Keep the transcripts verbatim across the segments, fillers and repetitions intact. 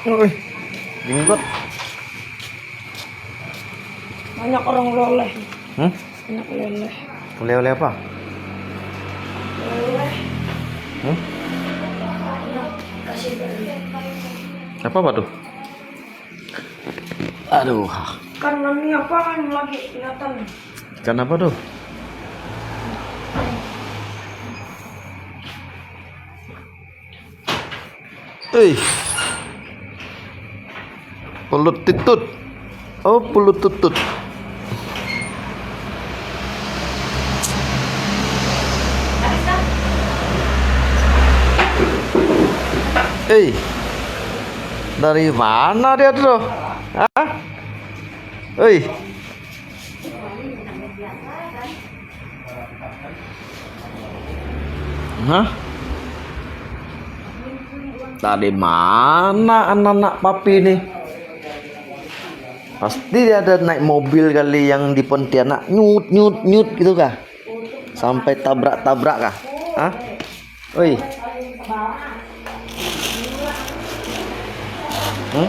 Oi, jenggot. Banyak orang loleh. Hmm? Banyak loleh. Oleh-oleh apa? Loleh. Hmm? Kasih beli. Apa, apa tuh? Aduh. Kan ini apa kan lagi kelihatan. Ikan apa tuh? Eh. Pulut titut. Oh, pulut tutut. Eh. Dari mana dia tuh? Hah? Oi. Hah? Dari mana anak-anak papi ni? Pasti dia ada naik mobil kali yang di Pontianak, nyut, nyut, nyut gitu kah? Sampai tabrak-tabrak kah? Hah? Oi. Hmm?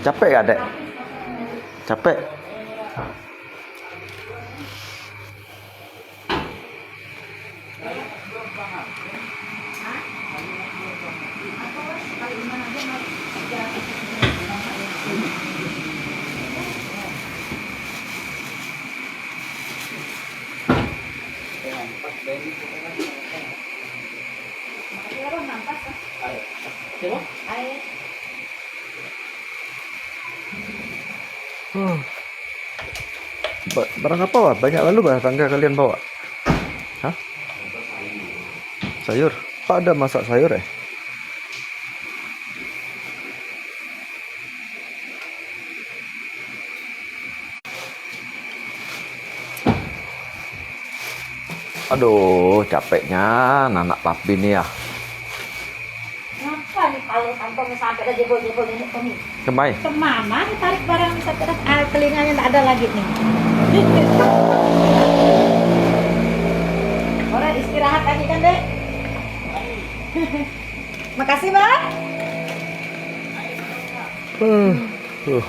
Capek kah, Dek? Capek? Huh. Ba-, barang apa, wah? Banyak lalu, bah, tangga kalian bawa? Hah? Sayur. Pak ada masak sayur, eh? Aduh, capeknya anak papi ni ah. Ngapa ni kalau sampai sampai dah jebol-jebol nenek kami? Kemai. Kemana ditarik barang ni sampai dah, ah, telinganya tak ada lagi ni. Orang istirahat lagi kan, Dek? Makasih, Bang. Hmm. Uh.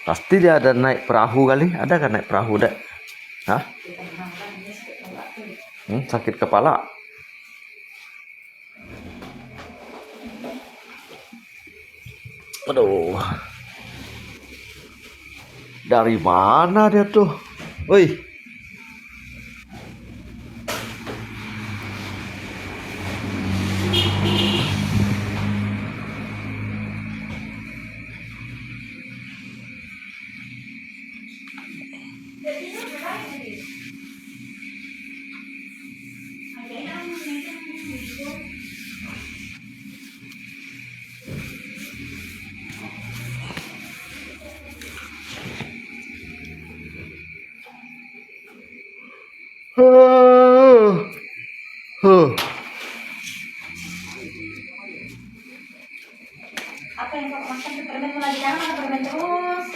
Pasti dia ada naik perahu kali. Ada kan naik perahu, Dek? Hah? Hmm, sakit kepala. Aduh. Dari mana dia tuh? Woi. Huh. Huh. Apa yang kau makan tuh? Permen lagi, jangan makan permen terus.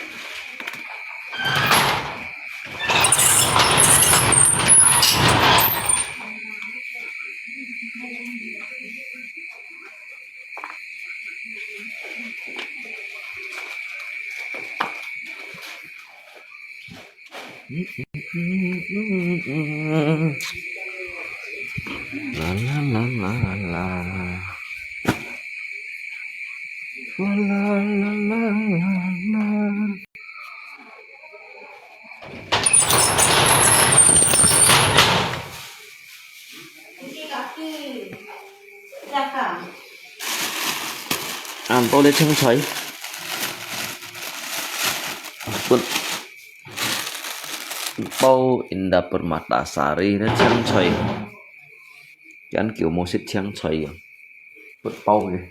La la la la la. La la la la la. Ampau le cheng choi. Put. Pau Indah Permatasari na cheng choi. Yan kiu mo sit cheng choi. Put pau ke.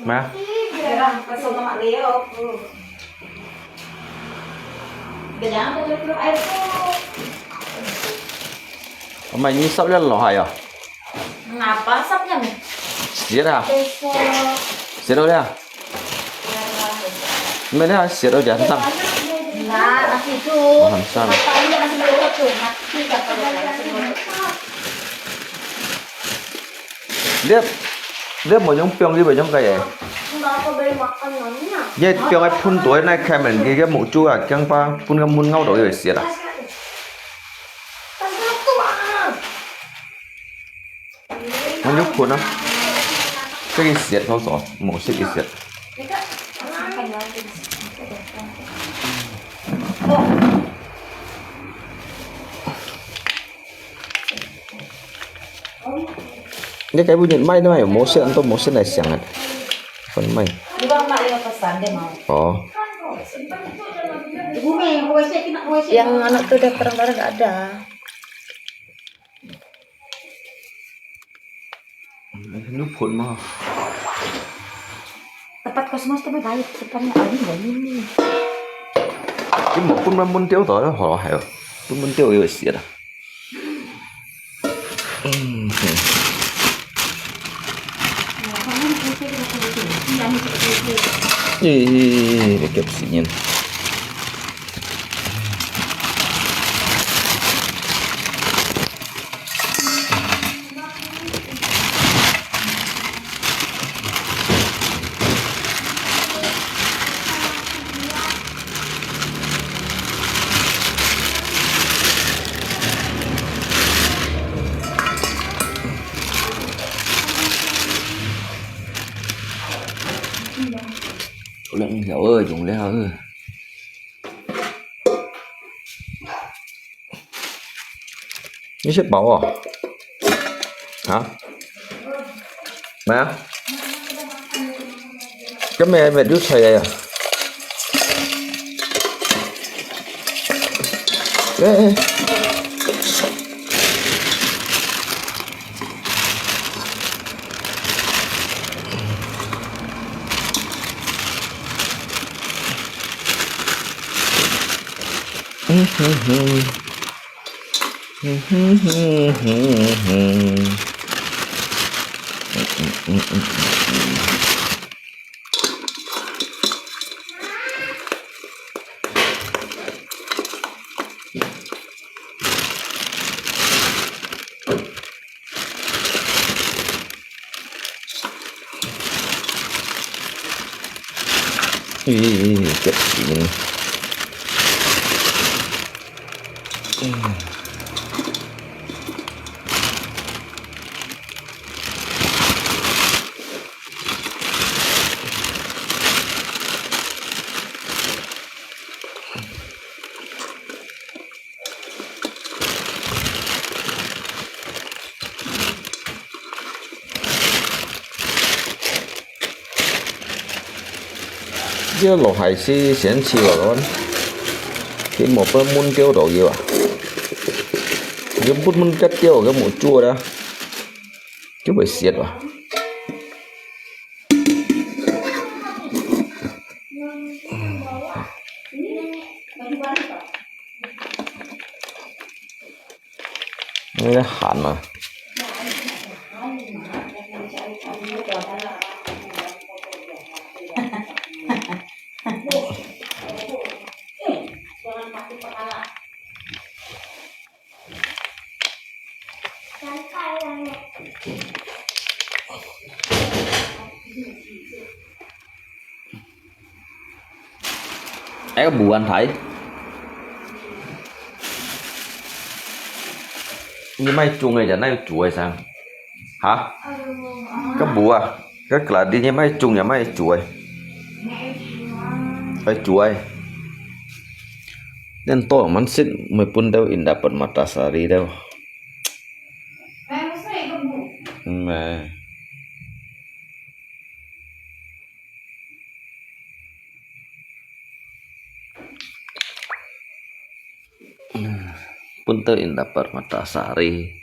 Nah. Nah, pasal Mak Leo. Kailangan ko yung air ko. Amai, ni sap lian lo hai ah. Ngapa sap yan? Siat ah. Peso. Siat lo lian. Mene ah, siat lo lian sang. Nah, así tú. Oh, han sang. Apa ini así lo tu? Nah, kita perlu así lo tu. Lihat, lihat mo yung piang di ba yung kaya. Ini piang ay phun tuai nai kamen di dia mo chu ah, kiang pa phun ka mun ngau do yoi siat ah. Mo yung phun ah. Cái siat thâu so, mo siat cái siat. Ini kayak bunyi mai nama ya, motion atau motion dari siang ada. Phun mai. Di ba, Mak, yung pesan dia mau? Oh. Yang anak tu dah terang-terang tak ada. Ini phun mah. Tempat kosmos tu baik, tempatnya ini dan ini. Ini mau phun mah mun tiau tu, hor hai. Tu mun tiau yoi siat ah. Ih, ih, ih, ih, ih, ih, ih. Có lượng nhiều ơi, dùng leo ơi. Ini siapa oh? Hah? Mana? Kan mẹ mẹ đứa thầy à? Ê, ê. Ih, ih, ih, kiap sini. Dia lo hai si sian si lo kan. Dia mo pun mun kêu do yua. Dia pun mun kat kêu ke mo chua da. Kêu bai siat wa. Ini han ah. Ai, có bù ăn thấy. Như mai chung này chả nay chuối sang. Hả? Có bù à? Có là đi như mai chung nhà mai chuối. Ai chuối. Nên tôi mắn xịt mới bún đâu in đã bật mặt ta xả đi đâu. Mẹ. Pun teu in dapat mata sari.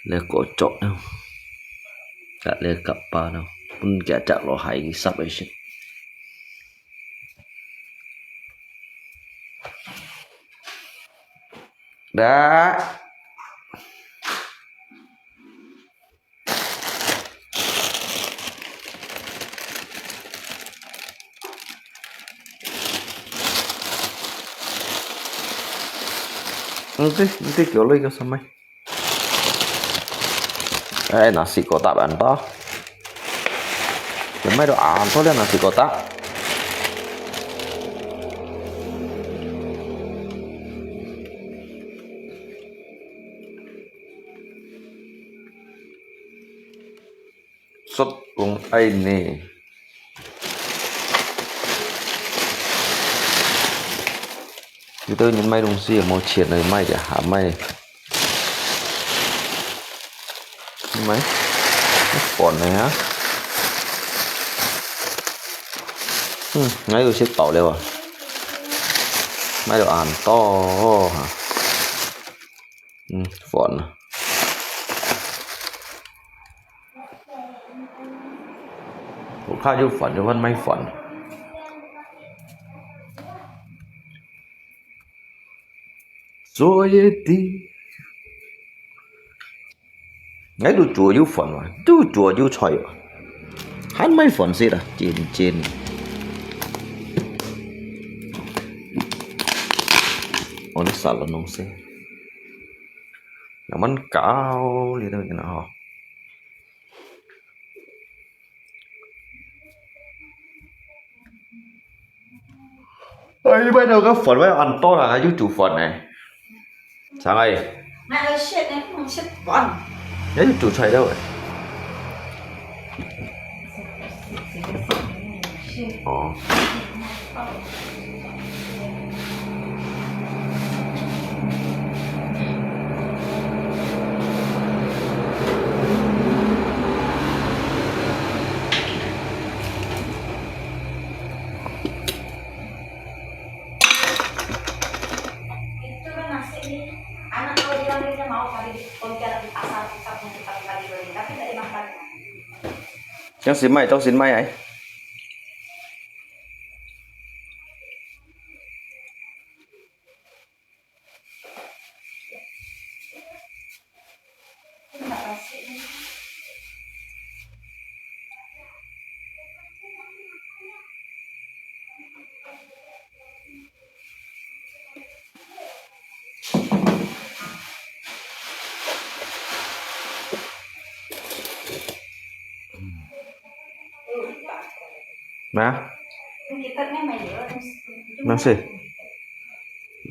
Le kocok no. Kak le kapa no. Pun kiacak lo hai kisap isin. 來。你這，你這叫那個什麼？哎，nasi kotak恁多。有賣到恁多了nasi kotak。Sốt cũng ai nè. Người ta nhìn mấy đồng xí, mua tiền này mấy để hả mấy. Mấy. Cái phòn này hả? Ừ, ngay rồi xếp tàu đều à. Mấy đồ ăn to hả? Ừ, phòn. Có khác chứ phòn, chứ vẫn mấy phòn. Rồi đi. Ngay đủ chùa yú phần mà, đủ chùa yú chọi mà. Hẳn mấy phần xí đó, chín chín. Ôi, nó sao là nông xí. Nó mắn cáo đi đâu cho nó ho. Ôi, bây giờ có phần với ăn to là hãy chú chủ phần này. Sáng ơi. Mai ơi, shit này, không shit phần. Nhớ chú chủ chạy đâu rồi. Ồ. Itu kan nasi ni, anak kau bilang dia mau cari di Pontianak di pasar pusat untuk pagi-pagi beli, tapi tak dimakan. Yang sin mai, tau sin mai ai. Nah. Nasi.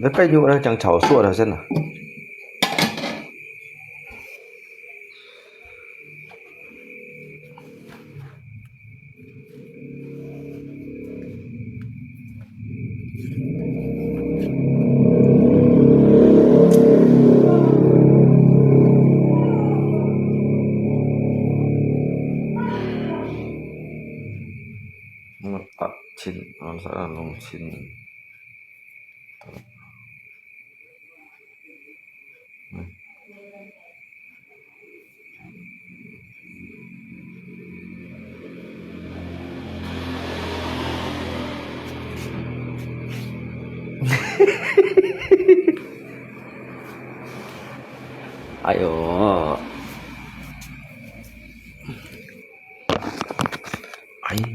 Lepas nyu dah chang chau suat dah sen lah. Ngot tak chin, ngon sa long chin. Ai yo. Ai yo.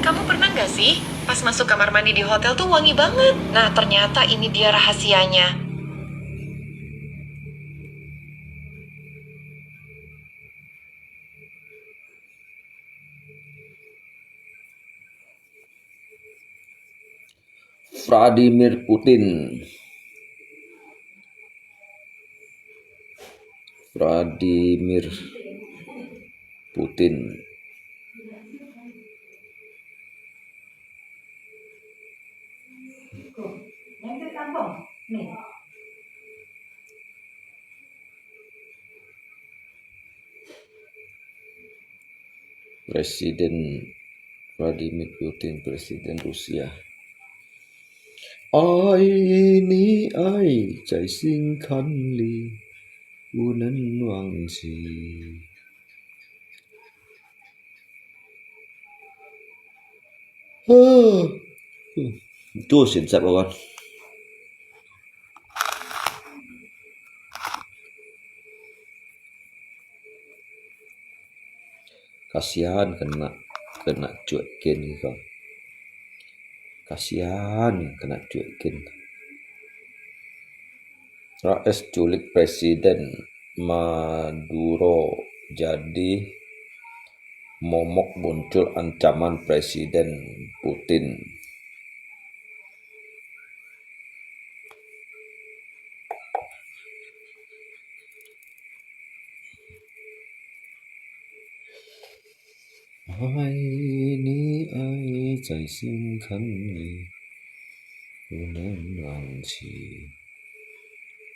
Kamu pernah nggak sih, pas masuk kamar mandi di hotel tuh wangi banget? Nah, ternyata ini dia rahasianya. Vladimir Putin. Vladimir Putin. Presiden Vladimir Putin, Presiden Rusia. 爱你爱在心坎里，不能忘记。啊，嗯，做選擇我讲。Kasihan kena, kena cuekin gitu. Kasihan kena cuekin. Rais culik Presiden Maduro jadi momok muncul ancaman Presiden Putin. 爱你爱在心坎里，不能忘记。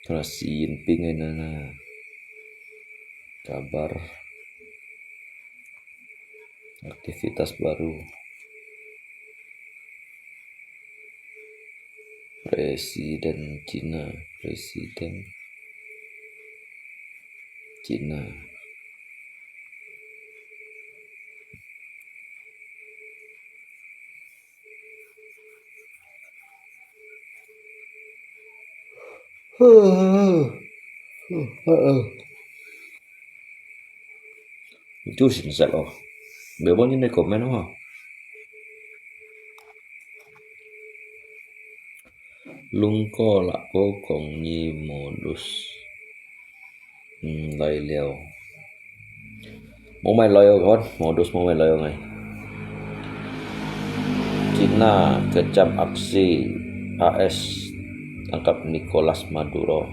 Kena Xi Jinping na na. Kabar. Aktivitas baru. Presiden Cina, Presiden Cina. Itu sih misal oh. Bebo ni komen oh. Lungko lak ko kong ni modus. Hmm, lai liao. Mo mai lai kon, modus mo mai lai ngai. Cina kejam aksi A S tangkap Nicolas Maduro.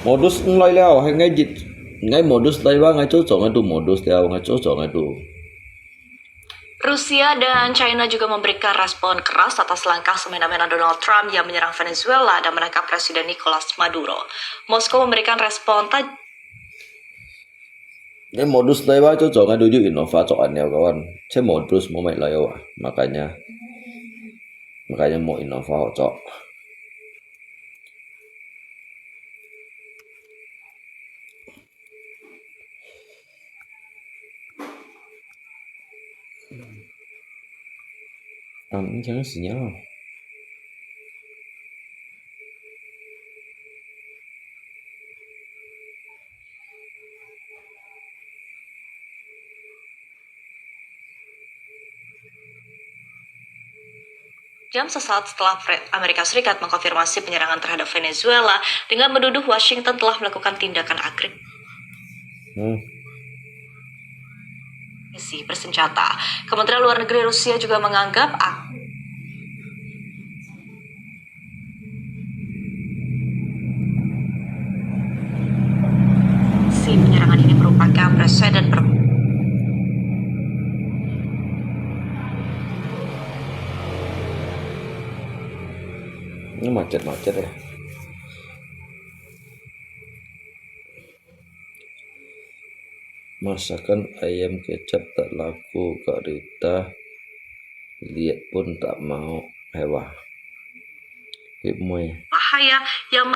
Modus ngai liao, hai ngai jit, ngai modus lai ba, ngai cucok ngai tu modus liao, ngai cucok ngai tu. Rusia dan China juga memberikan respon keras atas langkah semena-mena Donald Trump yang menyerang Venezuela dan menangkap Presiden Nicolas Maduro. Moskow memberikan respon taj- Ngai modus lai ba cucok ngai tu ju Innova cok aneo kawan. Cek modus mo mai lai wa. Makanya, makanya mo Innova cok. Ang ikan sinyal. Jam sesaat setelah Pre- Amerika Serikat mengkonfirmasi penyerangan terhadap Venezuela dengan menuduh Washington telah melakukan tindakan agresif. Hmm. Misi bersenjata. Kementerian Luar Negeri Rusia juga menganggap ak- Si penyerangan ini merupakan presiden ber- Ini macet-macet ya. Masakan ayam kecap tak laku, Kak Rita. Lihat pun tak mau. Hewa. Kik mui. Bahaya yang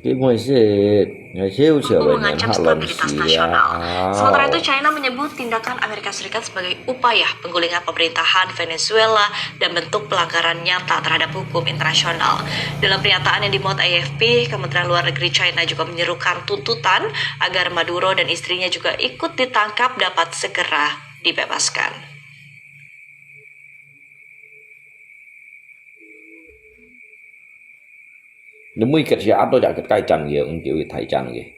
Kik mui sit. Ngai siu siu mampu mengancam stabilitas nasional. Sementara itu, China menyebut tindakan Amerika Serikat sebagai upaya penggulingan pemerintahan Venezuela dan bentuk pelanggaran nyata terhadap hukum internasional. Dalam pernyataan yang dimuat A F P, Kementerian Luar Negeri China juga menyerukan tuntutan agar Maduro dan istrinya juga ikut ditangkap dapat segera dibebaskan. Ni mui ket sia ato ja ket kai chang ye, ung kiu thai chang ye.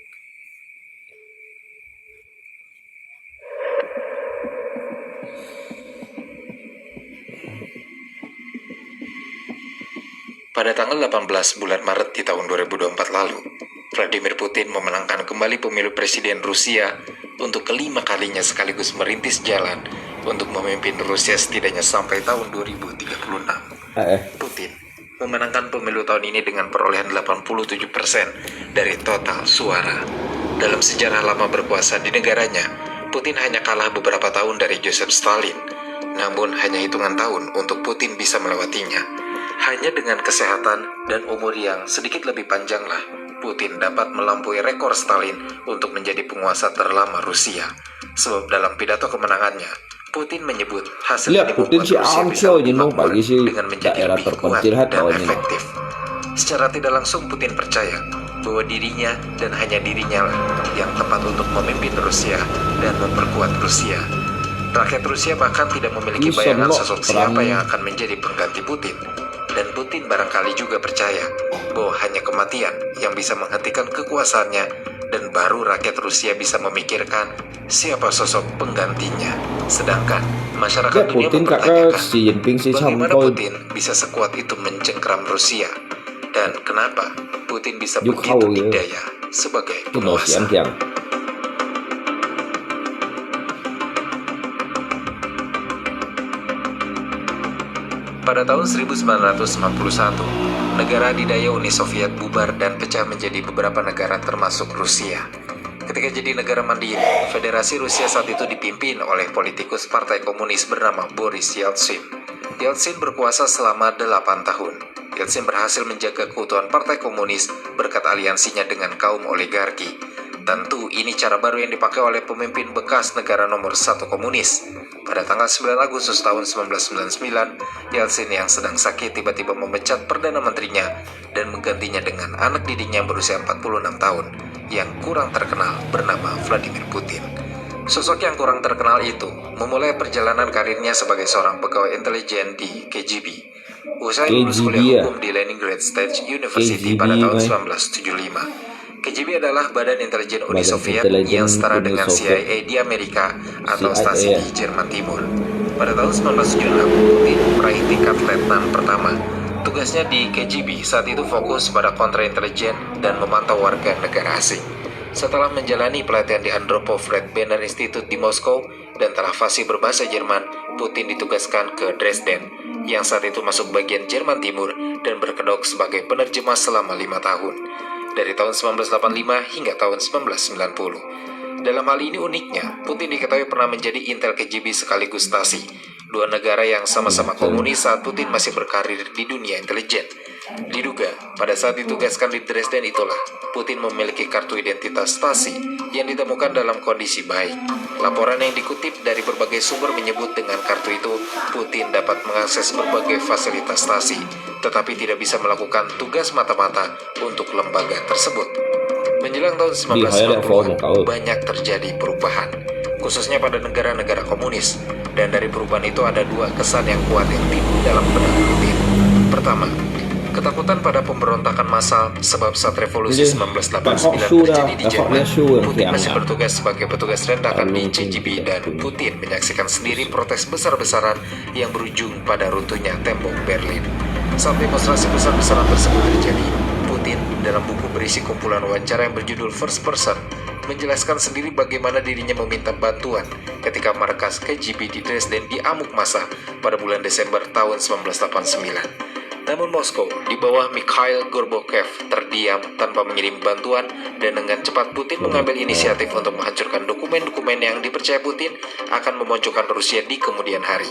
Pada tanggal delapan belas bulan Maret di tahun dua ribu dua puluh empat lalu, Vladimir Putin memenangkan kembali pemilu presiden Rusia untuk kelima kalinya sekaligus merintis jalan untuk memimpin Rusia setidaknya sampai tahun dua ribu tiga puluh enam. Eh, eh. Putin memenangkan pemilu tahun ini dengan perolehan delapan puluh tujuh persen dari total suara. Dalam sejarah lama berkuasa di negaranya, Putin hanya kalah beberapa tahun dari Joseph Stalin. Namun, hanya hitungan tahun untuk Putin bisa melewatinya. Hanya dengan kesehatan dan umur yang sedikit lebih panjanglah, Putin dapat melampaui rekor Stalin untuk menjadi penguasa terlama Rusia. Sebab dalam pidato kemenangannya, Putin menyebut hasil Lihat, ini Putin membuat si Rusia Aung bisa Zaitao lebih ini makmur bagi si dengan menjadi daerah lebih kuat terpencil hai dan tahu ini. Efektif. Secara tidak langsung Putin percaya bahwa dirinya dan hanya dirinya lah yang tepat untuk memimpin Rusia dan memperkuat Rusia. Rakyat Rusia bahkan tidak memiliki Ini bayangan semua sosok siapa perang yang akan menjadi pengganti Putin. Dan Putin barangkali juga percaya bahwa hanya kematian yang bisa menghentikan kekuasaannya dan baru rakyat Rusia bisa memikirkan siapa sosok penggantinya. Sedangkan masyarakat Lihat, dunia Putin kakak mempertanyakan Xi Jinping si bagaimana Champoi. Putin bisa sekuat itu mencengkeram Rusia dan kenapa Putin bisa Yuk begitu hau ye. dikdaya sebagai Kino penguasa. siang kiang. Pada tahun seribu sembilan ratus sembilan puluh satu, negara adidaya Uni Soviet bubar dan pecah menjadi beberapa negara termasuk Rusia. Ketika jadi negara mandiri, Federasi Rusia saat itu dipimpin oleh politikus Partai Komunis bernama Boris Yeltsin. Yeltsin berkuasa selama delapan tahun. Yeltsin berhasil menjaga keutuhan Partai Komunis berkat aliansinya dengan kaum oligarki. Tentu, ini cara baru yang dipakai oleh pemimpin bekas negara nomor satu komunis. Pada tanggal sembilan Agustus tahun sembilan belas sembilan sembilan, Yeltsin yang sedang sakit tiba-tiba memecat Perdana Menterinya dan menggantinya dengan anak didiknya yang berusia empat puluh enam tahun, yang kurang terkenal, bernama Vladimir Putin. Sosok yang kurang terkenal itu memulai perjalanan karirnya sebagai seorang pegawai intelijen di K G B. Usai lulus kuliah hukum di Leningrad State University pada tahun sembilan belas tujuh lima, K G B adalah badan intelijen Uni Soviet yang setara dengan C I A di Amerika atau Stasi di Jerman Timur. Pada tahun sembilan belas tujuh enam, Putin meraih tingkat letnan pertama. Tugasnya di K G B saat itu fokus pada kontraintelijen dan memantau warga negara asing. Setelah menjalani pelatihan di Andropov Red Banner Institute di Moskow dan telah fasih berbahasa Jerman, Putin ditugaskan ke Dresden, yang saat itu masuk bagian Jerman Timur dan berkedok sebagai penerjemah selama lima tahun, dari tahun sembilan belas delapan lima hingga tahun sembilan belas sembilan puluh. Dalam hal ini uniknya, Putin diketahui pernah menjadi intel K G B sekaligus Stasi, dua negara yang sama-sama komunis saat Putin masih berkarir di dunia intelijen. Diduga, pada saat ditugaskan di Dresden itulah, Putin memiliki kartu identitas Stasi yang ditemukan dalam kondisi baik. Laporan yang dikutip dari berbagai sumber menyebut dengan kartu itu, Putin dapat mengakses berbagai fasilitas Stasi, tetapi tidak bisa melakukan tugas mata-mata untuk lembaga tersebut. Menjelang tahun sembilan belas sembilan puluh, banyak terjadi perubahan, khususnya pada negara-negara komunis. Dan dari perubahan itu ada dua kesan yang kuat yang timbul dalam benak Putin. Pertama, ketakutan pada pemberontakan massal sebab saat revolusi sembilan belas delapan sembilan terjadi di Jerman, Putin masih bertugas sebagai petugas rendakan di K G B dan Putin menyaksikan sendiri protes besar-besaran yang berujung pada runtuhnya tembok Berlin. Saat demonstrasi besar-besaran tersebut terjadi, Putin dalam buku berisi kumpulan wawancara yang berjudul First Person menjelaskan sendiri bagaimana dirinya meminta bantuan ketika markas K G B di Dresden diamuk massa pada bulan Desember tahun sembilan belas delapan sembilan. Namun Moskow di bawah Mikhail Gorbachev terdiam tanpa mengirim bantuan dan dengan cepat Putin mengambil inisiatif untuk menghancurkan dokumen-dokumen yang dipercaya Putin akan memojokkan Rusia di kemudian hari.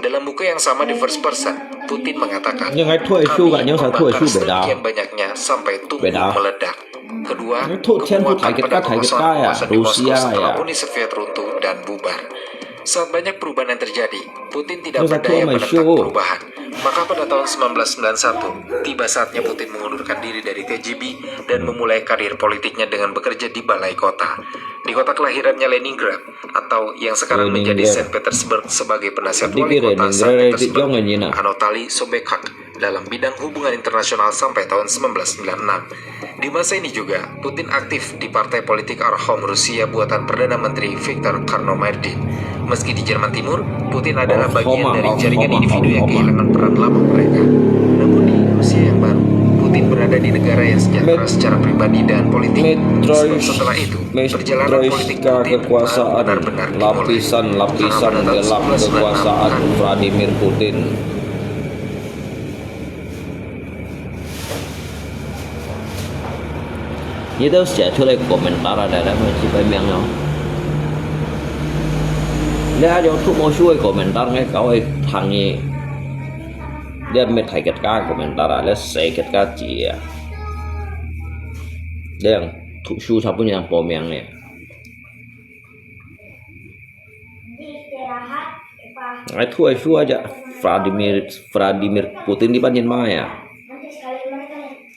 Dalam buku yang sama di First Person, Putin mengatakan, Yang hai thuai su "Kami kan, yang sa thuai membakar su beda. Sedemikian banyaknya sampai tubuh Beda. meledak." Kedua, Yang thuai tian thuai kepuakan thai pada kata, thai kekosongan kata ya, kekuasaan di Moskow Rusia setelah ya. Uni Soviet runtuh dan bubar. Saat banyak perubahan yang terjadi, Putin tidak Yang sa berdaya thuai mai menentang su. Perubahan. Maka pada tahun sembilan belas sembilan satu, tiba saatnya Putin mengundurkan diri dari K G B dan memulai karir politiknya dengan bekerja di balai kota. Di kota kelahirannya Leningrad, atau yang sekarang menjadi Leningrad. Saint Petersburg sebagai penasihat Jadi wali kota Leningrad Saint itu Petersburg, jangan ini, nah. Anatoly Sobchak, dalam bidang hubungan internasional sampai tahun sembilan belas sembilan enam. Di masa ini juga, Putin aktif di partai politik Arkhom Rusia buatan Perdana Menteri Viktor Karnomyrdin. Meski di Jerman Timur, Putin adalah bagian dari jaringan individu yang kehilangan peran lama mereka. Namun di Rusia yang baru, Putin berada di negara yang sejahtera secara pribadi dan politik. Sebab setelah itu, perjalanan politik Putin akan benar-benar dimulai. Lapisan-lapisan gelap kekuasaan Vladimir Putin. Ni tau sia chulai komentar ada ada mai si pai miang yo. Lia yo tu mo shui komentar ngai kau ai thang ni. Lia me thai ket ka komentar a, lia se ket ka chi a. Lia yang tu su sa pun yang po miang ni. Ngai thu ai thu aja Vladimir Vladimir Putin di pan nyen mai a.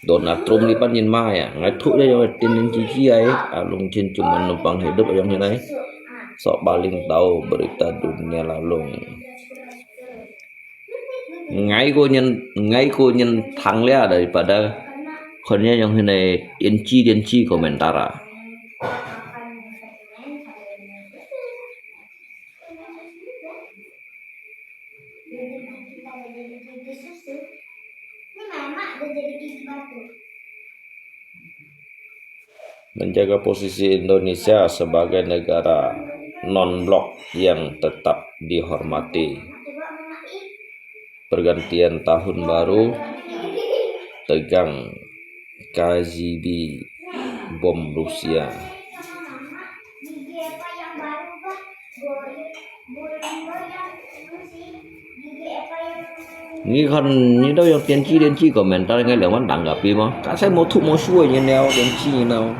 Donald Trump di pan nyen mai a. Ngai thu aja yo tin tin chi chi ai. A lung chin cuma numpang hidup ayong hinai. Sok paling tahu berita dunia lalu. Ngai ko nyen ngai ko nyen thang lia daripada kon nyen ayong hinai tin chi tin chi komentar a. Menjaga posisi Indonesia sebagai negara non-blok yang tetap dihormati. Pergantian tahun baru, tegang K G B bom Rusia. Ni kan ni tau yang tin chi tin chi komentar ngai leng wan tanggapi mo. Ka sai mo thu mo shui nyen liao tin chi nyen liao.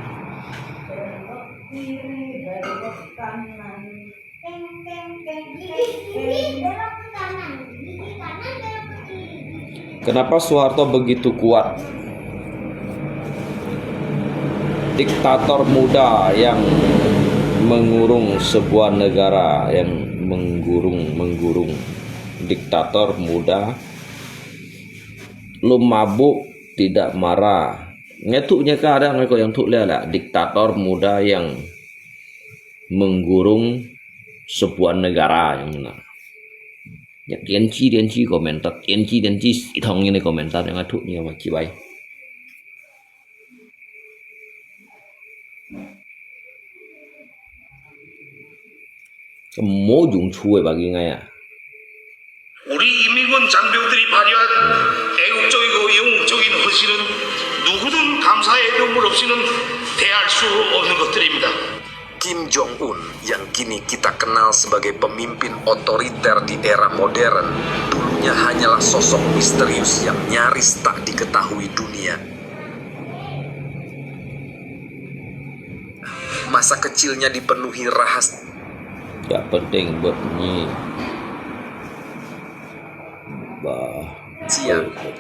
Kenapa Soeharto begitu kuat? Diktator muda yang mengurung sebuah negara, yang menggurung, menggurung. Diktator muda, lum mabuk tidak marah. Ngetuk nya kadang ko yang tuk lia lah. Diktator muda yang menggurung sebuah negara yang na. Ya, tin chi tin chi komentar, tin chi tin chi itong ini komentar yang tuk nya ma chi bai. Mo yung chu e bagi ngai a. 우리 인민군 장병들이 발휘한 애국적이고 영웅적인 헌신은 누구든 감사의 눈물 없이는 대할 수 없는 것들입니다. Kim Jong-un, yang kini kita kenal sebagai pemimpin otoriter di era modern, dulunya hanyalah sosok misterius yang nyaris tak diketahui dunia. Masa kecilnya dipenuhi rahasia. Tidak penting buat ni. Bah.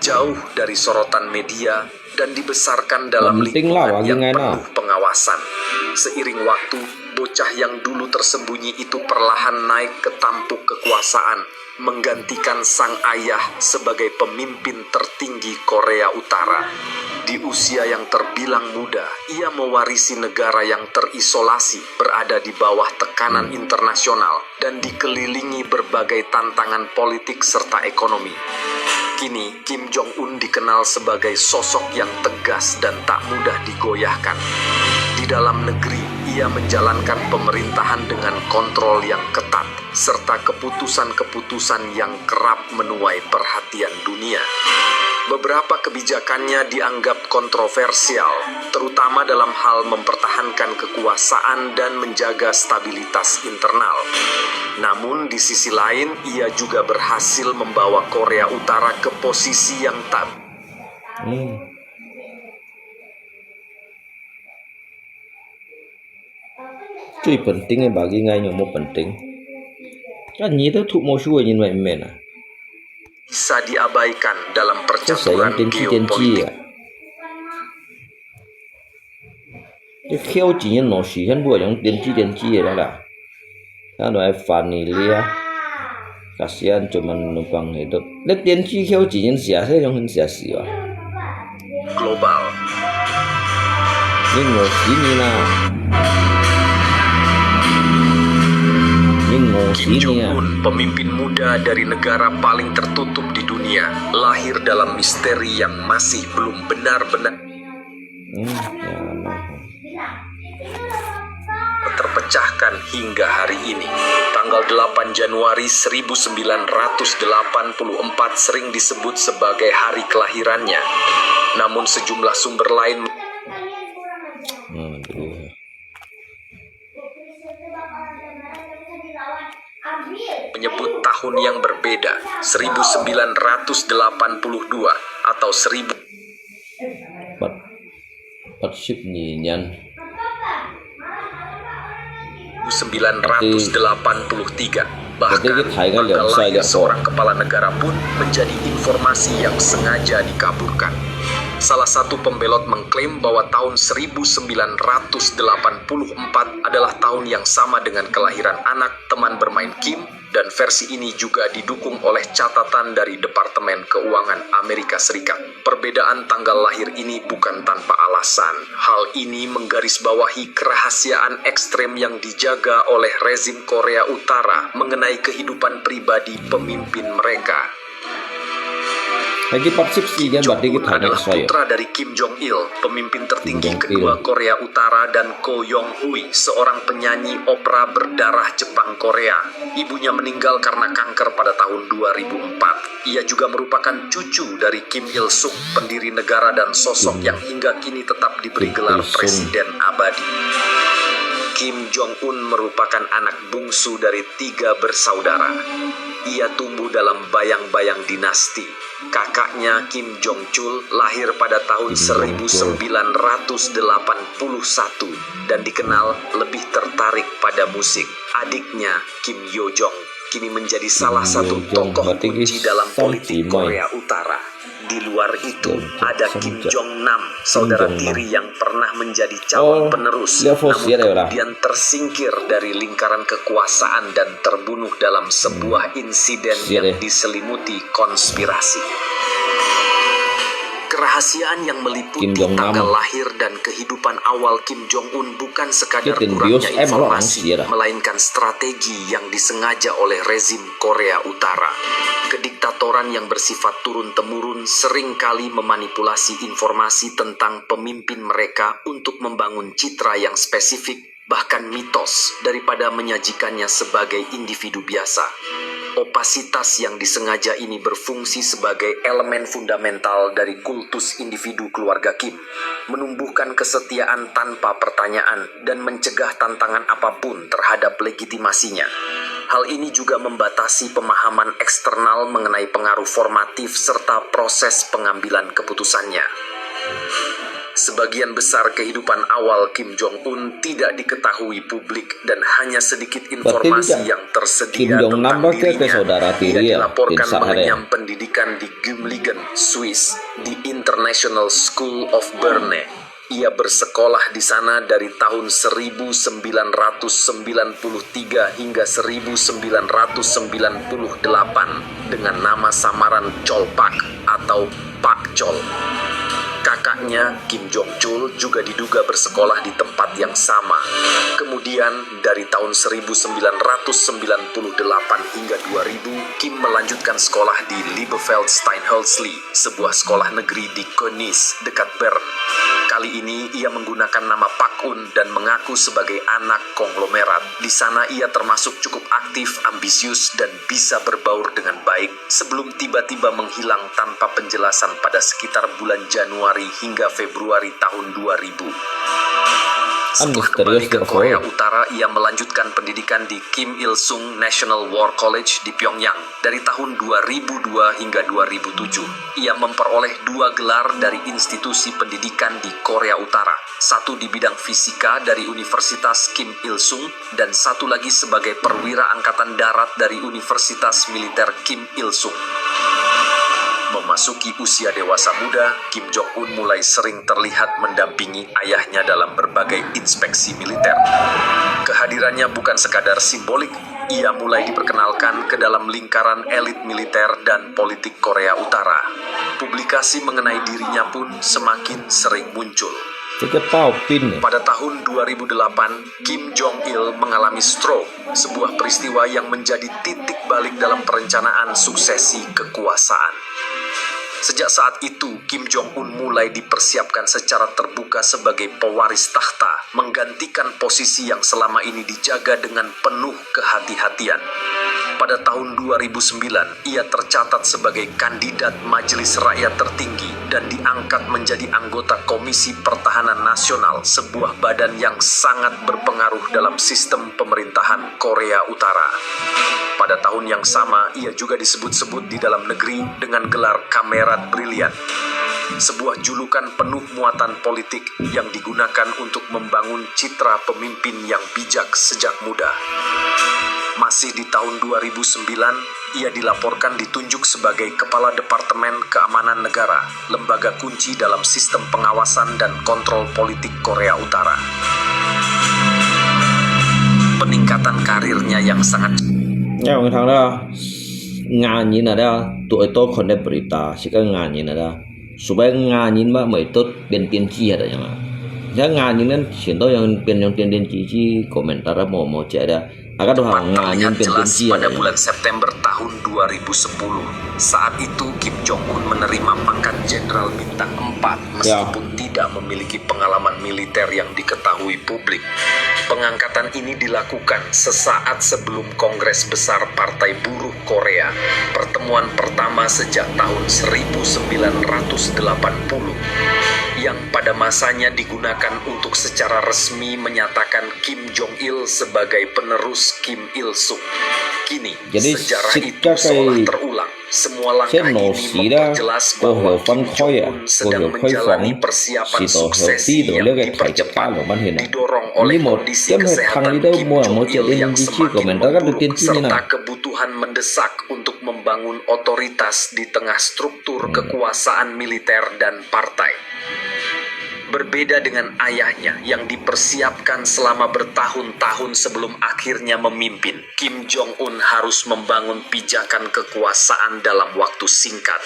Jauh dari sorotan media dan dibesarkan dalam lingkungan yang penuh pengawasan. Seiring waktu, bocah yang dulu tersembunyi itu perlahan naik ke tampuk kekuasaan, menggantikan sang ayah sebagai pemimpin tertinggi Korea Utara. Di usia yang terbilang muda, ia mewarisi negara yang terisolasi, berada di bawah tekanan internasional, dan dikelilingi berbagai tantangan politik serta ekonomi. Kini, Kim Jong-un dikenal sebagai sosok yang tegas dan tak mudah digoyahkan. Di dalam negeri, ia menjalankan pemerintahan dengan kontrol yang ketat serta keputusan-keputusan yang kerap menuai perhatian dunia. Beberapa kebijakannya dianggap kontroversial, terutama dalam hal mempertahankan kekuasaan dan menjaga stabilitas internal. Namun, di sisi lain, ia juga berhasil membawa Korea Utara ke posisi yang tak最本定个吧，应该有没本定？啊，你都吐毛秀个人外面啊。Bisa diabaikan dalam percaturan geopolitik. 你口子人老是很不用点指点指个啦啦。 Ano ai vanilya. Kasihan cuma numpang hidup. Let 電視機只能寫，這種很寫詩啊。Global. Ini ngosini na. Ini ngosini ah. Kim Jong Un, pemimpin muda dari negara paling tertutup di dunia. Nia lahir dalam misteri yang masih belum benar-benar Hmm, ya, no. terpecahkan hingga hari ini. Tanggal delapan Januari seribu sembilan ratus delapan puluh empat sering disebut sebagai hari kelahirannya. Namun sejumlah sumber lain Hmm, dulu. menyebut tahun yang berbeda, seribu sembilan ratus delapan puluh dua atau seribu Empat, empat sip ni nyan. sembilan ratus delapan puluh tiga. Bahkan Jadi, kita ingat tanggal yang saya lahir tahu. Seorang kepala negara pun menjadi informasi yang sengaja dikaburkan. Salah satu pembelot mengklaim bahwa tahun seribu sembilan ratus delapan puluh empat adalah tahun yang sama dengan kelahiran anak teman bermain Kim, dan versi ini juga didukung oleh catatan dari Departemen Keuangan Amerika Serikat. Perbedaan tanggal lahir ini bukan tanpa alasan. Hal ini menggarisbawahi kerahasiaan ekstrem yang dijaga oleh rezim Korea Utara mengenai kehidupan pribadi pemimpin mereka. Lagi empat sip si kan, berarti Jong-un kita adalah next saya. Putra dari Kim Jong-il, pemimpin tertinggi Jong-il. kedua Korea Utara, dan Ko Yong-hui, seorang penyanyi opera berdarah Jepang Korea. Ibunya meninggal karena kanker pada tahun dua ribu empat. Ia juga merupakan cucu dari Kim Il Sung, pendiri negara dan sosok yang hingga kini tetap diberi Kim gelar Il Sung. Presiden Abadi. Kim Jong-un merupakan anak bungsu dari tiga bersaudara. Ia tumbuh dalam bayang-bayang dinasti. Kakaknya Kim Jong Chul lahir pada tahun Kim Jong Chul. seribu sembilan ratus delapan puluh satu dan dikenal lebih tertarik pada musik. Adiknya, Kim Yo Jong, kini menjadi salah Kim satu Yo Jong, tokoh berarti kunci ki dalam Son politik Ji Mai. Korea Utara. Di luar itu, Kim Jong ada Son Kim Ja-, Jong Nam, saudara Jong Nam. tiri yang pernah menjadi calon Oh, penerus, dia Fox namun ya, dia lah. kemudian tersingkir dari lingkaran kekuasaan dan terbunuh dalam sebuah insiden Siap, yang eh. Diselimuti konspirasi. Kerahasiaan yang meliputi Kim Jong Nam. Tanggal lahir dan kehidupan awal Kim Jong Un bukan sekadar Kitin kurangnya Dios em lo ang informasi, siara. Melainkan strategi yang disengaja oleh rezim Korea Utara. Kediktatoran yang bersifat turun-temurun seringkali memanipulasi informasi tentang pemimpin mereka untuk membangun citra yang spesifik, bahkan mitos, daripada menyajikannya sebagai individu biasa. Opasitas yang disengaja ini berfungsi sebagai elemen fundamental dari kultus individu keluarga Kim, menumbuhkan kesetiaan tanpa pertanyaan, dan mencegah tantangan apapun terhadap legitimasinya. Hal ini juga membatasi pemahaman eksternal mengenai pengaruh formatif serta proses pengambilan keputusannya. Sebagian besar kehidupan awal Kim Jong Un tidak diketahui publik dan hanya sedikit informasi yang tersedia tentang dirinya. Ia dilaporkan mengenyam pendidikan di Gymlingen, Swiss, di International School of Berne. Ia bersekolah di sana dari tahun seribu sembilan ratus sembilan puluh tiga hingga seribu sembilan ratus sembilan puluh delapan dengan nama samaran Chol Pak atau Pak Chol. Kakaknya, Kim Jong Chul, juga diduga bersekolah di tempat yang sama. Kemudian, dari tahun seribu sembilan ratus sembilan puluh delapan hingga dua ribu, Kim melanjutkan sekolah di Liebefeld-Steinhölzli, sebuah sekolah negeri di Köniz, dekat Bern. Kali ini, ia menggunakan nama Pak Un dan mengaku sebagai anak konglomerat. Di sana, ia termasuk cukup aktif, ambisius, dan bisa berbaur dengan baik sebelum tiba-tiba menghilang tanpa penjelasan pada sekitar bulan Januari hingga Februari tahun dua ribu. Setelah kembali ke Korea Utara, ia melanjutkan pendidikan di Kim Il Sung National War College di Pyongyang dari tahun dua ribu dua hingga dua ribu tujuh. Ia memperoleh dua gelar dari institusi pendidikan di Korea Utara, satu di bidang fisika dari Universitas Kim Il Sung dan satu lagi sebagai perwira angkatan darat dari Universitas Militer Kim Il Sung. Memasuki usia dewasa muda, Kim Jong Un mulai sering terlihat mendampingi ayahnya dalam berbagai inspeksi militer. Kehadirannya bukan sekadar simbolik, ia mulai diperkenalkan ke dalam lingkaran elit militer dan politik Korea Utara. Publikasi mengenai dirinya pun semakin sering muncul. 这个暴病呢，Pada tahun dua ribu delapan, Kim Jong-il mengalami stroke, sebuah peristiwa yang menjadi titik balik dalam perencanaan suksesi kekuasaan. Sejak saat itu, Kim Jong-un mulai dipersiapkan secara terbuka sebagai pewaris takhta, menggantikan posisi yang selama ini dijaga dengan penuh kehati-hatian. Pada tahun dua ribu sembilan, ia tercatat sebagai kandidat Majelis Rakyat tertinggi dan diangkat menjadi anggota Komisi Pertahanan Nasional, sebuah badan yang sangat berpengaruh dalam sistem pemerintahan Korea Utara. Pada tahun yang sama, ia juga disebut-sebut di dalam negeri dengan gelar Kamerat Brilian, sebuah julukan penuh muatan politik yang digunakan untuk membangun citra pemimpin yang bijak sejak muda. Masih di tahun dua ribu sembilan, ia dilaporkan ditunjuk sebagai Kepala Departemen Keamanan Negara, lembaga kunci dalam sistem pengawasan dan kontrol politik Korea Utara. Peningkatan karirnya yang sangat 要用佢聽啦，牙人啊，都会多看到 berita，是个牙人啊，所以牙人嘛，没都变电子啊，样啊。像牙人呢，全都用变用电电子去 komentar 啊，么么这的，啊，都好牙人变电子啊，pada bulan September tahun dua ribu sepuluh. Saat itu Kim Jong Un menerima pangkat Jenderal Bintang empat meskipun tidak memiliki pengalaman militer yang diketahui publik. Pengangkatan ini dilakukan sesaat sebelum Kongres Besar Partai Buruh Korea, pertemuan pertama sejak tahun seribu sembilan ratus delapan puluh, yang pada masanya digunakan untuk secara resmi menyatakan Kim Jong-il sebagai penerus Kim Il-sung. Kini, sejarah itu seolah terulang. Semua langkah ini memperjelas bahwa Kim Jong-un sedang menjalani persiapan suksesi yang dipercepat, didorong oleh kondisi kesehatan Kim Jong-il yang semakin memburuk serta kebutuhan mendesak untuk membangun otoritas di tengah struktur kekuasaan militer dan partai. Berbeda dengan ayahnya yang dipersiapkan selama bertahun-tahun sebelum akhirnya memimpin, Kim Jong-un harus membangun pijakan kekuasaan dalam waktu singkat.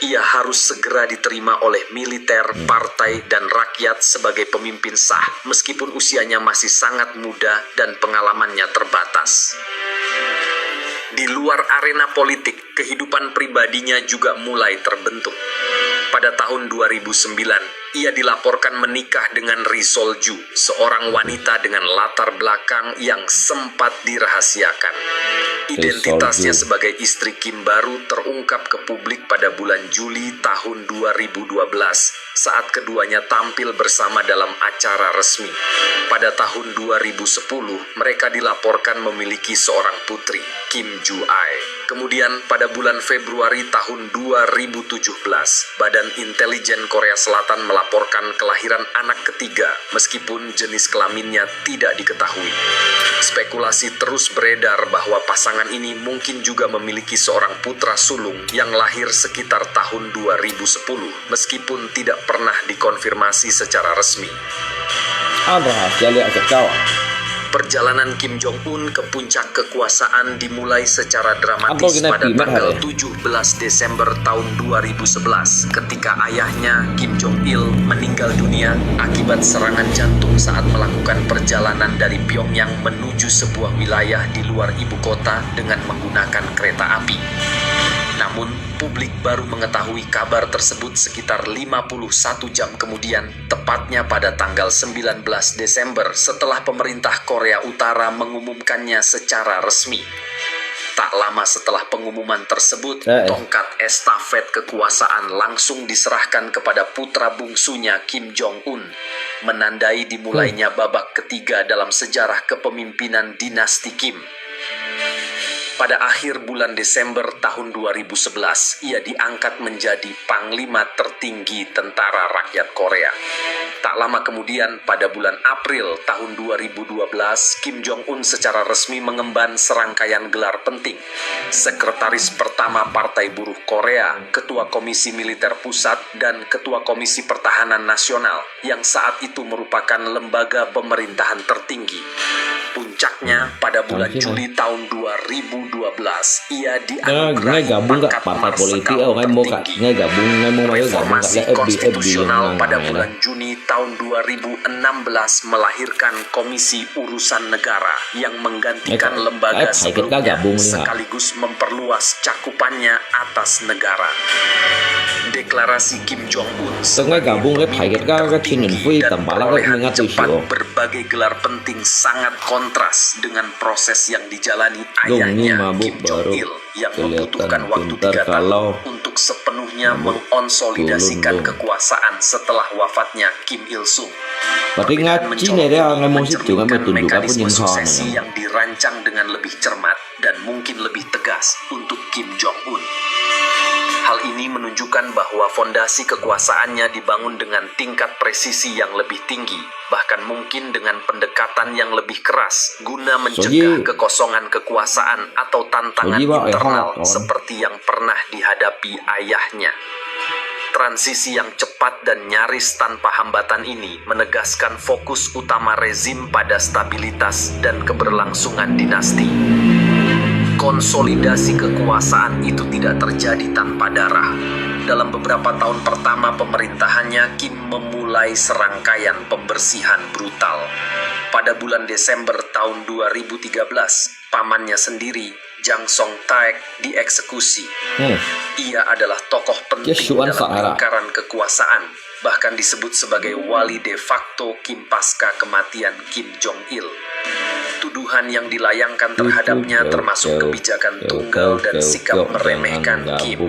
Ia harus segera diterima oleh militer, partai, dan rakyat sebagai pemimpin sah, meskipun usianya masih sangat muda dan pengalamannya terbatas. Di luar arena politik, kehidupan pribadinya juga mulai terbentuk. Pada tahun dua ribu sembilan, ia dilaporkan menikah dengan Ri Sol-ju, seorang wanita dengan latar belakang yang sempat dirahasiakan. Identitasnya sebagai istri Kim baru terungkap ke publik pada bulan Juli tahun dua ribu dua belas, saat keduanya tampil bersama dalam acara resmi. Pada tahun dua ribu sepuluh, mereka dilaporkan memiliki seorang putri, Kim Ju-ae. Kemudian, pada bulan Februari tahun dua ribu tujuh belas, Badan Intelijen Korea Selatan melaporkan kelahiran anak ketiga, meskipun jenis kelaminnya tidak diketahui. Spekulasi terus beredar bahwa pasangan ini mungkin juga memiliki seorang putra sulung yang lahir sekitar tahun dua ribu sepuluh, meskipun tidak pernah dikonfirmasi secara resmi. Perjalanan Kim Jong-un ke puncak kekuasaan dimulai secara dramatis pada tanggal tujuh belas Desember tahun dua ribu sebelas, ketika ayahnya, Kim Jong-il, meninggal dunia akibat serangan jantung saat melakukan perjalanan dari Pyongyang menuju sebuah wilayah di luar ibu kota dengan menggunakan kereta api. Namun, publik baru mengetahui kabar tersebut sekitar lima puluh satu jam kemudian, tepatnya pada tanggal sembilan belas Desember setelah pemerintah Korea Utara mengumumkannya secara resmi. Tak lama setelah pengumuman tersebut, tongkat estafet kekuasaan langsung diserahkan kepada putra bungsunya Kim Jong-un, menandai dimulainya babak ketiga dalam sejarah kepemimpinan dinasti Kim. Pada akhir bulan Desember tahun dua ribu sebelas, ia diangkat menjadi panglima tertinggi Tentara Rakyat Korea. Tak lama kemudian, pada bulan April tahun dua ribu dua belas, Kim Jong-un secara resmi mengemban serangkaian gelar penting. Sekretaris Pertama Partai Buruh Korea, Ketua Komisi Militer Pusat, dan Ketua Komisi Pertahanan Nasional, yang saat itu merupakan lembaga pemerintahan tertinggi. Puncaknya, pada bulan Juli tahun dua ribu dua belas, ia dianugerahi pangkat Marsekal tertinggi. Reformasi konstitusional pada bulan Juni tahun dua ribu enam belas melahirkan Komisi Urusan Negara yang menggantikan lembaga sebelumnya sekaligus memperluas cakupannya atas negara. Deklarasi Kim Jong-un sebagai pemimpin tertinggi dan perolehan cepat berbagai gelar penting sangat kontras dengan proses yang dijalani ayahnya, Kim Jong-il, yang membutuhkan waktu tiga tahun untuk sepenuhnya mengonsolidasikan kekuasaan setelah wafatnya Kim Il-sung. Perbedaan mencolok ini mencerminkan mekanisme suksesi yang dirancang dengan lebih cermat dan mungkin lebih tegas untuk Kim Jong-un. Hal ini menunjukkan bahwa fondasi kekuasaannya dibangun dengan tingkat presisi yang lebih tinggi, bahkan mungkin dengan pendekatan yang lebih keras guna mencegah kekosongan kekuasaan atau tantangan internal seperti yang pernah dihadapi ayahnya. Transisi yang cepat dan nyaris tanpa hambatan ini menegaskan fokus utama rezim pada stabilitas dan keberlangsungan dinasti. Konsolidasi kekuasaan itu tidak terjadi tanpa darah. Dalam beberapa tahun pertama pemerintahannya, Kim memulai serangkaian pembersihan brutal. Pada bulan Desember tahun dua ribu tiga belas, pamannya sendiri, Jang Song Taek, dieksekusi. Ia adalah tokoh penting dalam lingkaran kekuasaan, bahkan disebut sebagai wali de facto Kim pasca kematian Kim Jong-il. Tuduhan yang dilayangkan terhadapnya termasuk kebijakan tunggal dan sikap meremehkan Kim.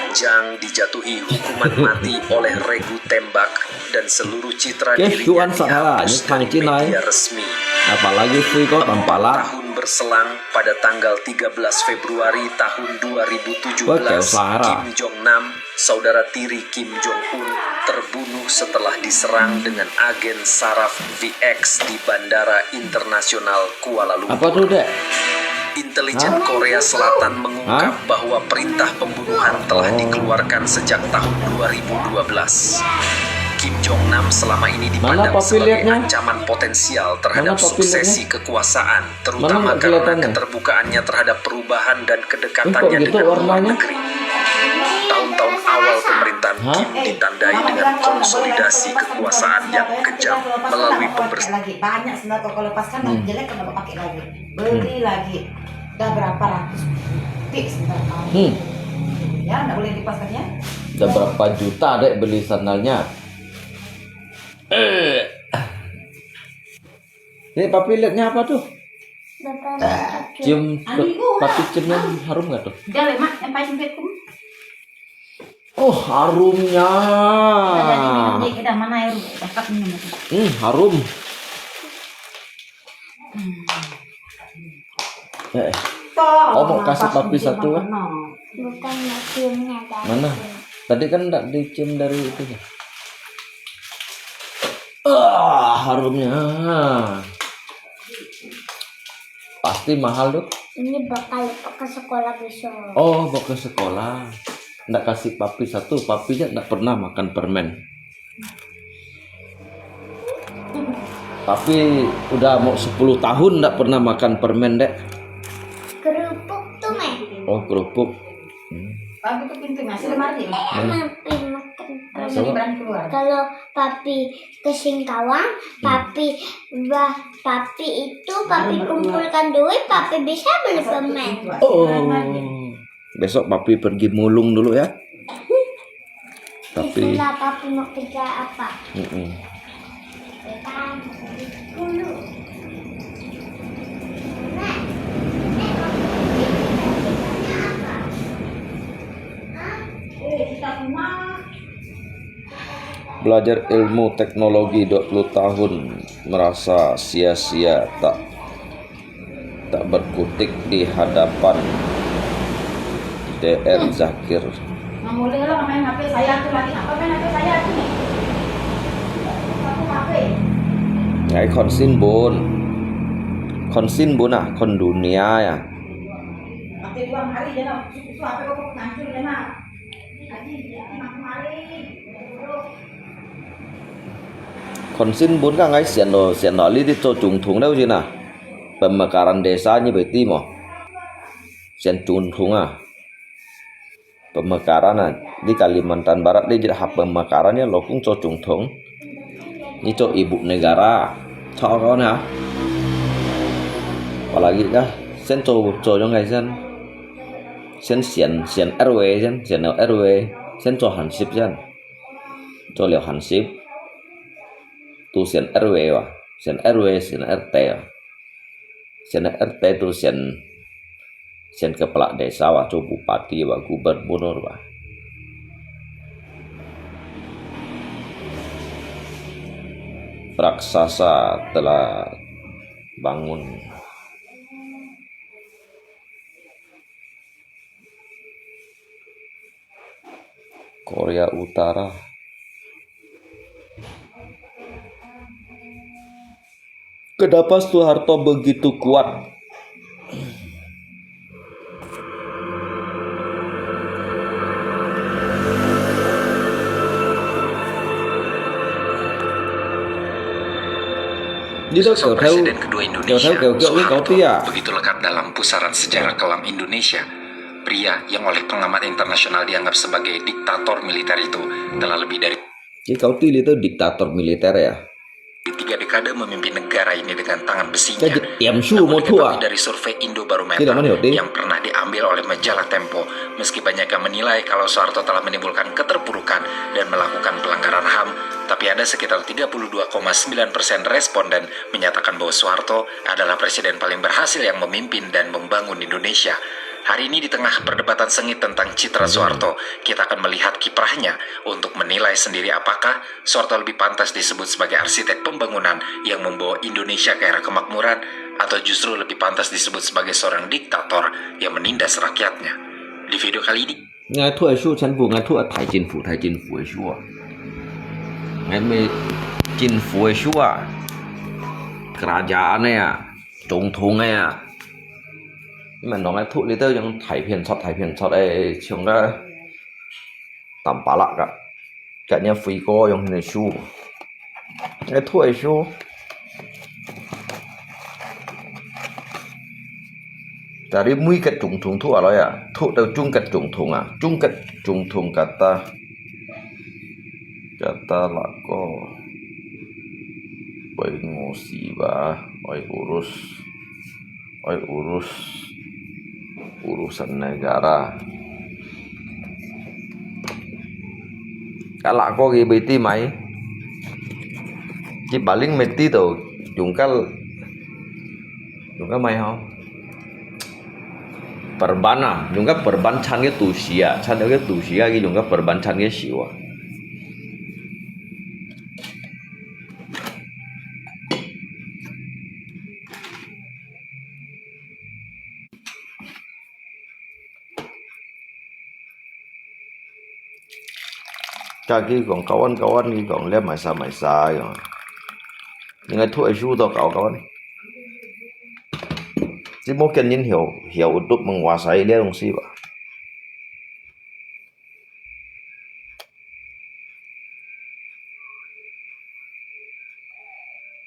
Jang dijatuhi hukuman mati oleh regu tembak dan seluruh citra dirinya dihapus dari media resmi. Tahun berselang, pada tanggal tiga belas Februari tahun dua ribu tujuh belas, Kim Jong Nam, saudara tiri Kim Jong Un, terbunuh setelah diserang dengan agen saraf V X di Bandara Internasional Kuala Lumpur. Intelijen Korea Selatan mengungkap bahwa perintah pembunuhan telah dikeluarkan sejak tahun dua ribu dua belas. Kim Jong Nam selama ini dipandang sebagai ancaman potensial terhadap suksesi kekuasaan, terutama karena keterbukaannya terhadap perubahan dan kedekatannya dengan luar negeri. Tahun-tahun awal pemerintahan Kim ditandai dengan konsolidasi kekuasaan yang kejam melalui pembersihan. Lagi banyak sebenarnya, kalau lepaskan dah jelek, kenapa pakai lagi? Beli lagi. Dah berapa ratus butik sebenarnya. Ya, nggak boleh dilepaskan ya. Dah berapa juta dek beli sandalnya? Eh. Ini papi lihatnya apa tuh? Cium, papi ciumnya harum nggak tuh? Dah leh, Mak, yang paling sempit pun. Oh, harumnya. Kita jadi minum deh, kita mana air? Cakap minum. Hmm, harum. Eh, oh, mau kasih papi satu, kan? Bukan, ciumnya dari mana? Tadi kan nggak dicium dari itu ya. Ah, harumnya. Pasti mahal tuh. Ini bakal ke sekolah besok. Oh, mau ke sekolah. Nggak kasih papi satu, papinya nggak pernah makan permen. Tapi udah mau sepuluh tahun nggak pernah makan permen, Dek. Kerupuk tuh, Meh. Oh, kerupuk. Hmm. Papi tuh pintu, masih lemari. Mana? Papi makan permen. Masih berani keluar. Kalau papi ke Singkawang, papi bah, papi itu, papi kumpulkan duit, papi bisa beli permen. Oh. Besok papi pergi mulung dulu ya. Tapi itulah papi mau kerja apa? Mm-mm. Dulu. Belajar ilmu teknologi dua puluh tahun merasa sia-sia, tak tak berkutik di hadapan D R Zakir. Nggak boleh lah main H P saya tuh lagi. Apa main H P saya tuh nih? Satu H P. Ngai konsin bun. Konsin bun ah, kon dunia ya. Pakai dua hari ya lah. Itu H P kok hancur ya lah. Konsin bun ka ngai sian lo, sian lo li di to chung thung dau jin ah. Pemekaran desa nyi beti mo. Sen Chungthung ah. Pemekaran ah. Di Kalimantan Barat di jit ha pemekaran ya lokung cho Chungthung. Nyi cho ibu negara. Cho kau na. Apalagi kah. Sen cho cho yong kai sen. Sen sian sian R W sen. Sian R W. Sen cho hansip sen. Cho liao hansip. Tu sian R W wa. Sian R W sian R T wa. Sian R T tu sian, sian kepala desa wa, cho bupati wa, gubernur wa. Raksasa telah bangun. Korea Utara. Kenapa Soeharto begitu kuat? Sosok presiden kedua Indonesia, Soeharto, begitu lekat dalam pusaran sejarah kelam Indonesia. Pria yang oleh pengamat internasional dianggap sebagai diktator militer itu telah lebih dari 佢到底呢度 diktator militer ya. 3 dekade memimpin negara ini dengan tangan besinya. Namun, lebih dari survei Indobarometer yang pernah diambil oleh majalah Tempo, meski banyak yang menilai kalau Soeharto telah menimbulkan keterpurukan dan melakukan pelanggaran HAM, tapi ada sekitar 32,9 persen responden menyatakan bahwa Soeharto adalah presiden paling berhasil yang memimpin dan membangun Indonesia. Hari ini, di tengah perdebatan sengit tentang citra Soeharto, kita akan melihat kiprahnya untuk menilai sendiri apakah Soeharto lebih pantas disebut sebagai arsitek pembangunan yang membawa Indonesia ke arah kemakmuran atau justru lebih pantas disebut sebagai seorang diktator yang menindas rakyatnya. Di video kali ini, 𠊎讀个書全部，𠊎讀个大政府，大政府个書啊。𠊎乜政府个書啊，kerajaan个啊，總統个啊。你問到𠊎讀呢兜用大篇冊，大篇冊个，像个Tampalak个，甲若飛哥用个書。 Ê, thuê su. Dari mui kat chung thung thuê lo ya. Thuê tau chung kat chung thung à. Chung kat chung thung kata. Kata lako. Pai ngusi ba. Pai urus. Pai urus. Urusan negara. Kalak ko ki beti mai. Ki paling meti to jungkal jungkal mai ho. Perban ah, jungkal perban chan ke tu sia, chan ke tu sia ki jungkal perban chan ke siwa. Kaki kong kawan-kawan ki kong lihat maisa-maisa kong. Ingat tu isu to kawan-kawan. Si mungkin nin hiu hiu untuk menguasai dia dong si ba.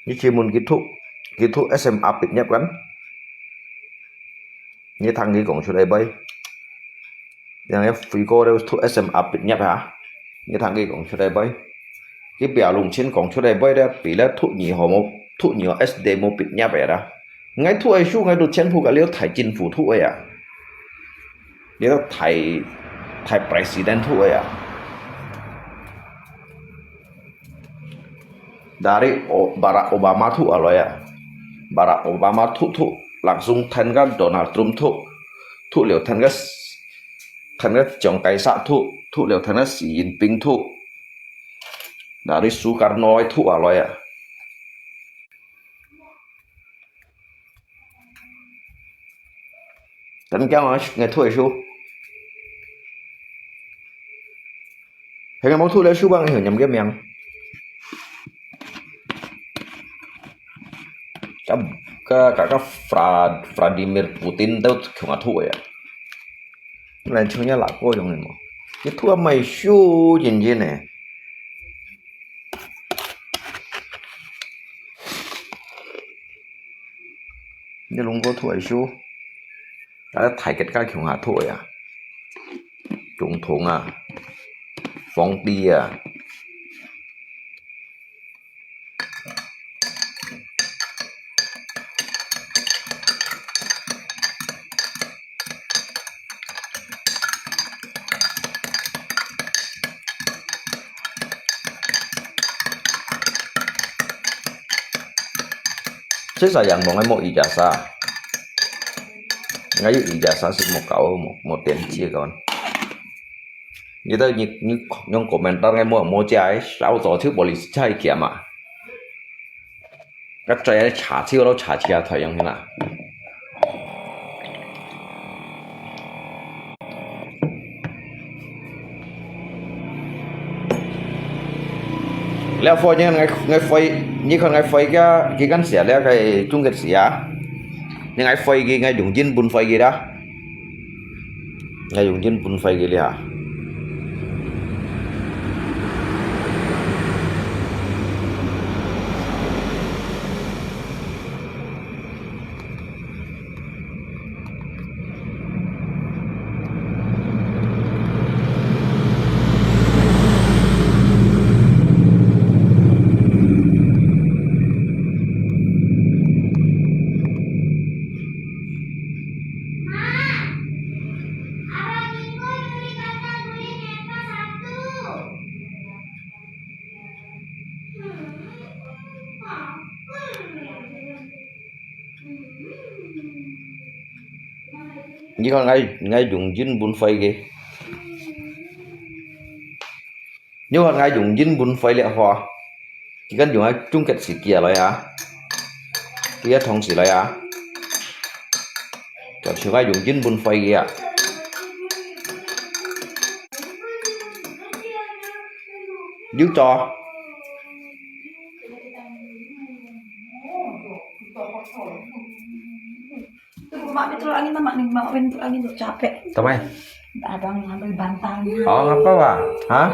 Ni chimun ki thu ki thu S M A pit nyap kan. Ni thang ki kong chut ai bai. Yang F ko deu thu S M A pit nyap ha. Ni thang ki kong chut ai bai. Ki bia lung chin kong chut ai bai deu pi le thu ni ho mo thu ni ho S D mo pit nyap ai da. Ngai thu ai shu ngai tu chen phu ka liu thai chin phu thu ai ya. Liu thai thai president thu ai ya. Dari Barack Obama thu aloi ya. Barack Obama thu thu langsung then ka Donald Trump thu. Thu liu then ka then ka Chiang Kai-shek thu. Thu liu then ka Xi Jinping thu. Dari Sukarno thu aloi ya. Kan kiang a ngai thu ai shu. Hei ngai mau thu le shu bang hei nyam ke miang. Ka ka ka ka Fra Vladimir Putin tau khiung a thu ya. Lan chung ya la ko yong mo. Ki thu a mai shu yin yin ne. 你龍哥脫个show，大家大家共下脫个啊，總統啊，皇帝啊。 這儕人講个無ijazah，𠊎有ijazah係無教，無無點解个。你到你你用komentar个無無解，少早就無理解嘛。 該嘴裡查手咯，查查台樣去啦。了火，你看𠊎𠊎火，你看𠊎火个，佢敢寫了个中間字啊？你𠊎火佢，𠊎用英文火佢啦。 𠊎用英文火佢了。 你看𠊎，𠊎用英文火佢。你看𠊎用英文火了吼，佢敢用𠊎中國字寄來啊？佢个同事來啊？就像𠊎用英文火佢啊。有做。 Mak pintu angin, Mak, nih, Mak pintu angin tuh capek. Tamai. Abang ambil bantalnya. Oh, ngapa, Pak? Hah?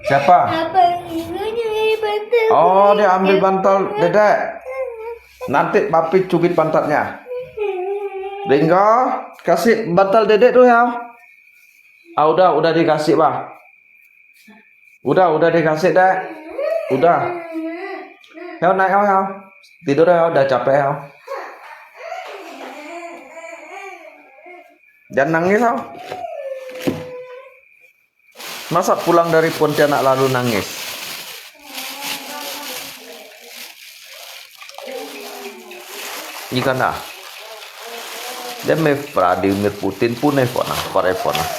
Siapa? Abang ini nyari bantal. Oh, dia ambil bantal Dedek. Nanti Papi cubit pantatnya. Ringo, kasih bantal Dedek tuh ya. Ah, udah, udah dikasih, Pak. Udah, udah dikasih, Dek. Udah. Heo, naik, heo, heo. Tidur, heo, udah capek, heo. Jangan nangis, heo. Masa pulang dari Pontianak lalu nangis? Ikan dah. Dia meh Vladimir Putin pun eh phone ah, pare phone ah.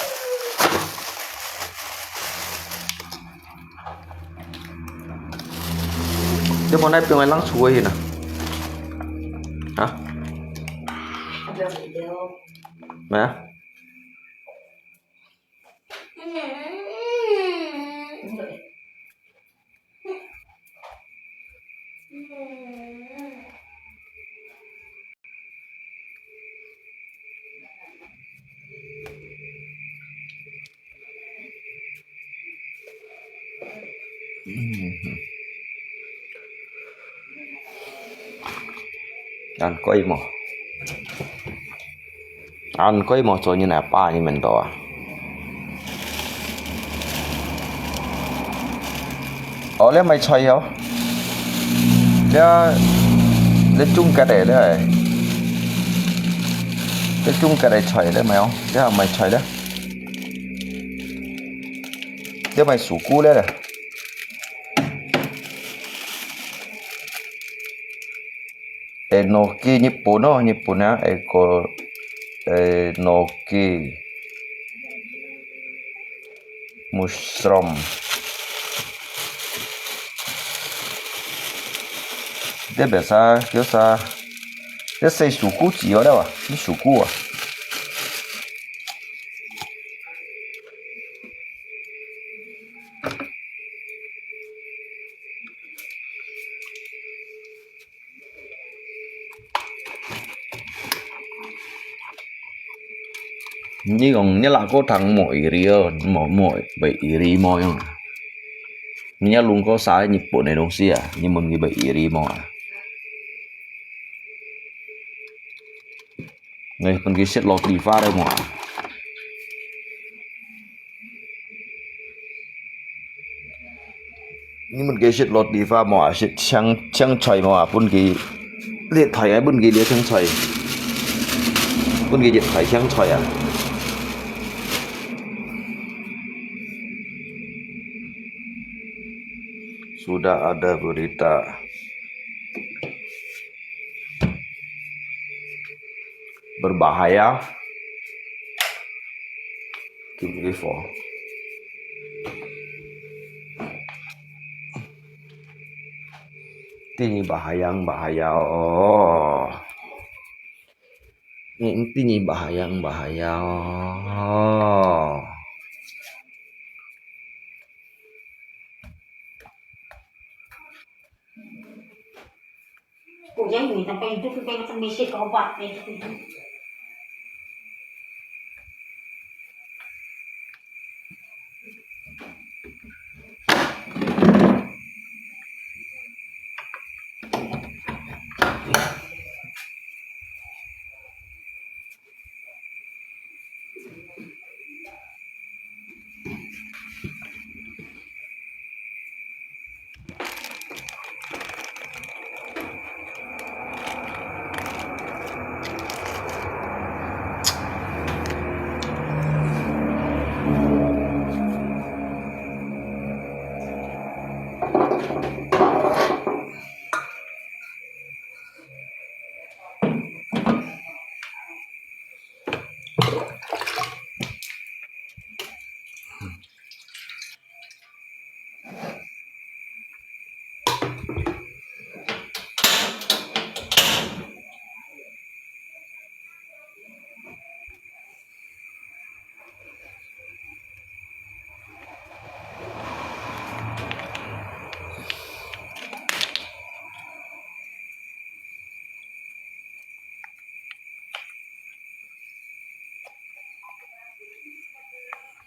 Dia mau naik pion lang suai na. Hah? Mana? Ăn koi mo. Ăn koi mo cho ñu nè pa ñu mèn to à. Ơ, lé mai choi heo. Lé, lé chung kat e lé. Lé chung kat e choi lé mai heo. Lé mai choi lé. Lé mai su ku lé lé. Enoki Nhật Bản no, Nhật Bản á, eko, enoki. Mushroom. Dia biasa, biasa. Dia sei suku cio dah, wah. Ini suku, wah. Ni kong ni lako thang mo iri o, mo, mo, bai iri mo yong. Ni ya lung ko sa Nhật Bản này đông si à, ni mo ni bai iri mo à. 你分佢食落地花了無啊？你分佢食落地花無啊？食青，青菜無啊？分佢，你大个分佢這青菜，分佢一大青菜啊。Sudah ada berita. Berbahaya. Keep before. Ini bahaya, bahaya. Oh. Ini bahaya, bahaya. Oh.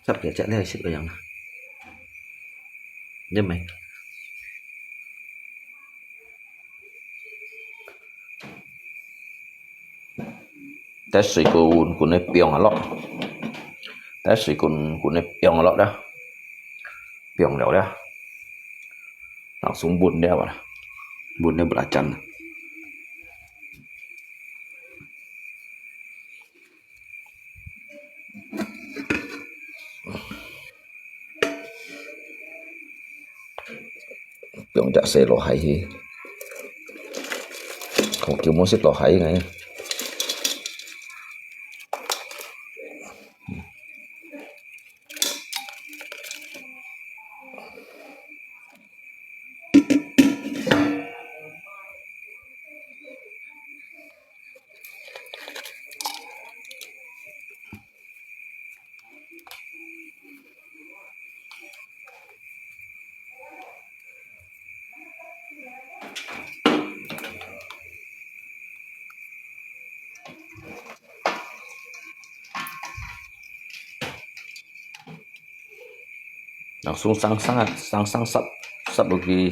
Sắp kìa, chắc đây xịt vào dòng. Nhớ mày. Tết sủi cùn, cùn này piong à lọ. Tết sủi cùn, cùn này piong à lọ đó. Piong lèo đó. Nó xuống bùn đeo vào. Bùn đeo bật chân. Piong chak se lo hai hi. Kong kiu mo sit lo hai ngai. Langsung sang-sang, sang-sang sap, sap lagi.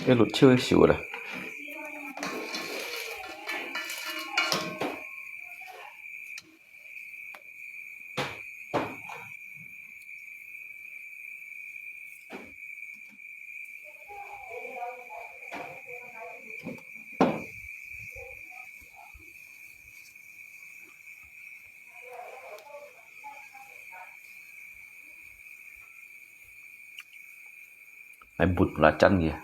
Eh, lut chiu siu dah. Ai, bun belacan kìa.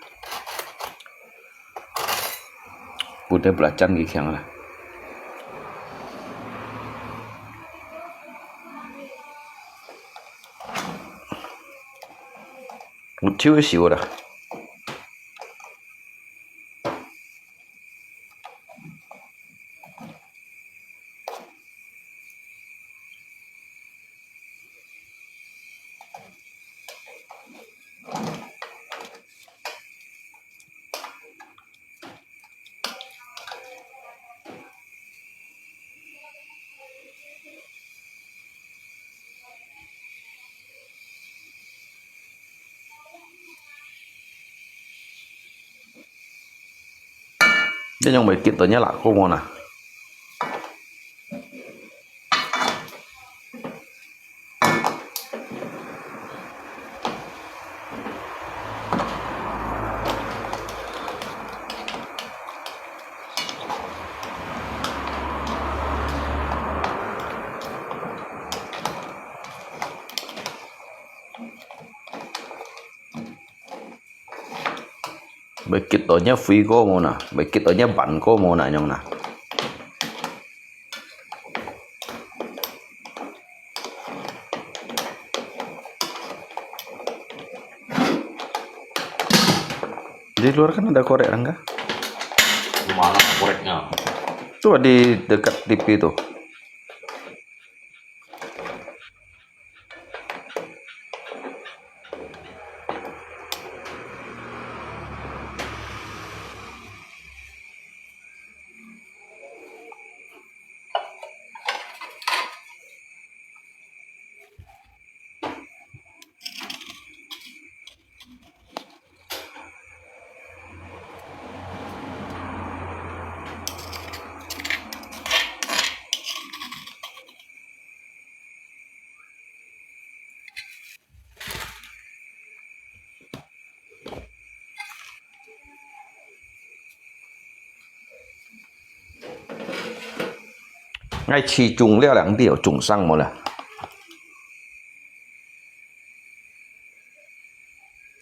Bun ai belacan kìa khiang lah. Mut chiu siu dah. 恁樣會激到若肋骨無哪？ 會激到若飛過無哪？會激到若彎過無哪？恁樣哪？Di luar kan ada korek, Rangga? Mana koreknya? Tuh, di dekat T V tuh.𠊎試中了，兩滴有中上無啦？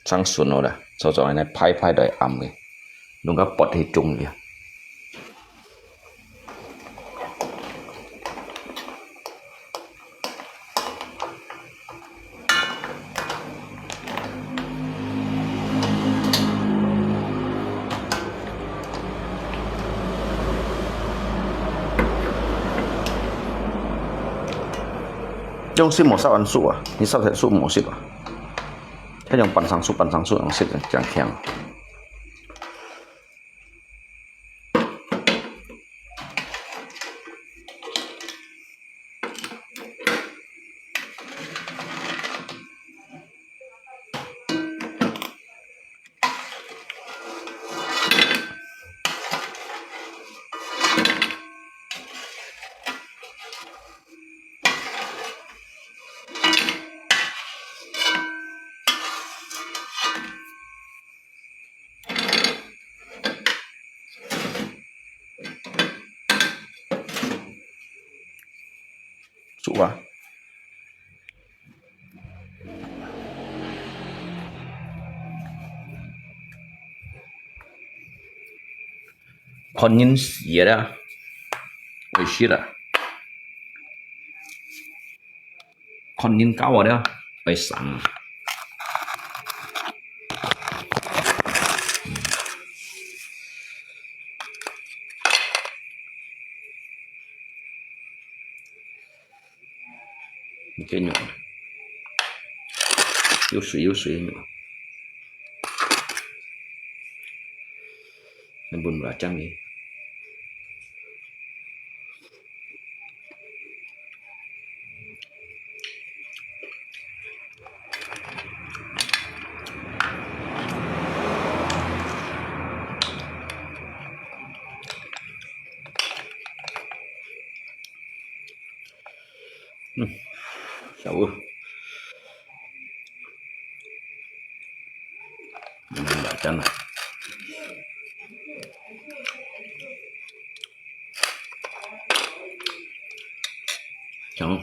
上順無啦？做做恁呢拍拍就會暗个，弄个拔去中去。 用濕無濕恁熟啊？你濕忒熟無濕啊？該用半生熟，半生熟用濕正香。 熟啊。看人食啦，會食啦。 看人教我了，會生。你看肉，有水有水个肉，能分我讲呢？ 嗯，小吴。嗯，来，真的。行。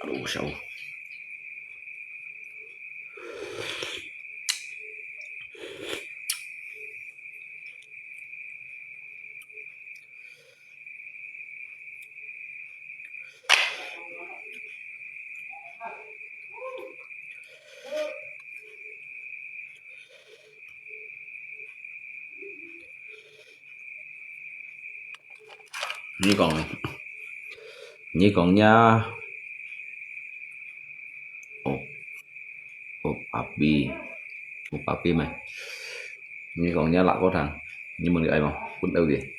Aduh, siapa? 你講，你講呀，哦，哦，阿比，哦，阿比咩？你講呀，辣過糖，你問佢愛無？分佢个。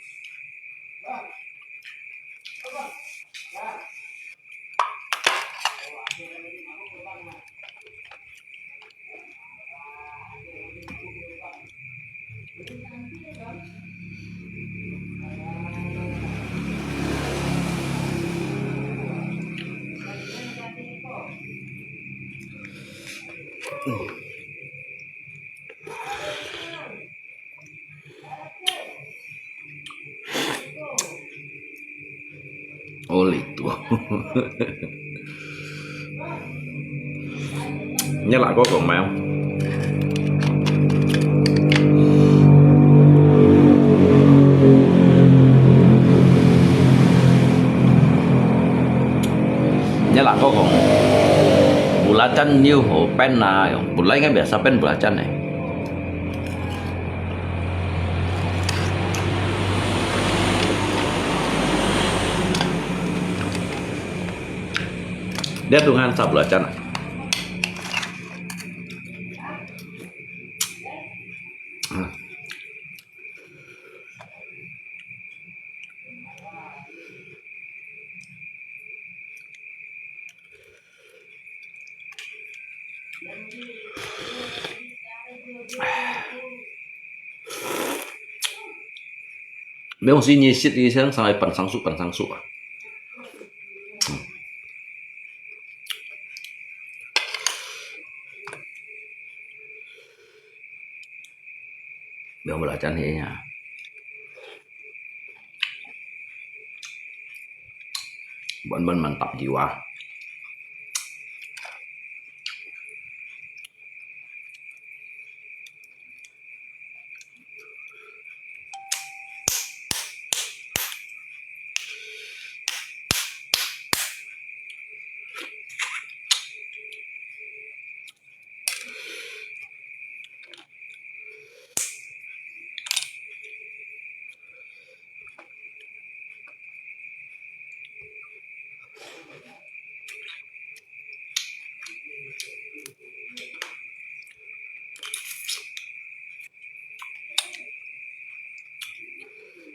哦，你多。你辣過講咩？你辣過講，belacan你好變啊，本來應該biasa變belacan呢。 Dia tungan sa belacan. Memang sini sit di sang sampai pansangsu pansangsu ah. Memang belacan ni ya. Bon-bon mantap jiwa.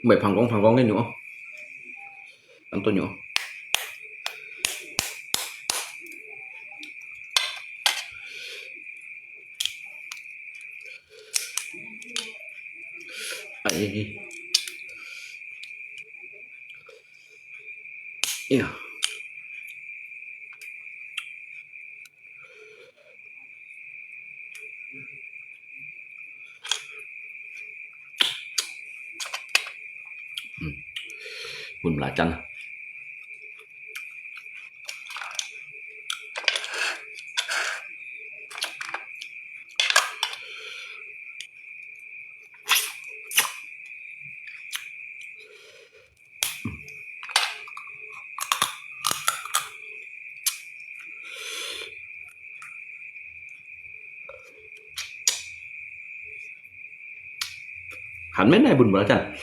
Mày phang kong phang kong cái nhũ. Ăn tôi nhũ. Ai. Iya. Hmm. Bun belacan. Hàn mét này bùn bò lá chăn.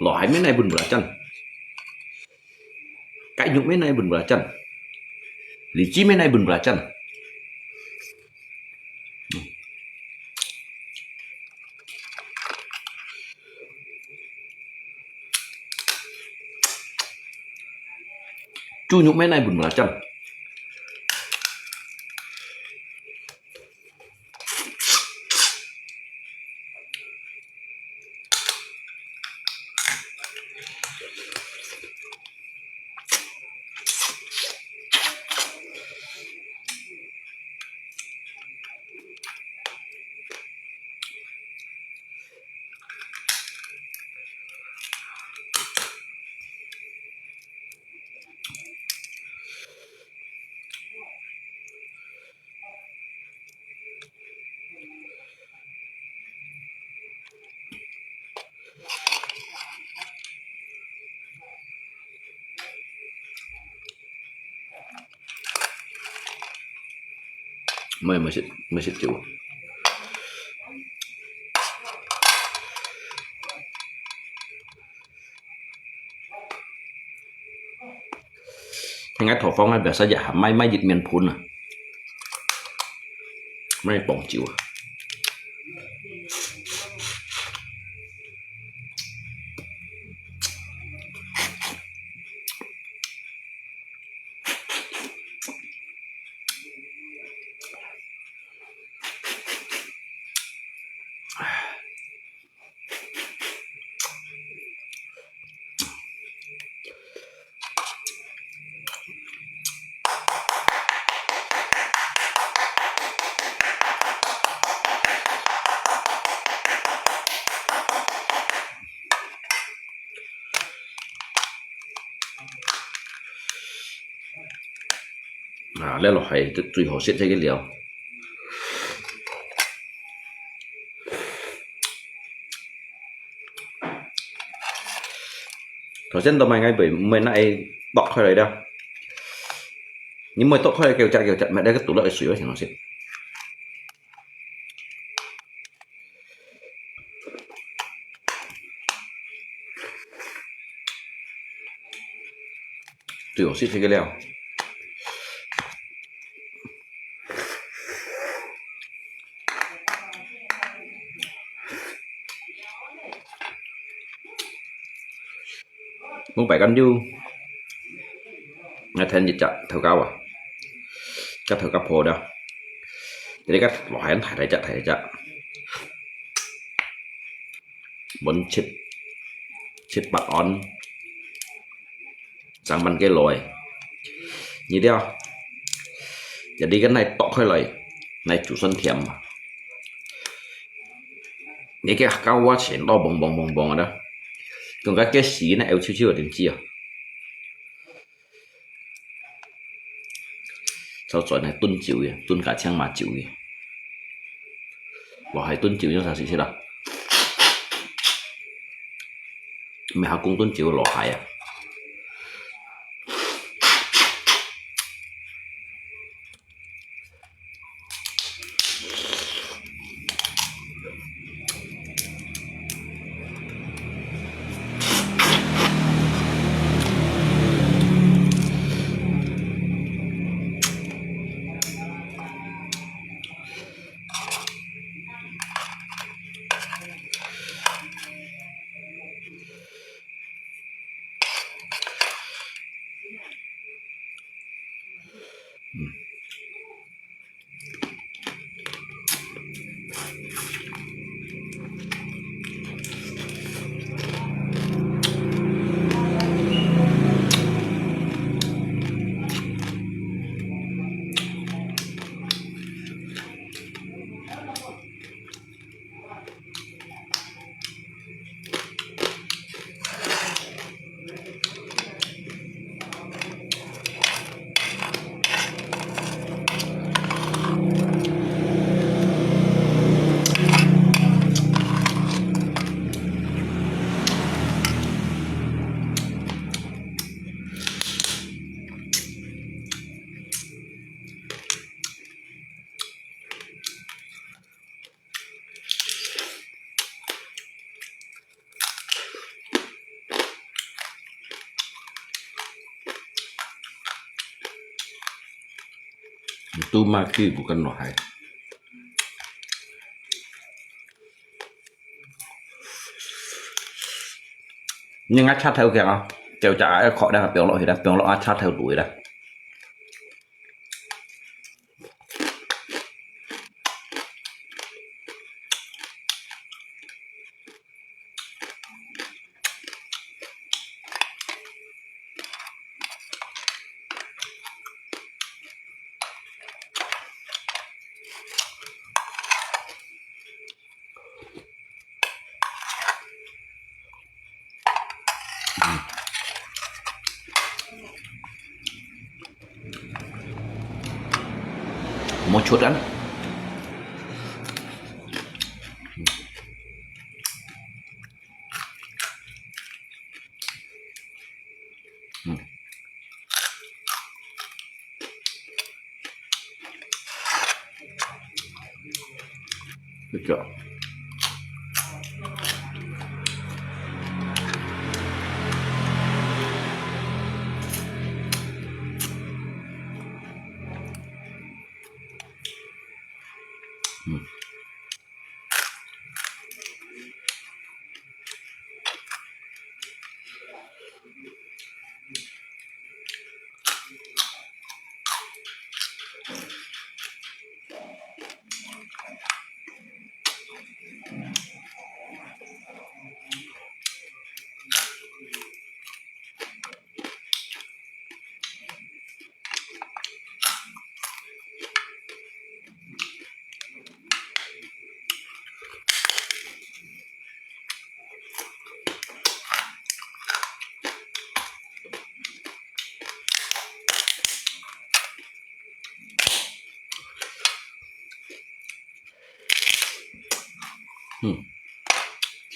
Lỏ hàn mét này bùn bò lá chăn. Cái nhục mét này bùn bò lá chăn. Lý trí mét này bùn bò lá chăn. Chu nhục mét này bùn bò lá chăn. Mời, mời sit, mời sit chịu. 𠊎廚房个biasa也還買，買一面盆啊，買磅酒啊。 啊，這落去最，最好食這個料。頭先都買个，毋會拿來剁開來了。你毋會剁開來，叫隻，叫隻，買那個肚裡个水，我想要食。 最好食這個料。攏擺乾淨，𠊎添一隻豆角啊，隻豆角破了，這個落下大大隻，大大隻。 分切，切八段，正慢个來。你了，這裡个來剁開來，來煮酸甜嘛。你个搞我全都黃黃黃黃个啦，講个个時呢，有少少个點子啊。 就轉來燉酒个，燉加青麻酒个。落海燉酒用啥食食啦？毋係客講燉酒落海啊。 Itu mah去毋敢落海。你愛插頭強啊，就就愛靠那个放落去啦，放落啊插頭落去啦。Muchut kan? Hmm. Good job. 嗯，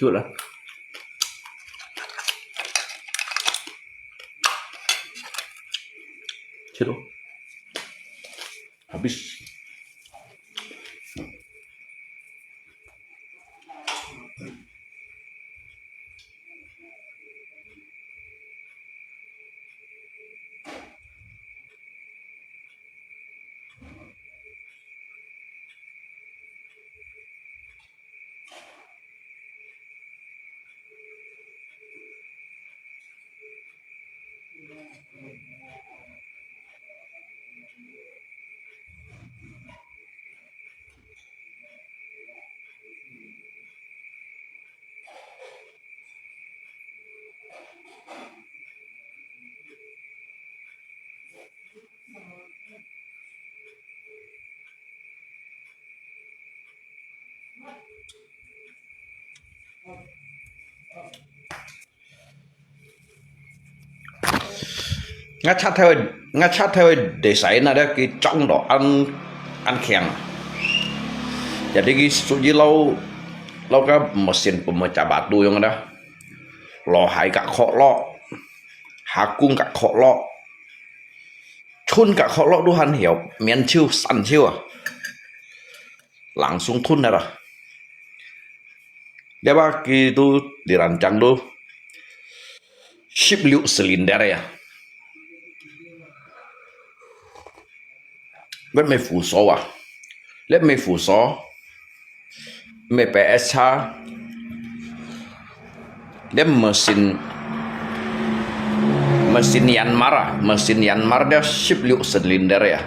去了。去了。Habis. Ngah chat theo, ngah chat theo desa na dia ki chong do an, an khiang. Jadi ki suji lau, lau ka mesin pemecah batu yang ada. Lo hai ka kho lo, hakung ka kho lo, chun ka kho lo tu han hiu, mian chiu, san chiu ah. Langsung thun na ra. Dia ba ki tu di ran chang tu. Sip liu silinder ya. Let me fuso ah. Let me fuso. Me P S H. Let mesin, mesin Yanmar ah. Mesin Yanmar dia sip liu silinder ya.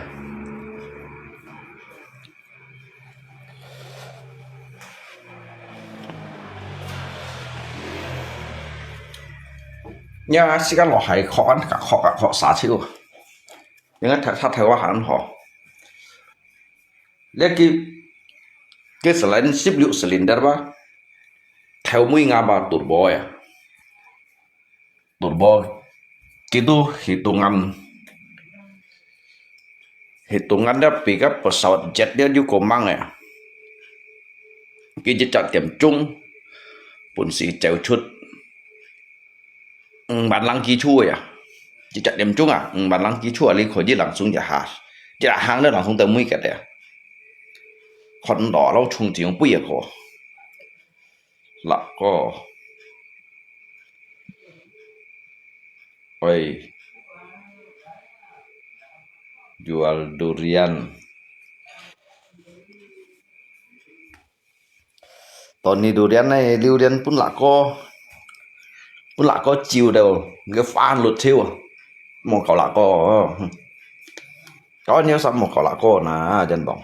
Nya sikan lo hai khok an, ka khok, ka khok sa chiu. Yang ka thak, thak thak wa han ho. Lek ki, ki selain sip liu silinder ba. Theo mui nga ba turbo ya. Turbo, kitu hitungan, hitungan dia pi ka pesawat jet dia ju komang ya. Ki jit chat tiam chung, pun si cheu chut, mm, ban lang ki chu ya. Jit chat tiam chung ah, mm, ban lang ki chu ah, li kho jit langsung ja ha. Jit hang dia langsung teu mui kat ya. Khon do lau chung jing pui ya ko. Lak ko. Oi. Jual durian. Toni durian nai, liu durian pun lak ko. Pun lak ko chiu deu, nge fan lut chiu. Mo kau lak ko. Kau niu sam mo kau lak ko na, jan bong.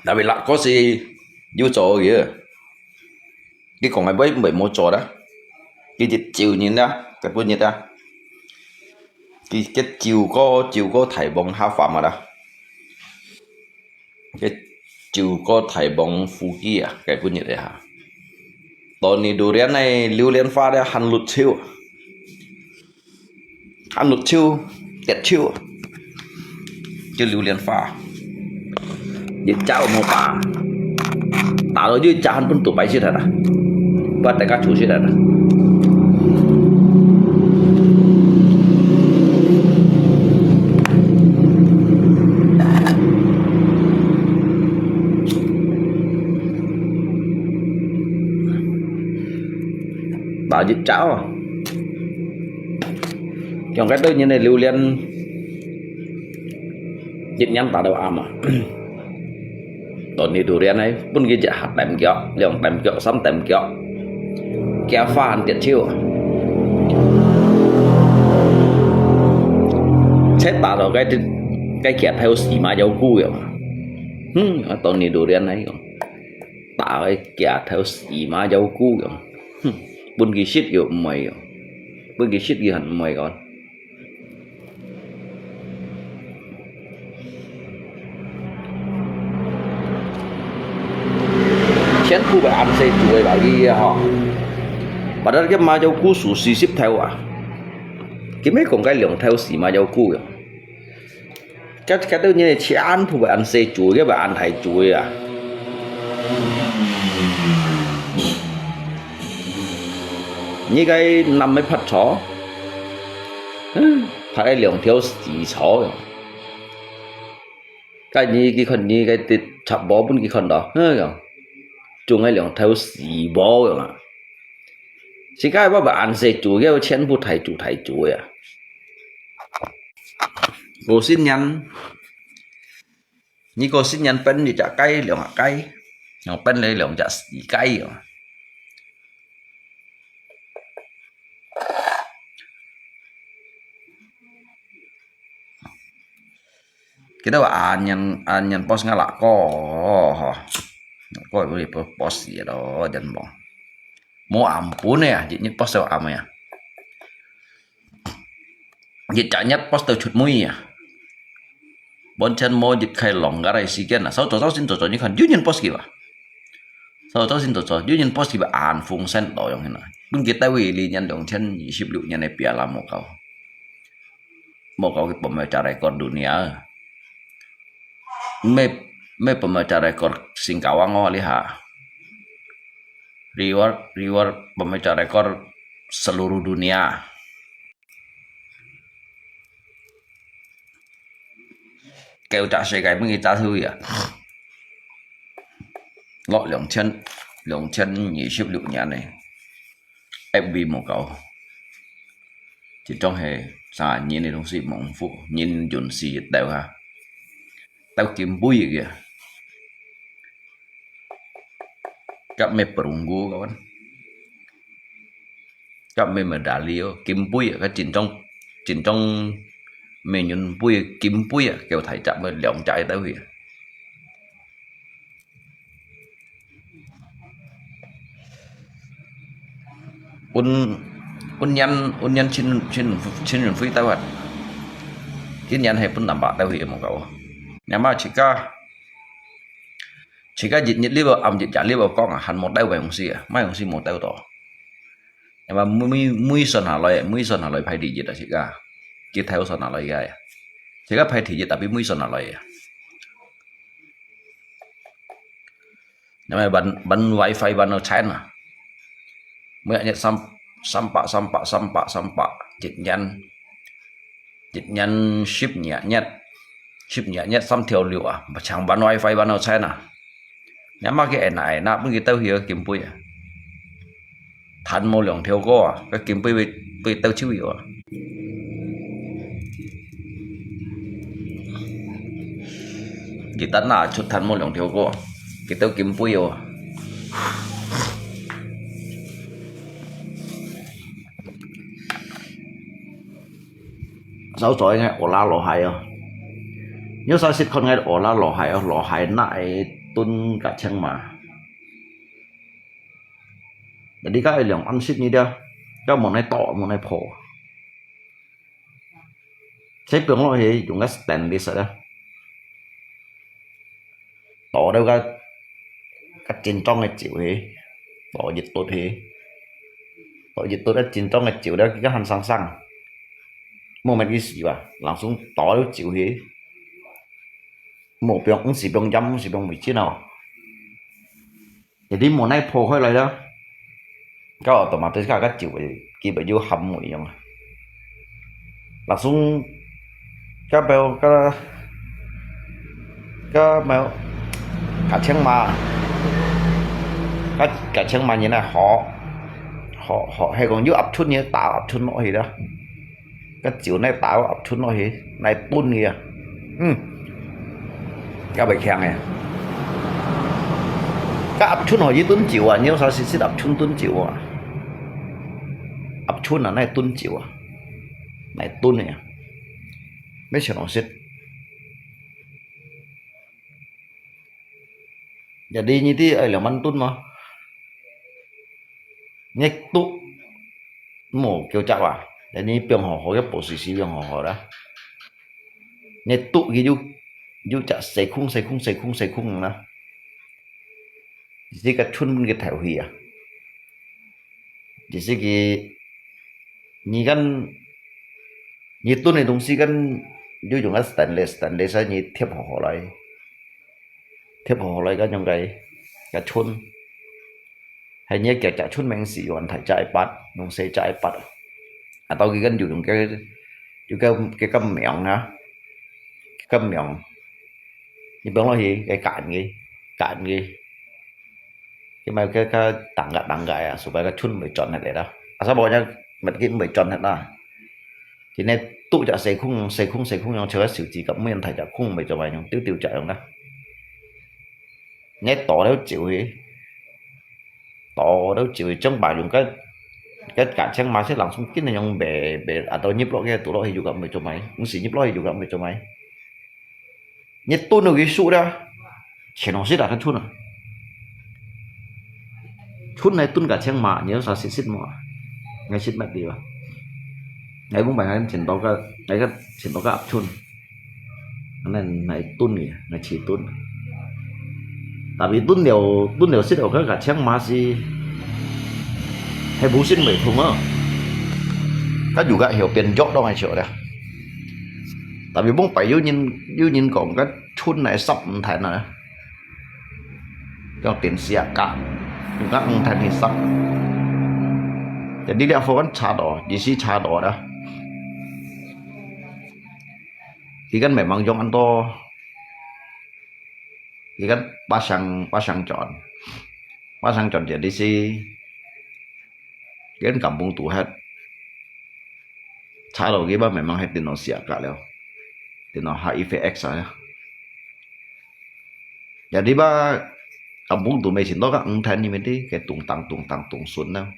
Tapi lak ko si yu cho ye. Ki kong ai bai bai mo cho da. Ki jit chiu nyin da, ka pun nyin da. Ki jit chiu ko, chiu ko thai bong ha fa ma da. Ki chiu ko thai bong fu ki a, ka pun nyin da ha. Toni durian nai liu lian fa da han lut chiu. An lut chiu, tiet chiu. Chiu liu lian fa. Ye chao mo pa. Ta lo ye cha han pun tu pai si ta ta. Ba ta ka chu si ta ta. Ba ye chao. 用該兜人个榴槤，一年打到暗啊。到你榴槤呢，分佢一下踮腳，兩踮腳，三踮腳，驚花還跌手啊。才打到該，該徛頭死馬腰骨樣啊。嗯，啊，到你榴槤呢，用打該徛頭死馬腰骨樣。哼，分佢食又毋會樣，分佢食佢還毋會講。 全部會恁細隻个吧，佢啊吼。Padahal該馬腰骨數四十頭啊，佢毋係講該兩頭死馬腰骨啊。該，該兜人全部會恁細隻个，會恁大隻个啊。你該男个拍錯，嗯，拍該兩條死草啊。 該你，佢看你該隻插播分佢看到，哎呀，中个兩頭死包樣啊！自家爸爸恁細隻，要全部大隻大隻呀。過新年，你過新年分一隻雞，兩隻雞，然後分你兩隻死雞啊！ Kita wa anyan, anyan pos nga lako, ho. Ko buli pos, pos ya lo, jan bong. Mo ampun ya, jit nyit pos ya am ya. Jit chak nyat pos tau chut mui ya. Bon chan mo jit khai lòng garai si kian na. Sau cho sau sin cho cho ni khan, yu nyin pos ki ba. Sau cho sin cho cho, yu nyin pos ki ba an fung sen lo yong hin na. Bun ki tau wi li nyan long chan yi sip lu nyan e pia la mo kau. Mo kau ki pom cha rekor dunia. Me, me pom cha rekor Singkawang o li ha. Reward, reward pom cha rekor seluruh dunia. Kêu chak se kai mung ki chak thu ya. Lo long chan, long chan yi sip lu nyan e. F B mo kau. Chỉ trong hè sa nyin ni dong si mong fu, nyin jun si tau ha. Tau kim bui kìa. Kap me perunggu kawan. Kap me medalio, kim bui ka chính trong, chính trong me nyin bui, kim bui kêu thai chak me long chak tau hi. Un, un nyan, un nyan chin, chin, chin yun fui tau hat. Chin nyan he pun namba tau hi mo kau. Nyama chika, chika jit nyit libo, am jit ja libo kong a, han mo tau bai ung si a, mai ung si mo tau to. Nyama mui, mui son ha loi, mui son ha loi phai di jit a chika. Jit thai son ha loi ya. Chika phai di jit tapi mui son ha loi ya. Namai ban, ban wifi ban no China. Mui nyet sam, sampa, sampa, sampa, sampa. Jit nyan, jit nyan sip nyet nyet. Sip nyet nyet sam thiau liu a. Ba chang ban wifi ban no China. Nyama ki ena ena pun ki tau hiu kim pui a. Than mo long thiau ko a, ka kim pui pui, pui tau chiu yo a. Ki tan na chut than mo long thiau ko a, ki tau kim pui yo a. Sau choi ngai ola lo hai o. Nyo sa sit khon ngai ola lo hai o, lo hai na e tun ka cheng ma. Jadi ka ai liang an sit ni dia, ka mo nai to, mo nai pho. Sai piang lo he, yung ka stainless da. To da ka, ka chin trong ngai chiu he. To yit tut he. To yit tut da chin trong ngai chiu da, ka han sang sang. Mo met ki si ba, langsung to da chiu he. Mo piang, si piang jam, si piang mi chin o. Jadi mo nai pho khoi lai da. Ka automatic ka, ka chiu, ki ba yu ham mo yong. Langsung, ka bèo, ka, ka mèo, ka cheng ma. Ka, ka cheng ma ni na ho. Ho, ho, he kong yu ap chun ni ta ap chun mo hi da. 該酒哪打到鴨春落去，哪燉佢啊？嗯，也袂輕个。該鴨春何以燉酒啊？你有啥識食鴨春燉酒啊？鴨春啊，哪燉酒啊？哪燉个啊？乜全好食。Jadi你知愛兩萬噸嗎？你肚無夠隻啊，你放好好，个保水水放好好啦。你肚佢有有隻細空細空細空細空啦，你這个春分佢透去啊。就是佢，你看，你燉个東西kan，你用个stainless，stainless啊，你貼好好來，貼好好來，kan用个个春，還你夾夾春名是用大隻一把，用細隻一把啊。啊，到佢kan有用个，有个个个名啊，个名，你放落去，个揀佢，揀佢。 佢嘛个个打个打个啊，supaya个春毋會轉忒个啦。啊，啥無樣，物件毋會轉忒啦。今日肚隻細空細空細空樣，像个手指甲，每人大隻空毋會做麼用，丟丟隻樣啦。你倒了酒去，倒了酒去，將把用个个價錢嘛，係人送緊个樣賣賣，啊，到入落去，倒落去又个毋會做麼，毋係入落去又个毋會做麼。 你燉落去熟了，全好食啊，个春啊。春來燉个青麻，你有啥識食無啊？𠊎識乜个啊？𠊎講白，𠊎尋到个，𠊎个尋到个鴨春，恁樣來燉个，𠊎試燉。Tapi燉了，燉了食了个个青麻是，係無心胃痛啊。佢有个後邊肉當係笑了。 Tapi mung pai有人有人講个春來煠魚藤啊，用電視啊夾，用个魚藤去煠。Jadi這貨kan差到，意思差到啦。佢kan memang用恁多，佢kan pasang pasang轉，pasang轉jadi si，佢kan kampung tuh hat。 差到佢吧，memang係電腦寫个了，電腦H I V X啊。Jadi吧，kampung tuh每尋到个魚藤裡面的，个咚當咚當咚順啊。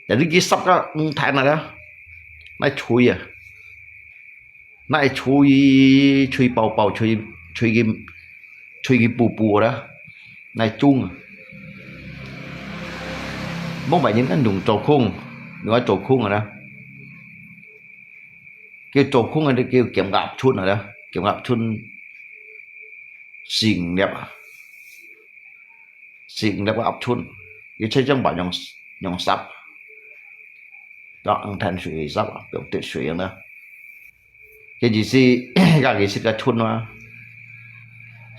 Jadi佢煠个魚藤啊，來吹啊，來吹吹爆爆，吹吹佢吹佢布布啦，來種啊。Mung pai人kan用做空，用來做空个啦。 佢做空个，佢叫鹹鴨春啊，鹹鴨春四五粒啊，四五粒个鴨春，佢切將把用用煠，用魚藤水煠啊，用滴水樣啦。佢意思，佢係食个春啊。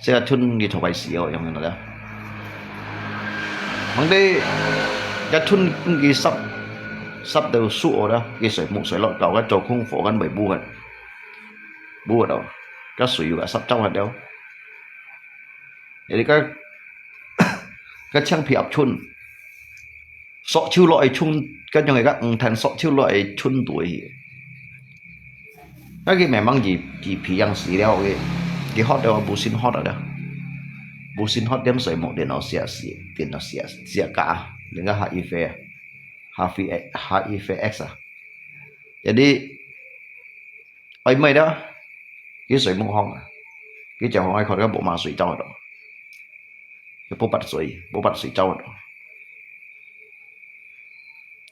食个春佢頭擺時哦，樣樣啦。Mangde，个春佢煠，煠到熟哦啦，佢水木水落夠，个做空火kan會烏忒，烏忒哦，个水又个煠走忒了。Jadi个，个青皮鴨春， 索手落去春，該種个魚藤索手落去春肚去。該佢慢慢佢佢皮樣死了，佢佢hot了，無心hot了，無心hot點水木電腦寫寫，電腦寫寫假，人家H I V，H I V，H I V X啊。Jadi，愛咩了，佢水木荒啊，佢就荒愛看到無嘛水走了。 就不拔水，不拔水走了。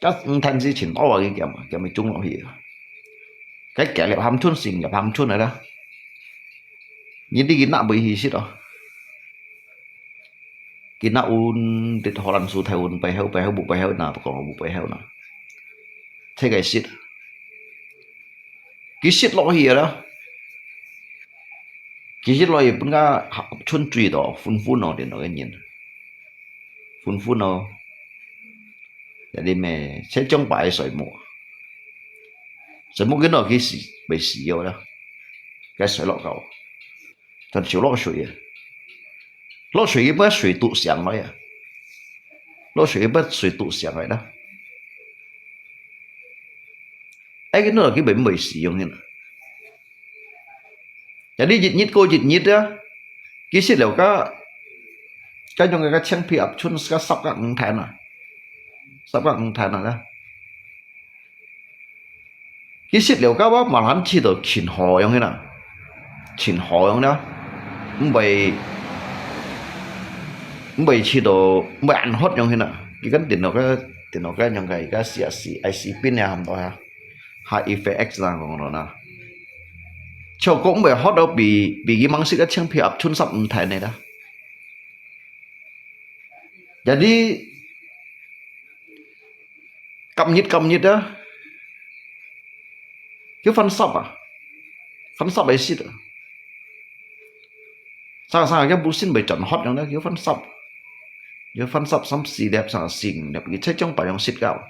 該魚藤是盡多啊，佢鹹鹹佢種落去啊。該幾粒餡春，成粒餡春來啦。你知佢哪會去食哦？佢哪有，你荷蘭樹頭有背後，背後無背後，哪講無背後哪？這个食。 佢食落去个啦。佢食落去分个春醉到，昏昏哦，連到个人，昏昏哦。Jadi咩，這種擺水木，水木佢落去死，會死哦啦。該水落夠，全少落水啊。落水佢把水肚上來啊，落水佢把水肚上來啦。哎，佢拿佢會毋會使用去啦？Jadi一日過一日啊，佢食了个，个用个个青皮鴨春个十个五天啊，十个五天啊，佢食了个話，慢慢試到盡好用去啦，盡好用了，毋會，毋會試到，毋會恁hot用去啦。佢跟電腦个，電腦个用个，个四十四，I C pin啊，差毋多啊。 H I V X啦，講到啦。效果毋會好到比，比佢吂食个青皮鴨春十五天个啦。Jadi，今日今日啊，佢翻十啊，翻十个食啊。常常个無線會轉hot樣咧，佢翻十，佢翻十三四粒，三四五粒，佢才將白樣食到。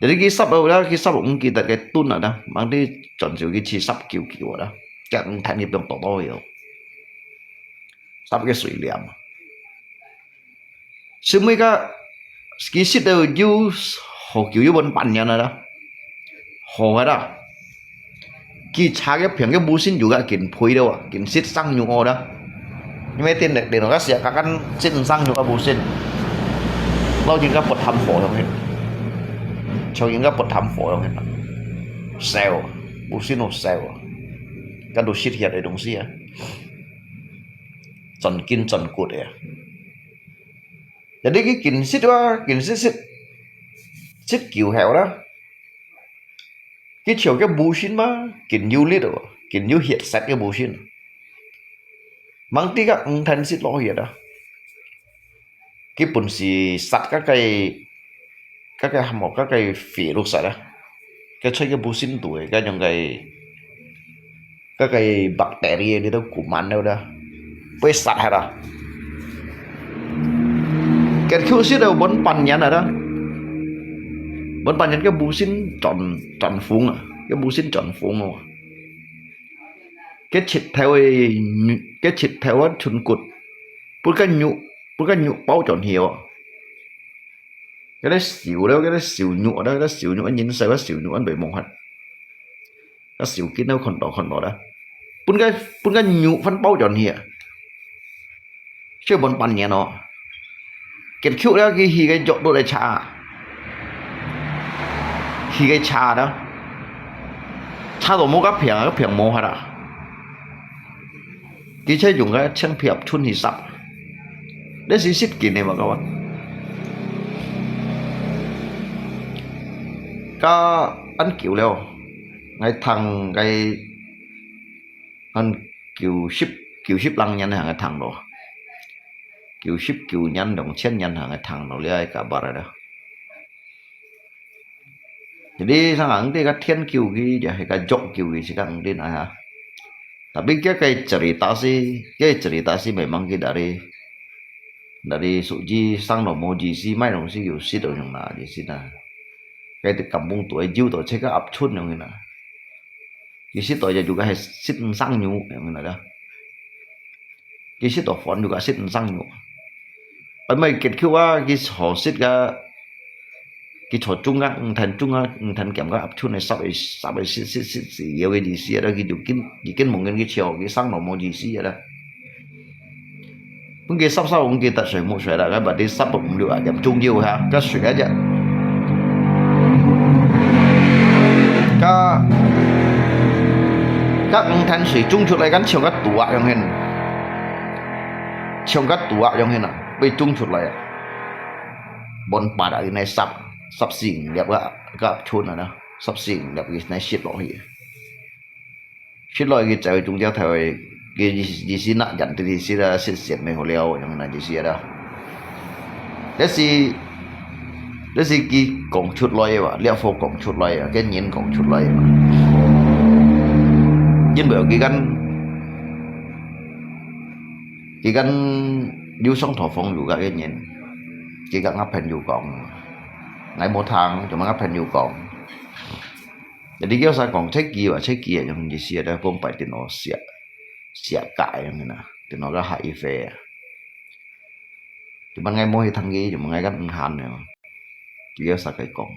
Jadi佢十號啦，佢十號毋記得个燉啊啦，吂知轉手佢試十九九啊啦，佢五天佢放多多个哦，十个水簾。所以个，佢食到有好久有分半年啊啦，好个啦。 佢查个平个無線有个緊配了啊，緊食生肉哦啦。因為電力電腦个時間，剛剛食生肉个無線，老人家不貪火用个，像人家不貪火用个，燒，無線哦燒啊，該都食血个東西啊，轉筋轉骨个啊。Jadi佢緊食啊，緊食食，食久後啦。 佢像个無線嘛，緊有力哦，緊有血色个無線。吂知个五天食落去啊，佢本是殺个个，个个項目，个个肥肉殺啊，个出个無線肚个，个用个，个个bakteri你都顧慢了啦，會殺下啦。結果食到分半年啊啦。 分半年个無線轉，轉風啊，个無線轉風哦。个切頭个，个切頭个春骨，分个肉，分个肉包轉去哦。該个燒了，該个燒肉啊，該个燒肉，人燒个燒肉，恁會無法。个燒筋都看到，看到啦。分个，分个肉飯包轉去啊。 食分半年哦。結束了，佢去个藥都來查，去个查啦，查到無个平，个平無法啦。佢才用个青皮鴨春去殺，這是實際个嘛，各位。个恁久了，𠊎聽个 恁九十，九十零年行个聽咯，九十九年、兩千年行个聽咯，這个kabar啦。Jadi，常常你个天救佢，也係个藥救佢，係个毋定啊。Tapi佢个cerita係，佢个cerita係memang佢dari，dari suci sang nomor jisi，買東西有食到用啦，意思啦。佢个kampung肚个有到，這个鴨春用啦。 佢食到也有个係食五生肉，明白啦？佢食到飯有个食五生肉。Ban mai結局啊，佢坐食个，佢坐中啊，五天中啊，五天檢个鴨春个十个，十个食食食食有个意思啊，佢就緊，佢緊望緊佢笑，佢生落無意思啊啦。 分佢濕濕，分佢得水冇水啦，該把啲濕到五六啊點鐘要下，該水啊只。該，該五灘水沖出來，跟像个肚啊樣形，像个肚啊樣形啊，被沖出來啊。滿八啊，因為濕，濕四五粒啊，該村啊，濕四五粒，佢來食落去。 食落去就中間頭个，佢意思，意思那，人的意思啦，食食咩好料，樣那意思啦。這是，這是佢講出來个吧，這貨講出來个，个人講出來个吧。因為佢跟，佢跟有上頭風有个个人，佢跟我朋友講，𠊎無聽，就問我朋友講。 Jadi佢有時講，這句話，這句話，用意思啊，放擺電腦寫，寫解樣个啦，電腦个下一飛啊。就問𠊎無去聽佢，就問𠊎个毋閒了。佢有時佢講，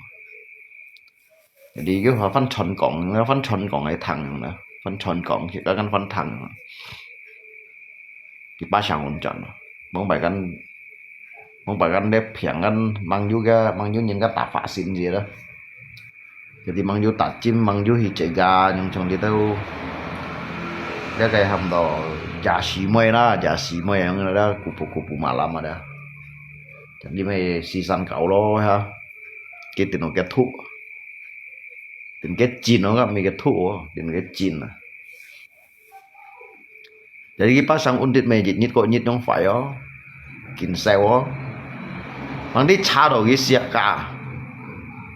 Jadi佢話翻長江，翻長江个湯啦，翻長江，佢講翻翻湯。佢巴上運轉，望擺間，望擺間咧平間，mang有个，mang有人个打發先至啦。Jadi mang有打尖，mang有去這个，yang trong đi đâu。這个喊到假西妹啦，假西妹，yang ada kupu-kupu malam ada。Jadi 咩西山搞咯哈，佢定到个土。 Đến cái chín哦，該乜个土哦，đến cái chín啊。Jadi佢巴上運跌乜日日過日樣快哦，緊瘦哦。Mang đi查到佢食啊，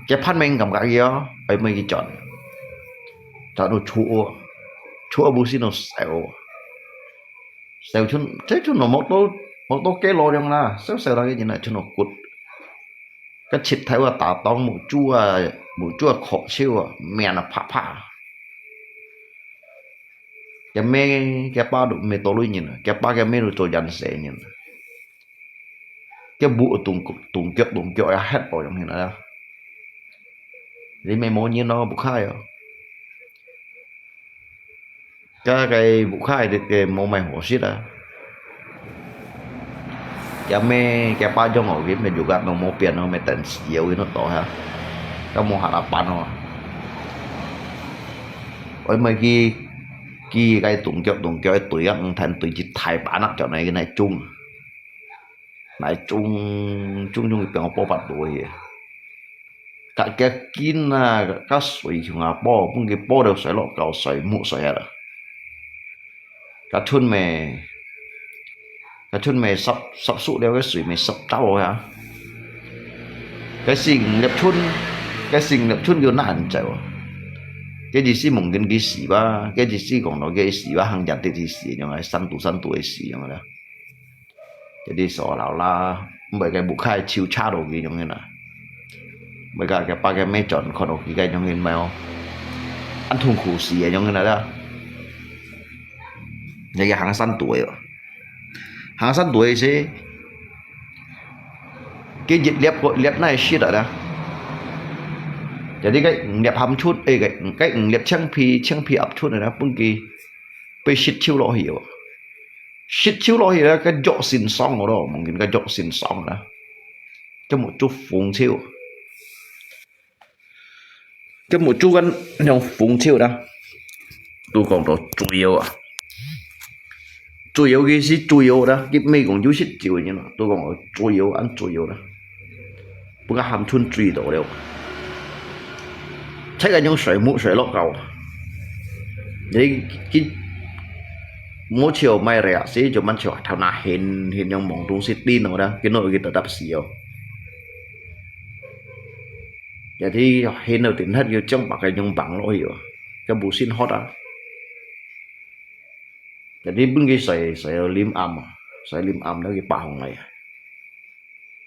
佢盼命感覺佢哦，愛乜佢轉，轉到出哦，出哦不是那瘦哦，瘦出，這出那摸到摸到幾多樣啦，瘦瘦到佢人啊，出那骨。 該膝頭啊，打當，目珠啊，目珠啊，殼手啊，面啊，啪啪。佢姆，佢爸都毋係多類人啊，佢爸佢姆都做人世人啊。佢舞動，動腳動腳啊，歇到樣形啊。你乜無人咯，不開哦。 該个屋下个無麼好食啊。佢姆佢爸養好佢，乜有个無無變咯，乜等死了佢都倒下，該無下哪辦哦。我乜佢佢个動腳動腳對啊，毋聽對一大把那叫那个那種，那種種種變我波發多去。 甲个筋啊，甲水像啊波，分佢波到水落到水木水啊啦。甲春咩，甲春咩濕濕熟了，个水咩濕到啊。个成粒春，个成粒春又难走啊。个意思望緊佢死吧，个意思讲到佢死吧，行人哋去死，样啊，山肚山肚个死样啊啦。 Jadi seolah-olah每个屋下就差到佢樣个啦。每个个把个咩轉看到佢个樣个咩哦，恁痛苦死个樣个啦。你个行山肚个哦，行山肚个是，佢一粒个粒那食啊啦。Jadi个五粒含出，诶，个个五粒青皮青皮合出个啦，分佢被食手落去哦。 食手落去咧，个肉先爽个咯，望見个肉先爽啦。个目珠紅手，个目珠跟用紅手啦，都講到最後啊，最後个是最後啦，佢毋係講有食酒个人啦，都講到最後，恁最後啦。 不過含春醉到了。在該用水木水落高，你佢無笑賣了，是就蠻笑，頭那眩眩用望東西叮哦啦，佢弄佢得得死哦。Jadi眩到頂下要將白个用棒落去哦，就無信號啊。Jadi分佢洗洗到臨暗啊，洗臨暗了佢爬上來啊。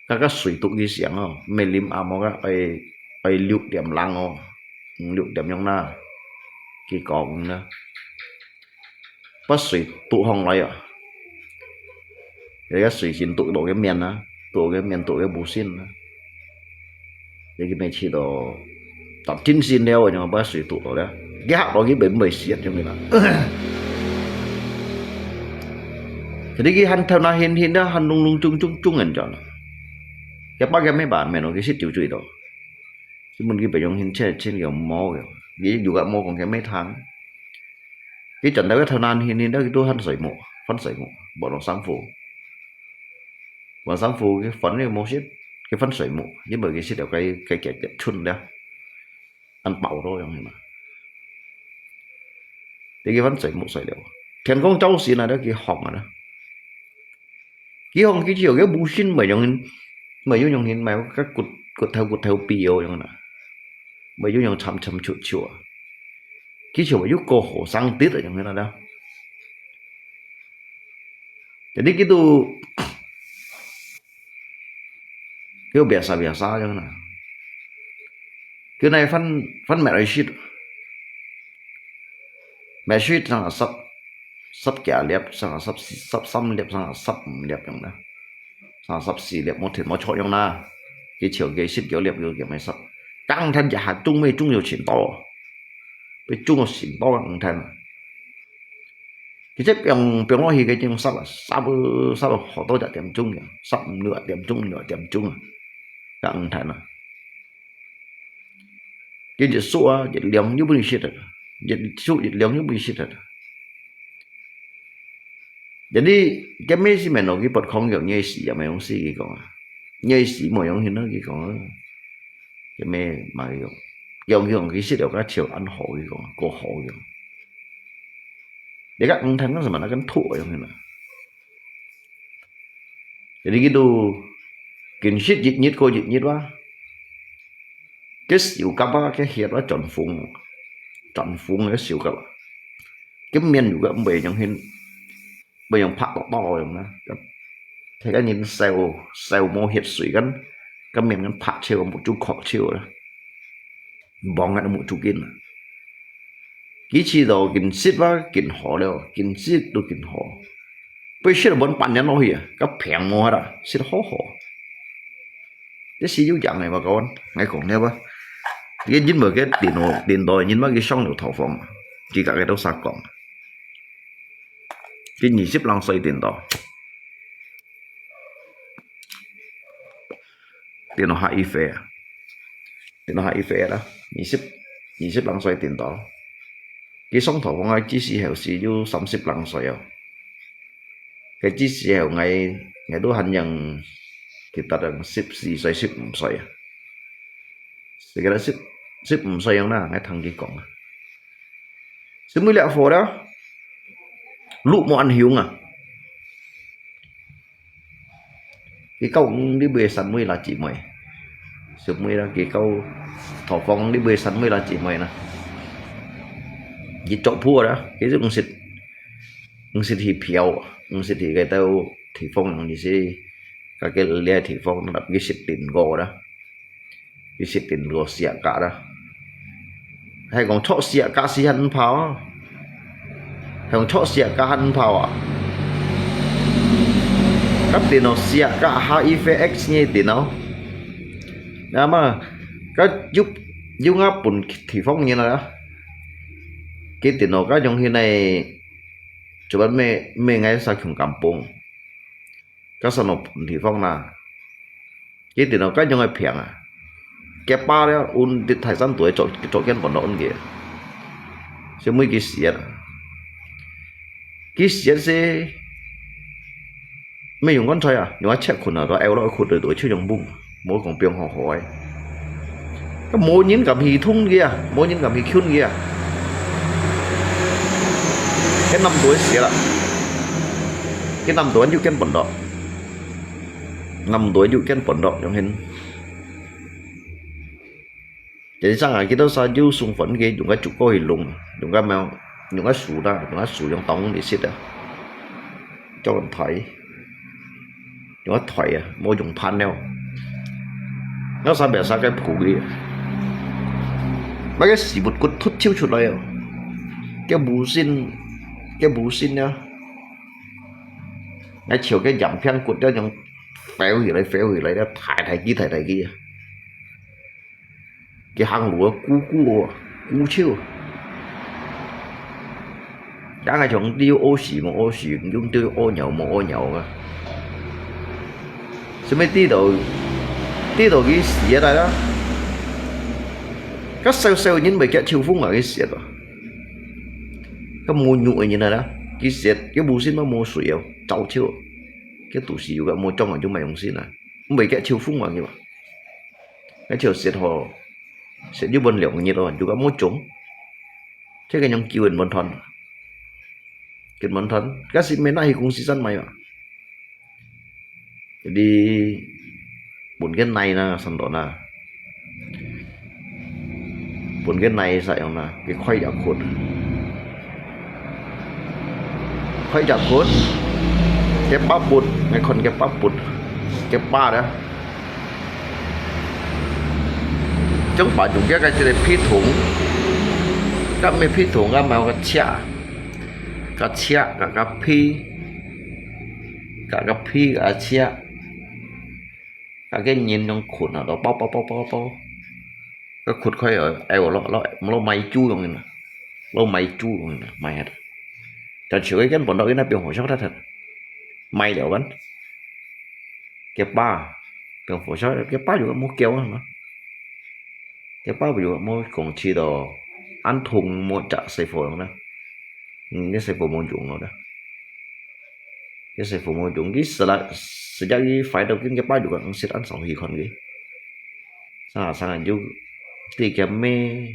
該个水毒佢想哦，毋係臨暗哦，个愛愛六點零哦，五六點樣啦，佢講啦，把水毒上來啊，這个水先毒到个面啊，毒个面毒个無信啊，這个沒去到，當真心了，我講把水毒到了，佢嚇到佢袂袂死啊，聽明白？Jadi佢還頭那眩眩啊，還隆隆中中中人講啦。 佢爸佢姆辦面咯，佢食酒醉到。佢問佢白用現錢錢佢無个，佢有个無講佢姆聽。佢轉頭个頭那眩眩，佢都翻水木，翻水木，無落衫褲。無衫褲，佢翻个無食，佢翻水木，因為佢食了該該个个春了，恁飽咯樣嘛。你佢翻水木水了，天光朝晨啊，佢放啊啦。 佢講佢就个無信，毋係用，毋係用用，毋係个骨骨頭骨頭皮哦，用啦，毋係用用參參出出啊。佢就有個好生啲啊，用啦啦。Jadi佢都，佢biasa biasa用啦。佢那翻翻Malaysia，Malaysia上十十幾粒，上十十三粒，上十五粒用啦。 三十四粒，無停無錯樣啦。佢就佢十九粒，佢就毋係十。該紅炭一下種乜種有盡多，會種有盡多个紅炭啊。佢這放，放落去个種煞啊，煞到，煞到好多隻點鐘樣，煞五六點鐘，五六點鐘啊，該紅炭啊。佢一束啊，一兩又分佢食忒，一束一兩又分佢食忒。Jadi，該乜係無用，佢不可能夜市也無用死，佢講啊，夜市無用，佢講啊，該乜無用，用用佢食了，該條恁好，佢講，過好用。你看，嗯，他那什麼，那跟土一樣的。Jadi佢都緊食一日過一日哇。該燒甲啊，該血啊，轉紅，轉紅个燒甲啊。該面有个毋會用翕，毋會用拍到到用啊。大家人燒，燒無血水，該，該面跟拍笑，目珠殼笑啦。望个目珠緊啊。佢試到緊食啊，緊好了，緊食都緊好。 被食了半半年落去啊，該病無啦，食好好。這係有影个嘛，各位，𠊎講了吧。這个因為个領導，領導个人嘛，佢上了土方，佢家个都煞講。佢二十零歲領導，領導下一回啊，領導下一回啦，二十，二十零歲領導。 佢上土方个之時候係有三十零歲哦。該之時候𠊎，𠊎都還樣，記得等十四歲、十五歲啊。係个啦，十，十五歲樣啦，𠊎聽佢講啊。係每粒貨了，路無恁雄啊。 佢教你買三妹啦姊妹，三妹啦，佢教土方你買三妹啦姊妹啦。佢做鋪啦，佢就毋識，毋識去嫖，毋識去該兜地方，意思，該个這地方，佢識訂過啦。 佢識訂過寫價啦。係講著寫價時還毋怕哦，係講著寫價還毋怕啊。該電腦寫價下一飛X你電腦，那麼該又，又𠊎分地方人啦。佢電腦該用現在，做乜咩，咩𠊎殺窮敢崩，該殺到地方啦。 佢電腦該樣个平啊，佢爸了，阮在泰山島做，做見本到恩个，所以每佢寫啊，佢寫是，沒用棺材啊，用啊切捆啊，都拗落捆對對，就用木，無講放好好个。該無人敢去動佢啊，無人敢去近佢啊。該南島寫啦，該南島就見本到。 南島有見本到，用現。Jadi上啊，佢兜儕有送分佢，用个竹篙去弄，用个苗，用个樹啦，用个樹用當嚟食啊，做人抬，用个抬啊，無用盤了。𠊎上邊儕个鋪个，那个屎朏骨突抽出來哦，个無心，个無心啊！ 𠊎笑个羊片骨了，樣飛起來，飛起來了，抬抬佢，抬抬佢啊！佢行路啊，跍跍啊，跍手。但𠊎像你有屙屎無屙屎，用對屙尿無屙尿啊！什麼地道，地道佢死啊來啊！該少少人袂結秋風啊，佢死啊！該無肉个人來啦，佢死，佢無心啊，無水啊，燥手。 該肚屎有个無種啊，就莫用心啊，毋會該秋風啊，佢話。該秋食好，食一碗兩日哦，有个無種，這个用救人本團，救人本團，該是沒拿去公司上賣嘛。Jadi，分个奶啦，上到啦。 分个奶使用啦，佢開隻窟，開隻窟，佢八步，𠊎看佢八步，佢八啦。將八用佢个這个皮桶，甲咩皮桶，甲買个尺，甲尺，甲甲皮，甲甲皮，甲尺。 啊，个人用捆啊，都包包包包包，該ขุ開哦，哎，我落落落買豬用个，落買豬用个，買下。但係佢根本到該邊火燒佢，買了完，佢爸，邊火燒，佢爸又無叫啊嘛，佢爸又無講起到，安通無隻細火用啦，嗯，該細火無用了啦。 一時父母中佢死啦，死咗佢快到今个八六个五十安上去看佢。生啊生啊，就對佢咩，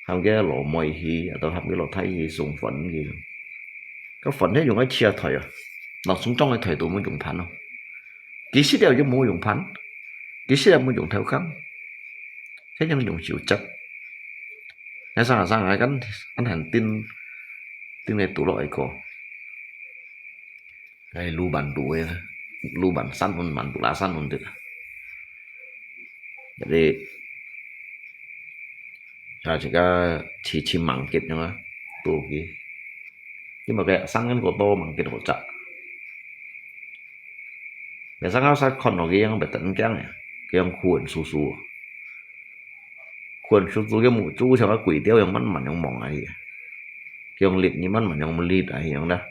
喊佢老妹去，啊，都喊佢老太去送飯佢。个飯係用个車抬啊，老送裝个抬都無用盤咯。幾時了就無用盤，幾時了無用頭扛，係用用手執。 那生啊生啊，kan安很定，定个堵落一個，哎，路板堵个，路板山門板堵啦山門的。Jadi，啊，這個去去忙結樣啊，堵佢，因為佢生緊過多忙結好雜。你生啊生看到佢樣，別等驚呀，佢樣苦很叔叔。 困叔叔个目珠像个鬼雕樣慢慢樣望下去，佢樣立你慢慢樣立下去樣啦。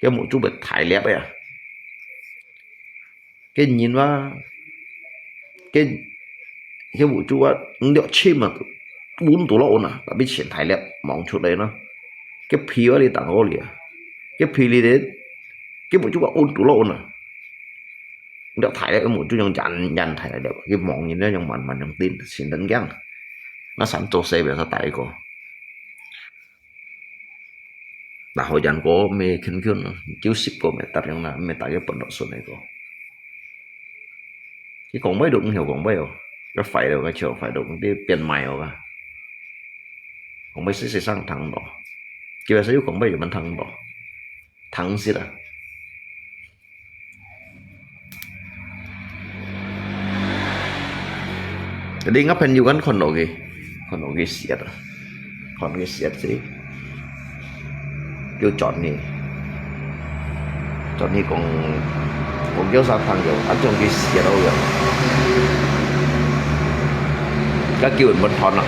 个目珠會大粒个啊，个人哇，个个目珠啊，五六千啊，溫度落溫啊，tapi前大粒望出來呢，个皮啊你當好哩啊，个皮里个，个目珠啊溫度落溫啊。 了大粒，目珠用眼眼大粒，佢望人咧用慢慢用盯，先等驚。那三做四表示大一個。那好人過咩近近咯，九十個meter樣啦，咩大約半落順个個。佢講尾都毋曉講尾哦，要快到，該就快到，佢變慢哦啊。講尾細細聲聽到，叫佢又講尾又មិន聽到。 糖色啊。另外朋友間看到佢，看到佢寫啊，看佢寫字，叫轉去，轉去講，講叫啥朋友，啊，將佢寫到樣，該叫人問團啦，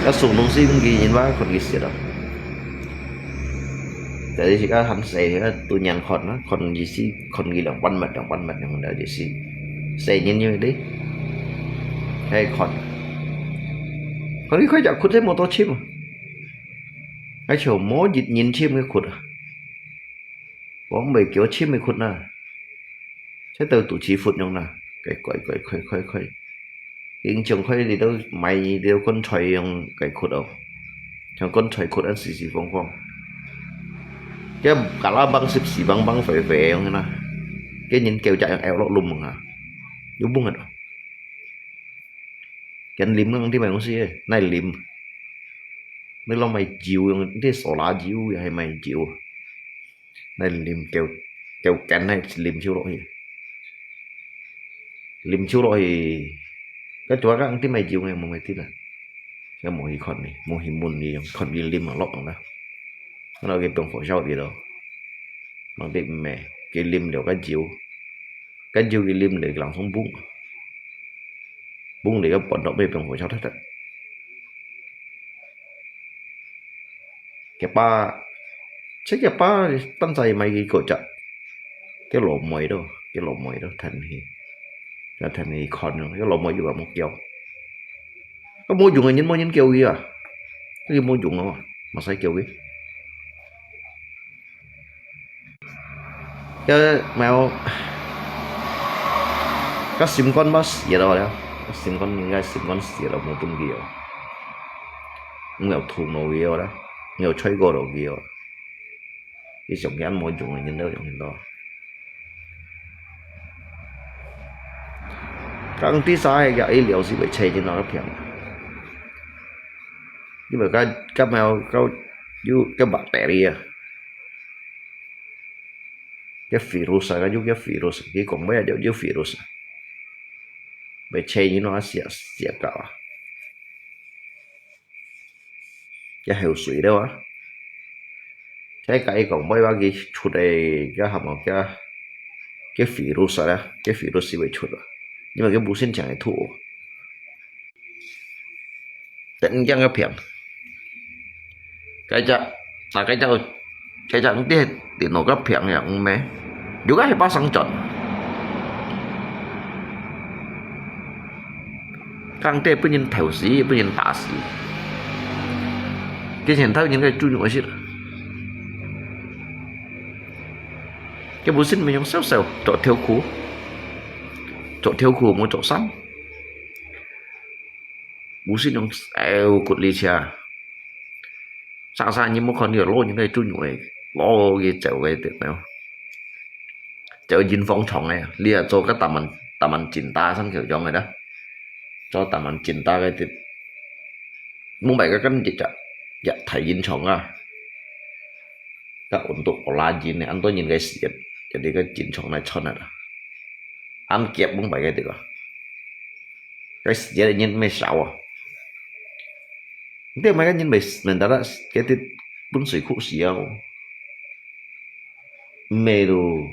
該送東西佢人話看佢寫到。 Jadi si ka han sai ka tu nyan khon na, khon ji si, khon ji lang pan mat, lang pan mat yang da ji si. Sai nyin nyin di. Hai khon. Khon ji khoi jak khut sai motor chim. Hai chou mo jit nyin chim ke khut. Wong bai kio chim ke khut na. Sai tau tu chi phut yang na. Kai koi koi koi koi koi. Ing chang khoi li tau mai li tau kon choi yang kai khut au. Chang kon choi khut an si si fong fong. Kia kala bang sip si bang bang fei fei yang na. Kia nyin kêu chạy yang eo lok lum ha. Yu bung ha. Kia lim ngang ti mai ngong si, nai lim. Nai lo mai jiu yang ti so la jiu ya hai mai jiu. Nai lim kêu, kêu kén nai lim chiu lok hi. Lim chiu lok hi. Ka chua ka ang ti mai jiu ngai mo mai ti na. Ka mo hi khon ni, mo hi mun ni, khon ni lim ang lok ang na. Ka lo ke pong fo shao ti lo. Mang ti me, ke lim liu ka jiu. Ka jiu ke lim liu lang song bung. Bung liu ka pon dok me pong fo shao thak thak. Ke pa, che ke pa, tan sai mai ki ko cha. Ke lo moi do, ke lo moi do, than hi. Ka than hi khon do, ke lo moi yu ka mo kiao. Ka mo yung nyin mo nyin kiao ki a. Ki mo yung a, ma sai kiao ki. Ke mèo, ka sim kon ba sia lo le. Ka sim kon,應該sim kon sia lo mo pun ki o. Ngiao thung lo ki o le. Ngiao choi ko lo ki o. Ki song yan mo yung nyin do yung do. Kang ti sa he ka i liao si bai chai nyin lo piang. Ni ba ka, ka mèo, ka yu, ka bacteria. Ke virus a, ka yu ke virus, ki kong bai yu, yu virus. Bai chai nyin lo sia, sia ka a. Ke heo sui lo a. Chai ka i kong bai ba ki chut e, ke ham ke, ke virus a, ke virus si bai chut a. Ni ma ke bu sin chang e thu. 得人驚个病。該隻，啊，該隻，該隻毋知電腦个病呀，毋咩？有个係巴生轉。講得分人投死，分人打死。之前頭人个豬肉食。佢無信，毋用燒燒，著條褲，著條褲，無著衫。 無信用燒骨力車。上山你無看到老人个豬肉个，老个走个，對無？走人方長个，你也做个打滿，打滿緊打，像佢樣个啦。做打滿緊打个，對。無買个跟一隻，一台人長啊。該運動我拉人呢，恁多人个時間，就這个緊長來穿啊啦。恁夾無買个對吧？ 該時節个人毋係少啊。你買个人毋係，毋係得啦，該兜分水庫死啊。毋係咯，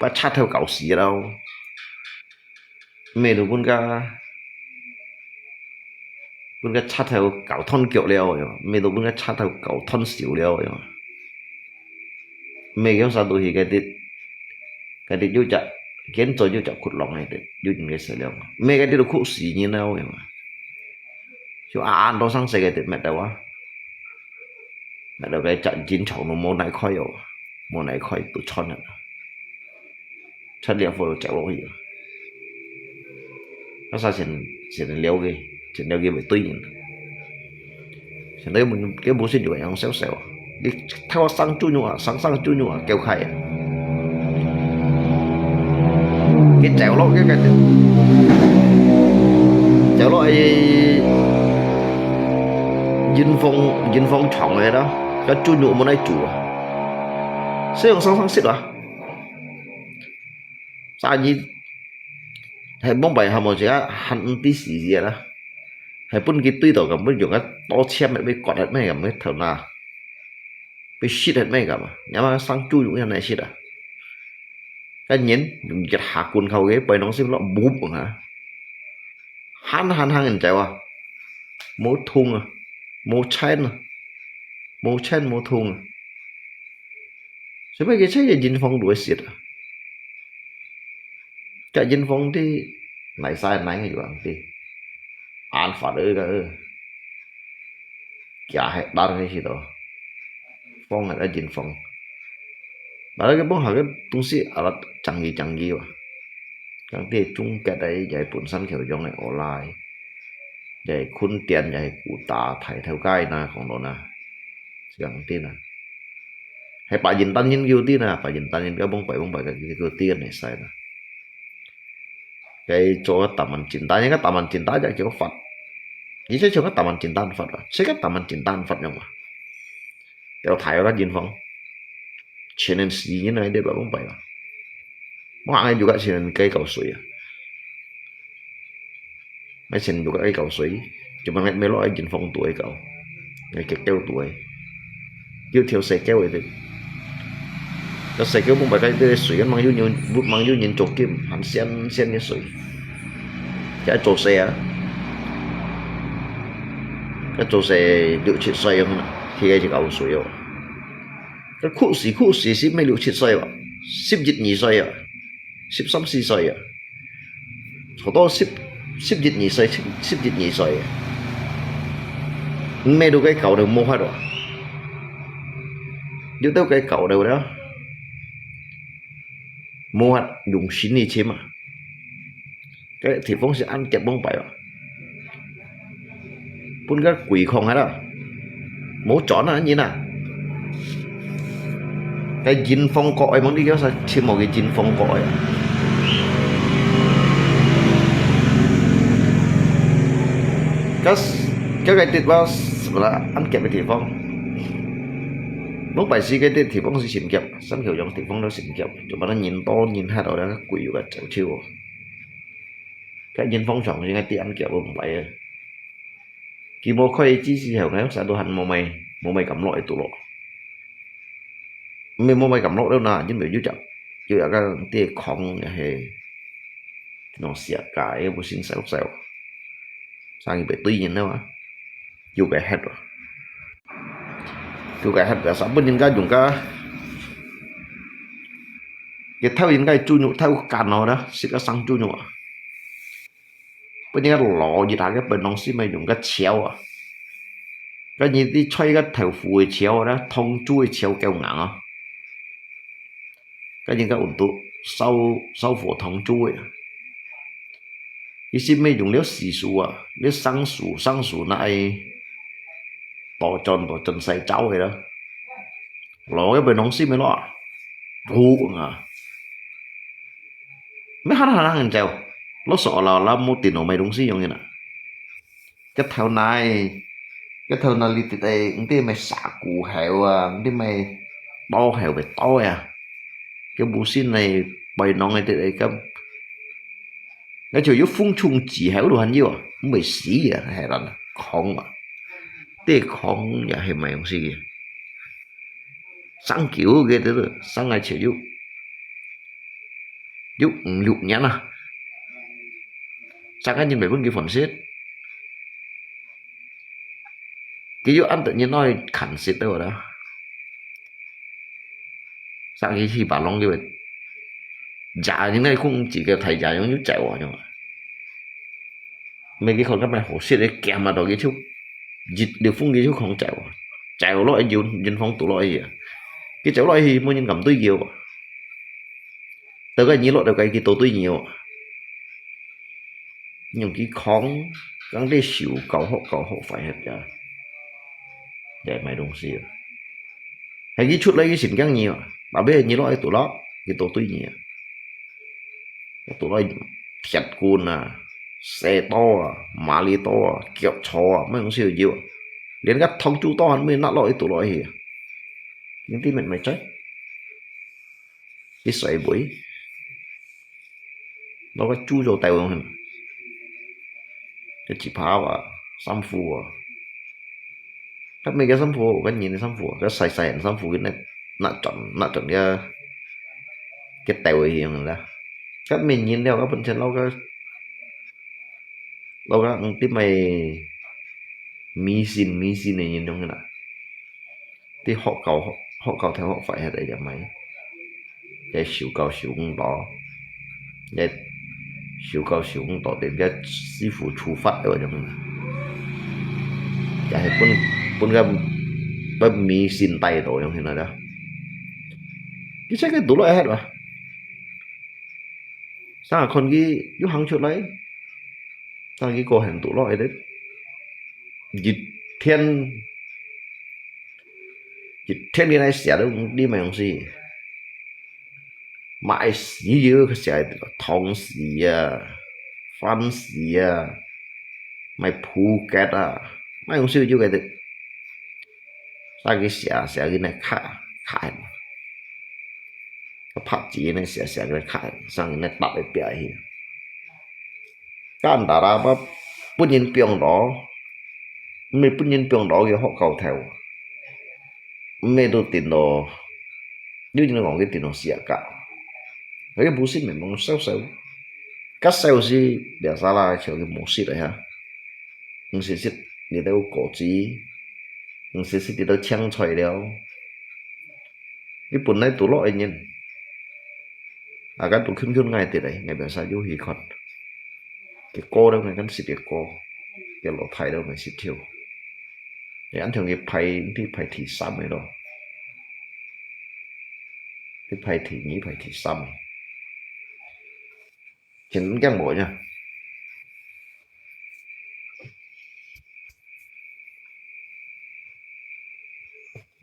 分賊頭搞死了。毋係咯，分个，分个賊頭搞斷腳了，毋係咯，分个賊頭搞斷手了。 毋係講啥東西該兜，該兜有隻，建造有隻窟窿个，有人个死了。毋係該兜都哭死人了，有無？就暗暗到上世个兜，滅掉啊。滅掉該隻人長都無哪開哦，無哪開都穿了。 出了火就走落去啊。該啥先，先了解，先了解會對人。先了解，佢無信就會用燒燒啊。你頭生豬肉啊，生生豬肉啊，叫開啊。佢走落去該兜，走落去人方，人方長个啦，該豬肉無哪煮啊。所以用生生食啊。 生意係往擺還無一個還毋知時節啦，係分佢對到咁，分用个刀切乜，被割乜，乜咁个頭那，被食乜，乜咁啊，你嘛生豬肉樣來食啊？該人用一下棍口个，背囊心落，啵啊，行行行人走啊，無痛啊，無青啊，無青無痛啊。 所以佢在人方度食啊。在人方地，哪儕哪个有人地，安法个个，佢係當个去到，放个人方。Padahal佢放下个東西，啊，爭議爭議哇。講地中間个，也係本身佢用个，我來，也係坤點，也係古打，抬頭街那，講到那，這樣地那。 係白人單人有啲啦，白人單人有幫擺幫擺个，佢个啲人會使啦。佢做个打滿簡單，應該打滿簡單就叫法。而且像个打滿簡單法啊，這个打滿簡單法用啊。有大个人方，前年十一年來，你白幫擺啦。我還有个前年該搞水啊。 愛先有个愛搞水，就問𠊎買落愛人方度愛搞，愛結構度愛，有條細溝个。該細溝本來該个水，吂有人，吂有人做金，還鮮鮮个水。該做細啊，該做細六七歲樣啦，去該就搞水哦。該酷死酷死，係毋係六七歲哦，十一二歲啊。 十三四歲啊，差不多十，十一二歲，十，十一二歲啊。毋係都該搞到無法啊，有兜該搞到了，無法用心去尋啊。該地方係恁結幫擺啊。 分个鬼空下啦，無轉啊，人啊。該人方角个，問你叫啥？尋無个人方角个。該，該个地方，什麼啦？恁夾个地方。無擺時該个地方係心夾，三條洋地方都心夾，就把那人多人下到那个鬼有个走球哦。該人方長應該地恁夾，毋擺个。 佢無開之時候呢，啥都還無買，無買敢落去堵落。毋係無買敢落了那，因為有隻，有一個地空也係，那種石界，又不信燒燒。生意被對人了嘛。有个核啊，有个核个，啥分人家用个，个偷人家个豬肉偷奸哦啦，食个生豬肉啊，分人家老一下个本东西咪用个炒啊，个你你菜个豆腐个炒啦，燙豬个炒夠硬啊。 个人个溫度燒，燒火燙豬个。佢係毋係用了死樹啊，了生樹，生樹那愛倒轉，倒轉晒燥个啦。老个本東西咪咯，好啊。乜還還還走，老手啦啦，無電腦買東西用个啦。 个頭那，个頭那裡底个，毋知乜蛇骨猴啊，毋知乜刀猴个刀啊，个無線个背囊个底个，个，个就有風沖之後都還有啊，毋會死啊，係啦，空啊，地空也係買東西个，生久个，這個生个就有，有五六年啊，生个人袂分佢分食。 佢又恁得人來看食个啦。上去去把弄个，假人个空子个太假人又走啊，樣。每个看个买好食个，夾嘛到佢就，一溜風佢就狂走啊，走落去人，人防堵落去啊，佢走落去，無人敢對佢啊。到个你落到个佢都對你啊。 用佢扛，講得手搞好搞好，壞忒呀，也買東西啊。還佢出來佢神經你啊，特別你落去堵落，佢都對你啊。堵落鐵棍啊、細刀啊、馬里刀啊、腳銼啊，乜東西都有啊。連个燙豬刀還毋拿落去堵落去啊。你知乜乜在？ 佢衰尾，拿个豬做帶用，个一把啊，衫褲啊，个每个衫褲，个人个衫褲，个細細人衫褲，佢拿拿轉拿轉个个帶用啦。个每人了，个本身老个老个，嗯，啲咪迷信迷信个人用啦。 啲學校學校頭學法係在這買，在修教修工多，在修教修工多，在這師傅處罰个種，也係分分个分迷信帶到樣形啦。佢真个堵落一下哇，上下看佢又行出來，上佢過行堵落一下，一天 一天你來寫都你毋用死，買死佢寫糖水啊，飯水啊，買補給啊，買用少少个，再去寫寫佢來卡卡，拍字呢寫寫佢來卡，上佢來搭一邊去。 簡單啦，乜分人放到，毋係分人放到个學校頭，毋係都跌到，有人講佢跌到四啊甲，佢無信咪問燒燒，該燒係兩三啦，就佢無食个哈，毋係食你兜果子，毋係食你兜青菜了。 你本來堵落个人，啊，該堵近近𠊎跌个，𠊎表示有去看。佢過了，𠊎敢識別過，佢老太了，𠊎識跳。你安全佢排，你排第三个咯，你排第二、排第三个。 真驚無呀。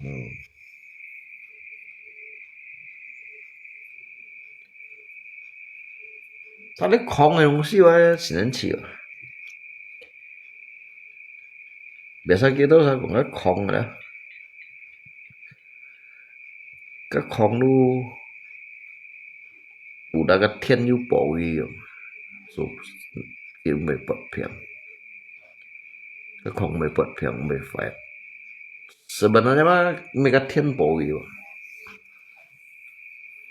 嗯。他咧講个東西啊，真神奇哦。別使幾多才講个講个啦。 該講路有那個天有保佑，所以毋會發病。該講毋會發病，毋會壞。Sebenarnya嘛，毋係該天保佑，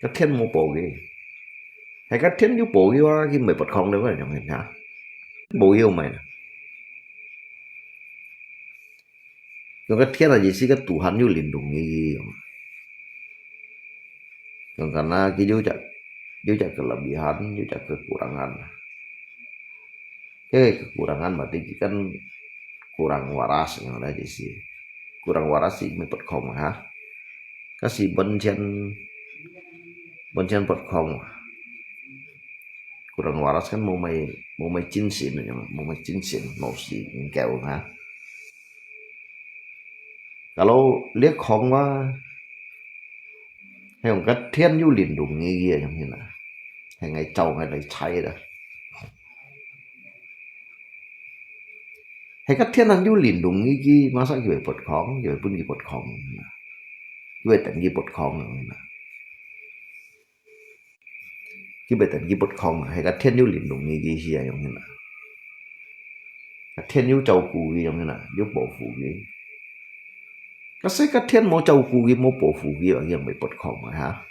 該天無保佑，係該天有保佑啊，佢毋會發講了，該樣形啊，保佑毋係啦。用个天啊，意思个Tuhan有lindungi佢。用个那佢有隻，有隻kelebihan，有隻kekurangan。个kekurangan berarti佢kan kurang waras，用个意思。Kurang waras係乜bật khong ha。Kasi本錢，本錢bật khong。Kurang waras kan無乜，無乜精神，無乜精神，無時間夠哈。Kalau liak khong嘛，係用个天有lindungi佢啊，用个那，係𠊎走𠊎來猜个。係个天啊有lindungi佢，masa佢會bật khong，佢會分佢bật khong，佢會等佢bật khong啊。佢會等佢bật khong啊，係个天有lindungi佢係啊，用个那。个天有照顧佢，用个那，有保護佢。假使个天無照顧佢，無保護佢，佢會bật khong啊哈。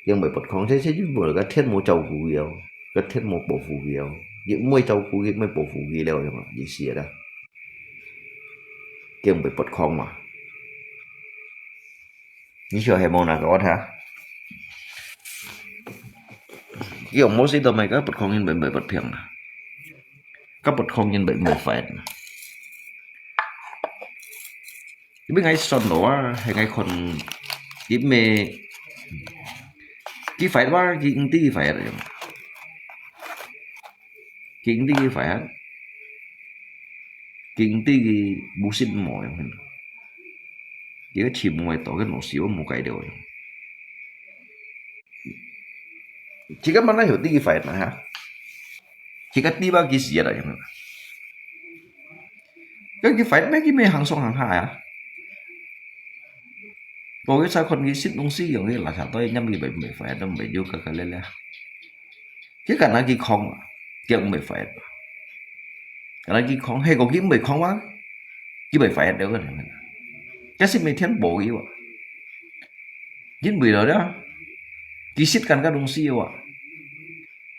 佢會bật khong，這這就無个天無照顧佢哦，个天無保護佢哦，佢毋會照顧佢，毋會保護佢了，用啊，意思啦。佢會bật khong嘛。你曉係無那个我聽？佢用無事都毋係，个bật khong因為毋係bật平啊，个bật khong因為毋係快啊。因為𠊎算到啊，係𠊎看，因為佢快啊，佢毋知佢快啊，佢毋知佢快啊，佢毋知佢無信無用。 佢个全部个到个老師，我無改掉个。這个mana曉得佢fight嘛哈？這个地方佢死了，用。佢fight咩？佢毋行上行下啊？我个才看佢食東西，用个垃圾袋，因為佢毋fight，都毋有个个咧咧。佢敢若佢空啊，佢毋fight。敢若佢空，係个佢毋空啊？ 佢會fight了个人。這係每天無个哇。因為了了，佢食緊个東西哇。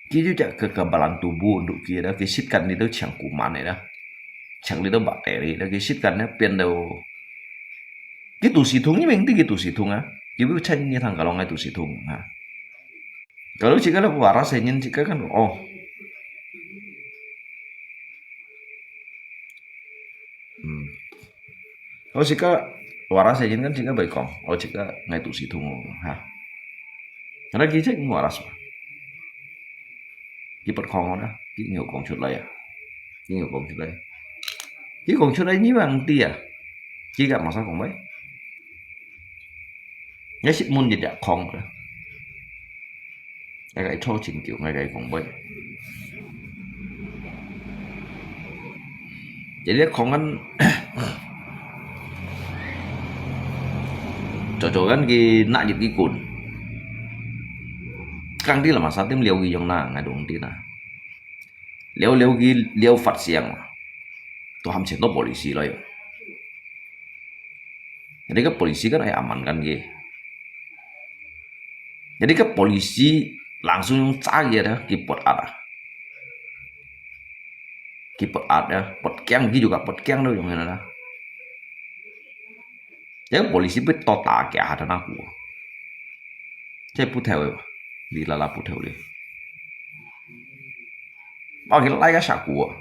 佢就只个个balan tubuh untuk佢啦，佢食緊你都像古曼个啦，像你都白个啦，佢食緊咧變到，佢肚屎痛，因為佢肚屎痛啊，佢會趁你通个咯，佢肚屎痛啊。Kalau jika lah waras nyen jika kan, oh, 嗯。我自家話啦，細人間自家會講，我自家𠊎肚屎痛哦，哈。Karena佢真話啦，佢不講啦，佢有講出來啊，佢有講出來。佢講出來，你還知啊？佢个麼儕講咩？𠊎識問一隻講啦。 𠊎个錯真久，𠊎个講話。Jadi講緊，做做緊佢拿一支棍，講啲啦嘛，三點了佢用啦，𠊎都毋知啦。了了佢了發聲，都喊全到polisi來。Jadi个polisi kan ai aman kan佢。 Jadi个polisi langsung用揸佢啊，佢發閼啊，佢發閼啊，發驚，佢juga發驚都用个啦。Jadi polisi會多打佢下，等下股，這不透个，你啦啦不透哩。 哦，佢拉个石鼓啊，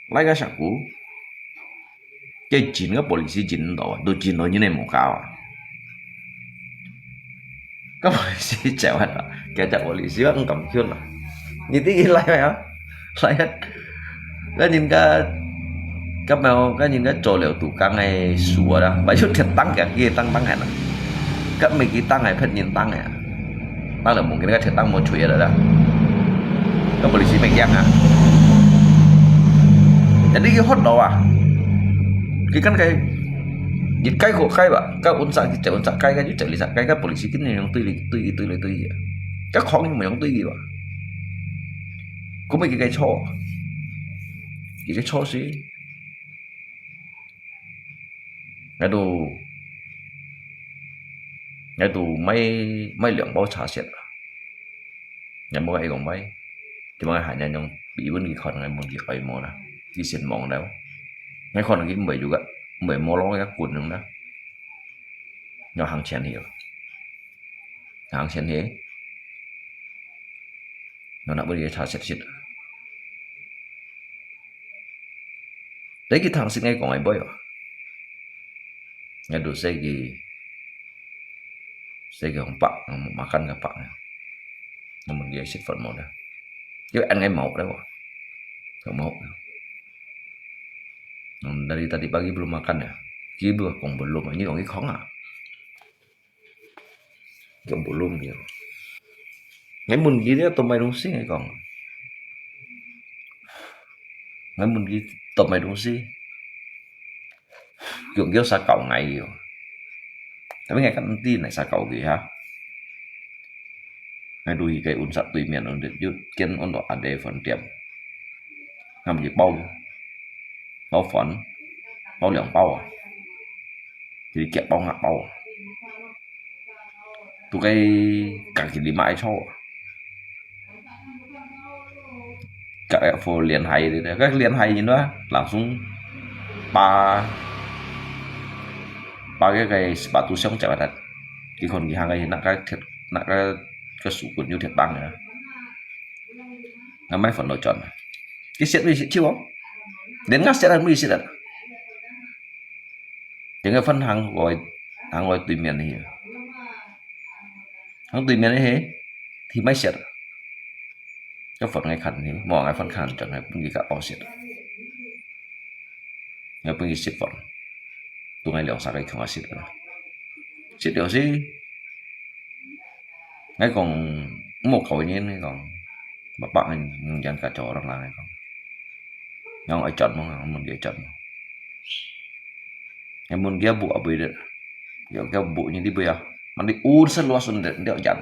拉个石鼓，佢真个polisi真到啊，都真到人哋無搞啊。个polisi走啊，佢隻polisi啊，毋敢去啦。你知佢拉咩啊？拉啊，个人家，个咩？个人家做了tukang个樹啊，把就鐵釘佢，佢釘釘下啦。个毋係佢釘个，別人釘个。 Nang leh mungkin ka chetang mo chui ada dah. Ka polisi megang ah. Jadi ki hot lo ah. Ki kan kai, ki kai ko kai ba. Ka unsa ki cek unsa kai ka ju cek lisa kai ka polisi kin yang tui li tui tui li tui. Ka khong yang mo yang tui ki ba. Ko me ki kai cho. Ki kai cho si. Ngai tu, ngai tu mai, mai liang bao cha siat. Ngai mo ngai kong mai. Cuma ngai hanya nyong bi wun ki khon ngai mo ki koi mo na. Ki sian mong dau. 𠊎看佢毋會有个，毋會無咯个滾樣啦。愛行前去哦，行前去，然後拿分佢炒熟熟。第一趟食𠊎講个妹哦，𠊎都食佢，食佢紅白，makan个白呢。我問佢食飯無呢？佢恁个無了，佢無。Hmm, dari tadi pagi belum makan ya? Dia belum, kong belum, ini kong ikong ah. Kong belum ya. Ngai mun dia tu mai dong sing kong. Ngai mun dia tu mai dong sing. Kong kêu sa kau ngai yo. Tapi ngai kan nanti ngai sa kau ge ha. Ngai du hi cái ôn sat tùy miền ôn định yut kiến ôn độ ade phần tiệm. Ngắm gì bao, bao phần, bao lượng bao à. Jadi kiak bao ngak bao à. Tu cái kaki lima ai chau à. Cái phô liên hai đi, cái liên hai gì nữa, langsung ba, ba cái cái sepatu siang cakap dah. Cái con cái hàng cái nak cái thiệt, nak cái cái sụ quần như thiệt băng nữa. Ngắm máy phần nội chọn. Cái set đi set chiu. Đến ngắt set ăn mới set à. Tiếng cái phân hàng gọi, hàng gọi tùy miền đi. Hàng tùy miền đi hế. Thì máy set. Cái phần ngay khăn đi, mò ngay phần khăn chọn ngay cũng gì cả bao set. Ngay cũng gì set phần. Tụi ngay liều sao cái không ai set à. Set liều xí. Ngai kong, mò kau nyen ngai kong. Bapa ngai, ngan ka cho orang lah ngai kong. Ngai kong ai chọn mò, ngai mun dia chọn mò. Ngai mun kia bu abui de. Kia, kia bu nyen di bu ya. Man di un seluas un de, dia jan.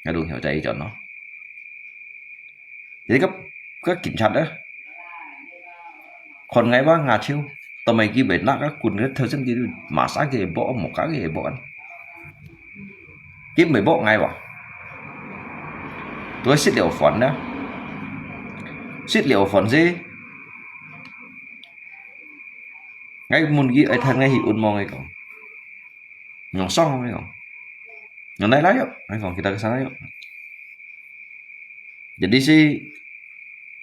Ngai dung hiao chai chọn no. Jadi ke, ke kinchat eh. Kon ngai ba ngah chiu. Tao mai ki bai nak ka kun ke thau chen ki ma sa ke bo mo ka ke bo an. Ki mai bo ngai ba. Tu sit liu fon na. Sit liu fon si. Ngai mun ki ai than ngai hi un mo ngai kong. Nyong song ngai kong. Nyong nai lai yo. Ngai kong kita ke sana yo. Jadi si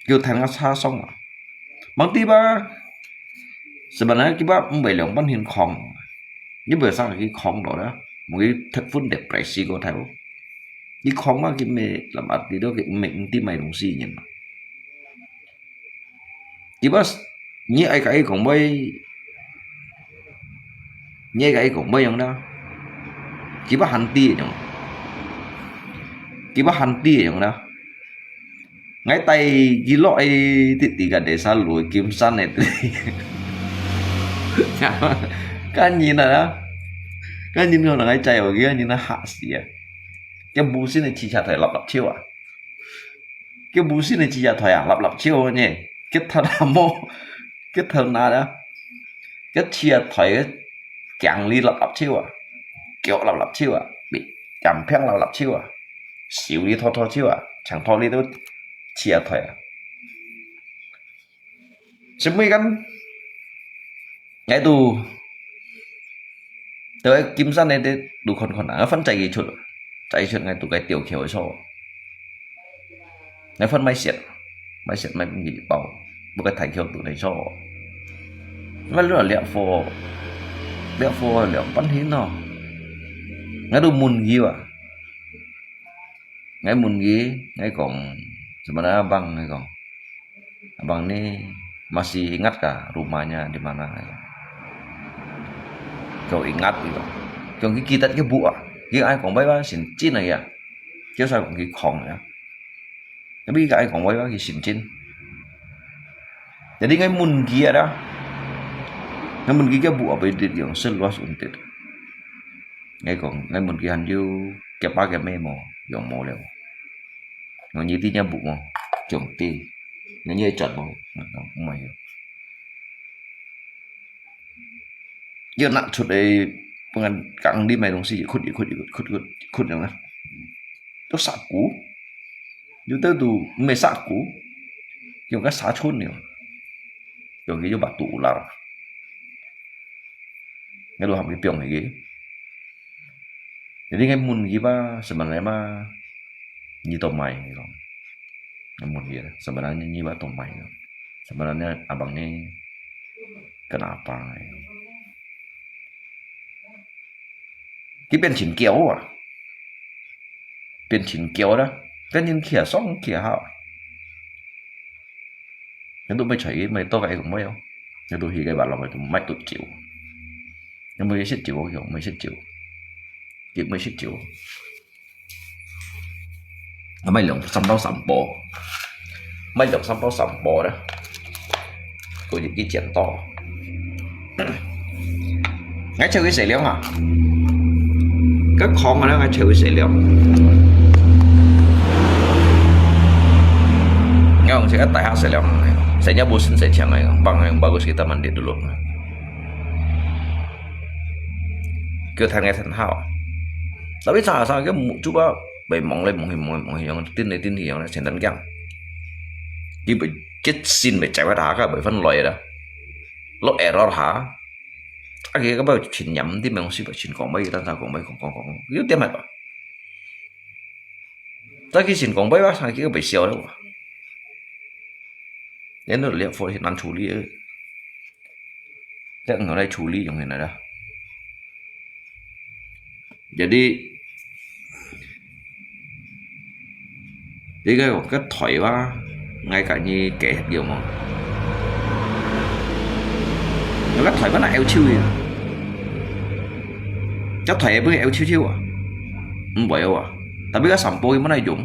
kiu than ngah sa song. Mang ti ba sebenarnya kiba mbai liang pan hin khong. Ni bai sang ki khong do da. Mungkin thek fun depresi ko thai. Ki khong ma ki me lam at di do ki me ti mai dong si nyen. Kiba s-, ni ai ka ai kong bai, ni ai ka ai kong bai yong da. Kiba han ti yong. Kiba han ti yong da. Ngai tai ki lo ai ti ti ka desa lui Kim San ai ti. Kan yin na da. Kan yin ko na ngai chai o ki kan yin na ha si a. Kia bu sin ai chi cha thai lap lap chiu a. Kia bu sin ai chi cha thai a lap lap chiu ne. Kia tha na mo. Kia tha na da. Kia chi cha thai kiang li lap lap chiu a. Kiao lap lap chiu a. Bi, yam phiang lap lap chiu a. Siu li tho tho chiu a. Chang tho li tu chi cha thai a. Semui kan. Ngai tu. Tơ Kim San ne te du khon khon a. Ngai phan chai ki chut. Chai chut ngai tu kai tiau khiau so. Ngai phan mai siat. Mai siat mai pung ki bao. Bu kai thai khiau tu nai so. Mai lu liak pho. Liak pho liak pan hin no. Ngai tu mun ki wa. Ngai mun ki, ngai kong, sebenarnya abang ngai kong. Abang ni masih ingat kah rumahnya di mana? Kau ingat gitu. Kau ki kita ke bu ah. Ki ai kong bai ba sin chin ya. Kau sa kong ki khong ya. Tapi ki ai kong bai ba ki sin chin. Jadi ngai mun ki ada. Ngai mun ki ke bu apa itu yang seluas untit. Ngai kong, ngai mun ki han yu, ke pa ke me mo, yong mo leo. Ngai nyi ti nya bu mo, kiong ti. Ngai nyi chọn mo, ngai kong, mo yo. Yo nak chut ai, pengen kang di mai dong si, khut, khut, khut, khut, khut, khut, yang na. Yo sa ku. Yo tơ tu, me sa ku. Yo ka sa chun yo. Yo ki yo ba tu ular. ，𠊎都喊佢放佢个。Jadi𠊎問佢吧，sebenarnya嘛，你做麼个？𠊎講，𠊎問佢，sebenarnya你吧做麼个？Sebenarnya abang ni kenapa？佢變成狗啊，變成狗啦，跟人徛上徛下。 你都毋愛睬佢，毋愛多个講話哦。你都去个話落去，都毋愛多酒。你毋愛食酒，佢講毋愛食酒，佢毋愛食酒。啊，買兩三包三包，買兩三包三包啦，過去去剪刀。 𠊎摷佢食了啊，該空个咧，𠊎摷佢食了。𠊎講這个大下食了，生意無生意請个，放个bagus kita mandi dulu。叫趁个趁好。Tapi常常个目珠啊，會望來望去，望來望去，樣盯來盯去，樣先等驚。佢會決心會走个，大家會分來啦，落error下。 啊，佢个尾全念，毋知咩東西，全講尾，單單講尾，講講講，有點仔吧。再去先講尾吧，佢个尾笑了吧。然後這貨難處理个，這樣來處理用起來了。 Jadi，這个个台話，𠊎甲你解釋有無？有个台灣人拗手个，這台也毋會拗手手啊，毋會啊。Tapi个三寶佢毋愛用，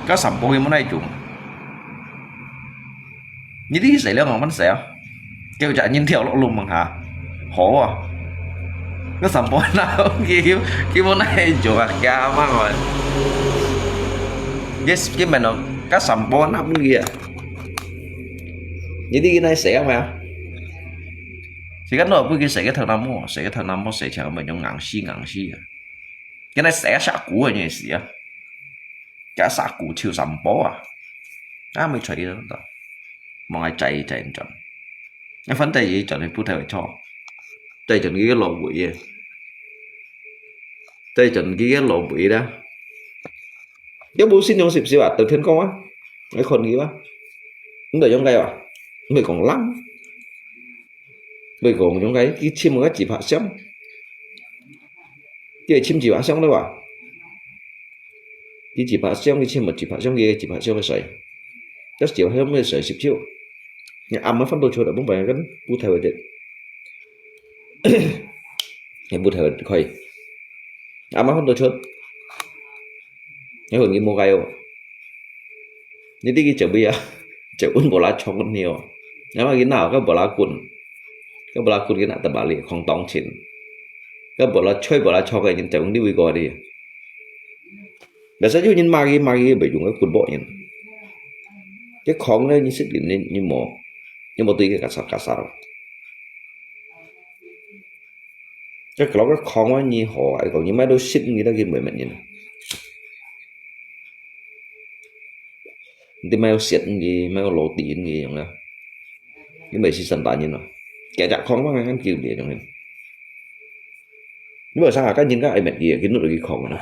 个三寶佢毋愛用。 你這洗了慢慢洗啊，叫隻人跳落落問下，好啊。該三寶那佢佢無那做啊，加慢慢。Yes，根本咯，該三寶那問題啊。你這个那洗啊嘛？時間到，不如洗个頭那毛，洗个頭那毛洗起來，咪用硬絲硬絲啊。現在洗啊，下股个也是啊。 加殺股抽三寶啊，啊，毋係隨意啦，望𠊎制制毋準。啊，反正佢轉去不太會錯，對準佢个老尾个，對準佢个老尾啦。你無信用是毋是啊？對天講啊，你看佢啊，你就應該啊，毋係講人，毋係講應該，佢簽个紙白相，佢簽紙白相了啊。 佢紙白相，佢簽無紙白相，佢紙白相个水，這紙白相个水十triệu。你阿媽翻到出來，毋係跟不太會得，你不太會可以。阿媽翻到出，你會你無該哦。你這个做咩啊？做運無啦創个哦。阿媽佢拿个無啦滾，个無啦滾佢拿得把你空當錢，个無啦吹無啦創个人做運你會過哩。 Biasa就人mari-mari，袂用个骨薄人。這空呢，你識人，你，你無，你無對佢kasar-kasar。這kalau个空啊，你好啊，講你買到食，你都去賣乜人。你買到食，你買到roti，你用啊，你買食三大人啊，該隻空嘛，還叫你用。 你無想下，該人家愛搣佢，佢摎佢囥啊。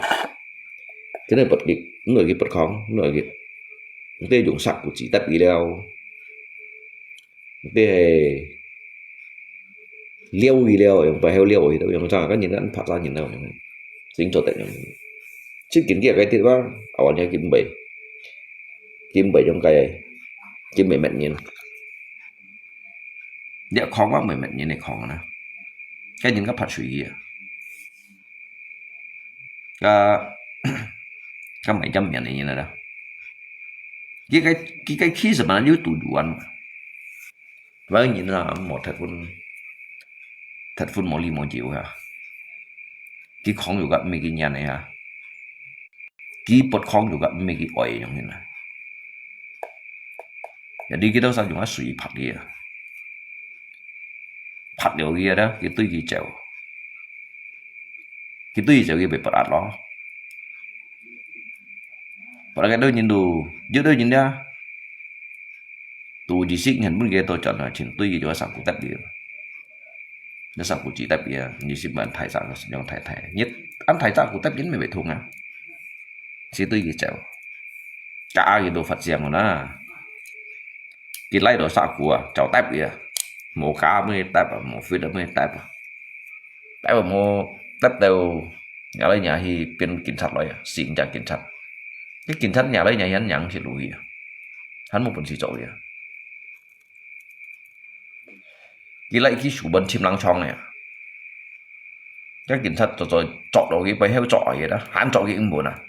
佢摎佢拔佢，摎佢拔囥，摎佢，佢用石骨子搭佢了，佢撩佢了，用背後撩佢，用啥？該人家拍殺人了，用，真做得用。最近佢个地方，啊，完全佢毋會，佢毋會用該，佢毋會搣人。你囥啊，毋會搣人，你囥啊。 該人家拍水去啊。該，該買遮面个人來啦。佢个，佢个氣勢嘛，有堵住啊。反正人啊，無忒分，忒分無理無由啊。佢囥有个，毋係佢願个啊。 佢拔囥有个，毋係佢愛个樣形啊。Jadi佢兜儕用个水拍佢啊。拍了佢啊，佢對佢走。佢對佢走，佢被拔壓咯。拔壓該兜人都，有兜人呀，都二十年分佢都轉來，全對佢就上古得了。你石牯子搭佢啊，你係毋係恁大隻，用大大，你恁大隻牯搭佢，你會痛啊？係對佢走，假佢都發現了啦。佢來到石牯啊，就搭佢啊，無假乜搭啊，無fit乜搭啊，搭啊無搭到，惹來惹去變警察來啊，四五隻警察。該警察惹來惹去，還硬係落去啊，還無本事做佢啊。佢來去樹門尋人撞个啊。該警察就再捉落去，背後捉佢啦，還捉佢毋穩啊，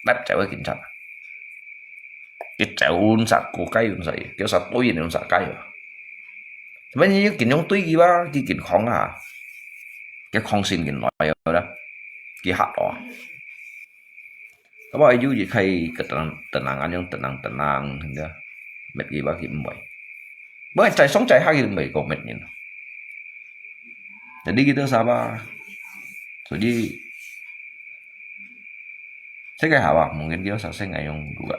拉走个警察。佢走運煞，過街運煞，叫啥對人運煞街啊。Sebenarnya佢緊用對佢吧，佢緊狂啊，佢狂心緊來了啦，佢嚇到啊。Tapi有一開个等等人，恁樣等人等人，係啊，滅佢吧，佢毋會。毋係，在上在下佢毋會講滅人。Jadi kita sabar. Jadi，這個好啊，mungkin佢有啥事愛用讀啊。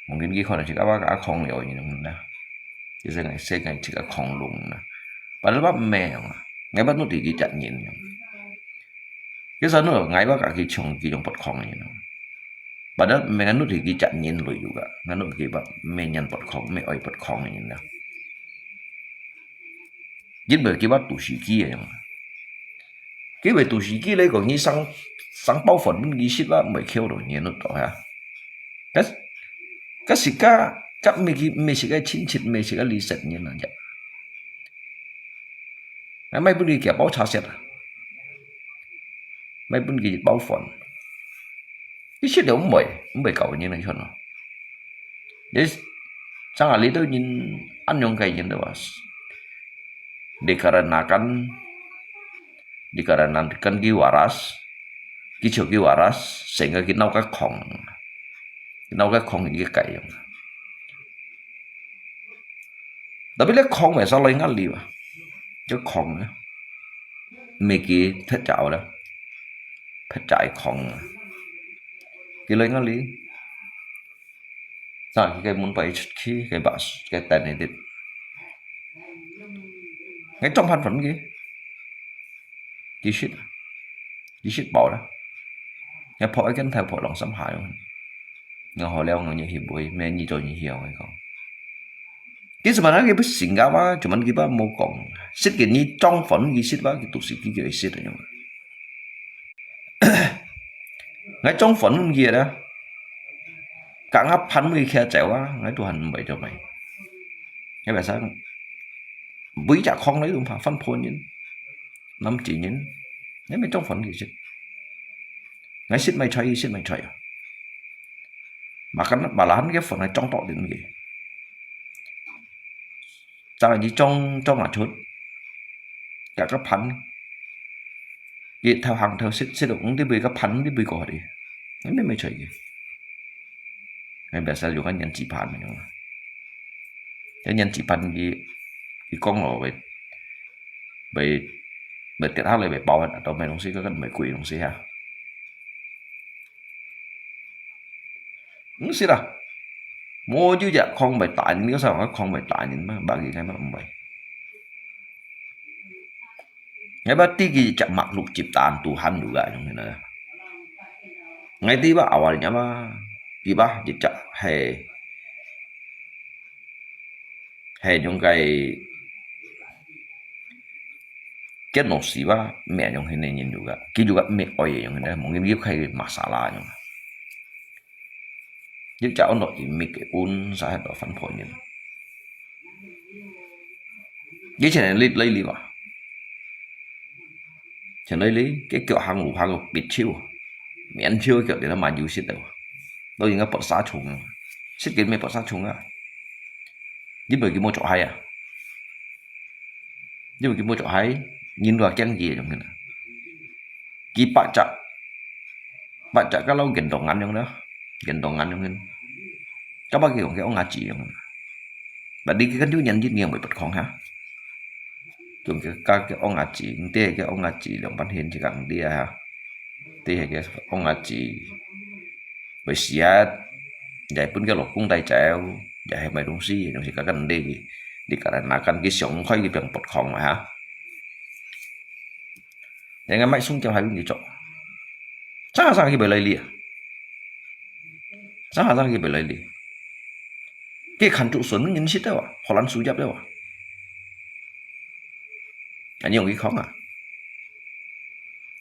Mungkin佢可能係个話个空了，你懂啦。其實𠊎世界係个空洞啦。Padahal毋係啊，𠊎捌努力去接人。其實呢，𠊎捌家己像佢種不空个人。Padahal毋係𠊎努力去接人類有个，𠊎努力去捌毋係人不空，毋係愛不空个人啦。因為佢捌讀書記个樣。佢會讀書記來講，你生生包飯分佢食啊，毋會糗到人都到啊。該該係个，該毋係佢，毋係係个親戚，毋係係个利息人啊，呀。該買分佢幾包茶食啊，買分佢一包飯，佢食了毋會，毋會搞人來看咯。你像啊，這兜人，恁樣个人都話，dikarenakan，dikarenakan佢waras，佢就佢waras，成个佢腦个空，腦个空佢个樣。Tapi咧空會使來壓力啊，就空啊，毋係佢忒早啦，忒早空啊，佢來壓力。 Sa佢个門背出去，佢把佢等你滴。𠊎裝飯分佢，佢食，佢食飽啦。𠊎抱一間頭抱兩三下樣。𠊎好了，𠊎入去買，買你做你去，𠊎講。佢係嘛，佢不行啊嘛，做麼佢不無講？食个你裝飯佢食吧，佢都係佢个食个樣。 𠊎裝飯分佢啦，隔下飯分佢徛走啊，𠊎都還毋會做咩。𠊎biasa，每隻空來都怕番婆人，南極人，𠊎乜裝飯分佢食。𠊎食麼菜，佢食麼菜啊。Makan，malahan佢飯還裝多點佢。 Cara佢裝裝啊出，夾个盤，佢頭行頭食，食到五滴杯个盤，五滴杯過去，你乜乜吹佢。你biasa用个原子盤樣啊？該原子盤佢，佢講咯，會會會跌下來，會爆啊，都買東西，該个玫瑰東西啊。 毋係啦，無就隻空會打人，你有啥个空會打人嘛？Bagi𠊎嘛毋會。𠊎捌知佢隻目錄接彈都喊有个，種个啦。𠊎知捌awalnya嘛，佢捌一隻係 係用个generasi吧，毋係用現在人有个，佢有个毋係愛个用現在，mungkin佢開masalah用。佢就安到一米个溫，啥係到番婆人。以前你來你吧， 前來哩，佢腳行路行到必手，面手腳在那慢悠息到，都應該跋沙蟲啊，識佢咩跋沙蟲啊？因為佢無著鞋啊，因為佢無著鞋，人都驚佢種个啦。佢八隻，八隻个老眼洞眼樣啦，眼洞眼樣个，今日佢用佢安牙子樣。Berarti佢kan tu nyan jin yang berpet khong ha. Tung ke ka ke ong aci, ente ke ong aci, liang pan hin cika ente ha. Te ke ong aci. Bai siat, jai pun ke lokung tai chai, jai hai mai dong si, dong si ka kan ente ki. Di karan akan ki siong khoi ki piang pot khong ha. 人家買送給海軍去做，啥啥佢會來理啊？啥啥佢會來理？佢看竹筍人食到啊，荷蘭樹葉了啊，恁樣去講啊。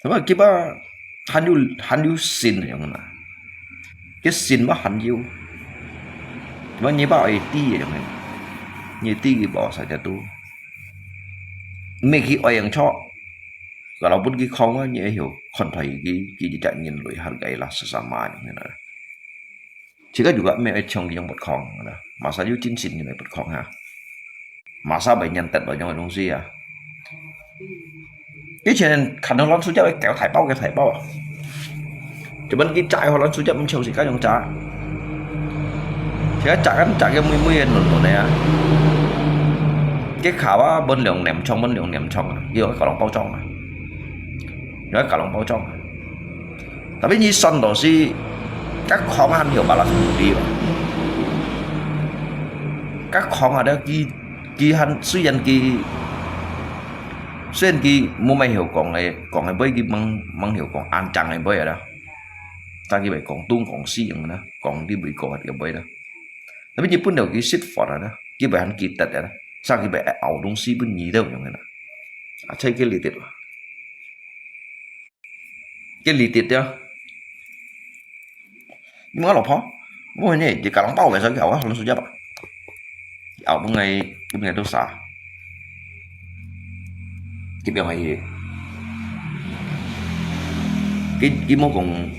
什麼佢把還有還有心个樣啊，佢心嘛還有，什麼你把愛知个樣个，你知佢無啥个都，毋係佢愛樣錯，kalau分佢講啊，你愛曉看待佢，佢一隻人類還該啦，是什麼樣个啦。 自家juga meh ai chong yang bot khong, masa you chin chin yang bot khong ha. Masa bai nyan tet bai yang dong si ya. Cái chuyện khả năng lon su jap kéo thải bao kéo thải bao. Cho nên cái chạy hoặc lon su jap mình chịu gì cái dòng trả. Thì cái trả cái trả cái mười mười nụ nụ này à. Cái khả ba bên lượng ném chong bên lượng ném chong à. Yêu cái lòng bao chong à. Yêu cái lòng bao chong à. Tapi nyi son to si, các khong han hiểu bảo là không đi rồi. Các khong ada ki ki han, 雖然 ki 雖然 ki mu mai hiểu kong ai kong ai bai ki mang mang hiểu kong an chang ai bai ada. Ta ki bai kong tung kong si yang na, kong di bai ko hat ki bai da. Tapi nyi pun dau ki sit for ada. Ki bai han ki tat ada. Sa ki bai au dong si pun nyi dau yang na. A chai ki li tit. Cái lý thuyết đó. Nhưng mà lộc phó, mua này thì cả lòng bao về sao cái ảo lắm số giáp à? Ảo bưng ngày cái bưng ngày đâu xa? Cái biểu ngày gì? Cái cái mua cũng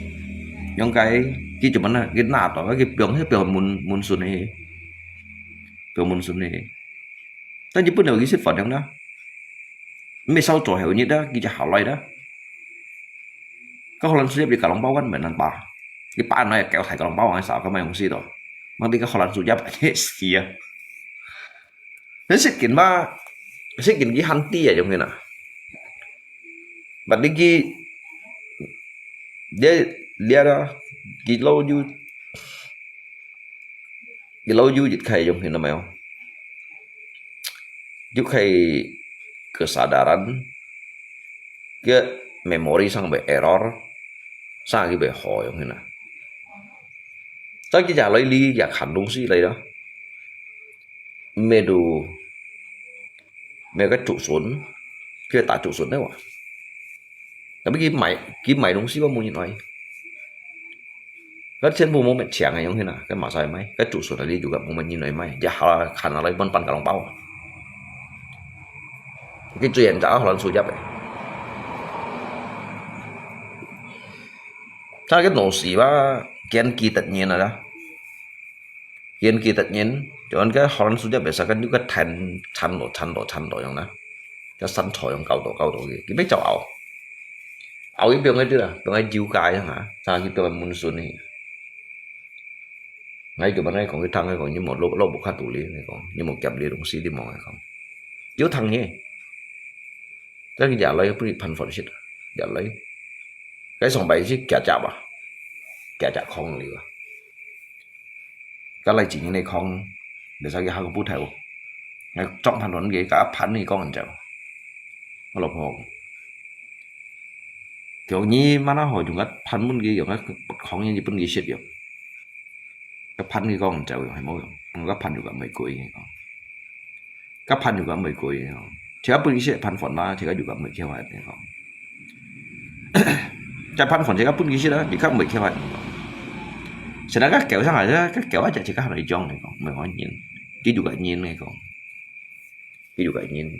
những cái cái chụp bắn cái nạ tỏ cái biểu cái biểu muốn muốn xuân này, biểu muốn xuân này. Ta chỉ bưng đầu cái xếp phạt đó. Mê sau trò hiểu nhiệt đó, cái chả hảo lai đó. Có Holland su jap đi cả lòng bao ăn mẹ năn ba. Cái ba nói kéo thải cả lòng bao ăn sao có mai không xí đó. Mang đi có Holland su jap anh ấy xí à. Nó sẽ kiện ba, sẽ kiện cái hăn ti à giống như nào. Bạn đi cái, để, để đó, cái lâu du, cái lâu du dịch khai giống như nào mày không? Yu khai kesadaran, ke memory sang bai error, sang ki bai hoi yong hina. Ta ki ja lai li ya khan dong si lai da. Me du, me ka chu sun, ke ta chu sun ne wa. Tapi ki mai, ki mai dong si ba mu ni nai. Cái tiền bu mua mệt chèng này giống thế nào, cái mà sai máy, cái trụ sở này đi juga mua mệt như này máy, giờ họ khăn là lấy bón pan cả lòng bao. Cái chuyện trả họ làm su jap ấy. Sao cái nổ xỉ ba, kiến kỳ tất nhiên rồi đó. Kiến kỳ tất nhiên, cho nên cái họ làm su jap ấy sao cái cái thành, thành độ, thành độ, thành độ giống đó. Cái sẵn thổi giống cao độ, cao độ gì, cái biết châu Âu. Âu cái biếng cái đứa, biếng cái jiu cái hả, sao cái biếng muốn sun này. Ngay cái bạn ấy còn cái thằng ấy còn như một lỗ lỗ bục khát tủ lý này còn như một kẹp lý đồng xí đi mong hay không. Chiếu thằng nhỉ. Chắc cái giả lấy cái phản phản shit. Giả lấy. Cái sòng bài chứ kẻ chạp à. Kẻ chạp không lý à. Cái này chỉ như này không. Để sao cái hàng bút theo. Ngay trong phản phản cái cả phản này con chẳng. Mà lộc hồ. Kiểu như mà nó hồi chúng cái phản muốn cái kiểu cái không như bún cái shit kiểu. Cái phản cái con chẳng hay mối. Cái phản juga mấy cuối này con. Cái phản juga mấy cuối này con. Chỉ có bún cái shit phản phản mà chỉ có juga mấy kiểu hay này con. Cái phản phản chỉ có bún cái shit đó, chỉ có mấy kiểu hay này con. Sẽ là các kiểu sang lại đó, các kiểu á chỉ có hai trong này con, mấy con nhìn. Cái juga nhìn này con. Cái juga nhìn.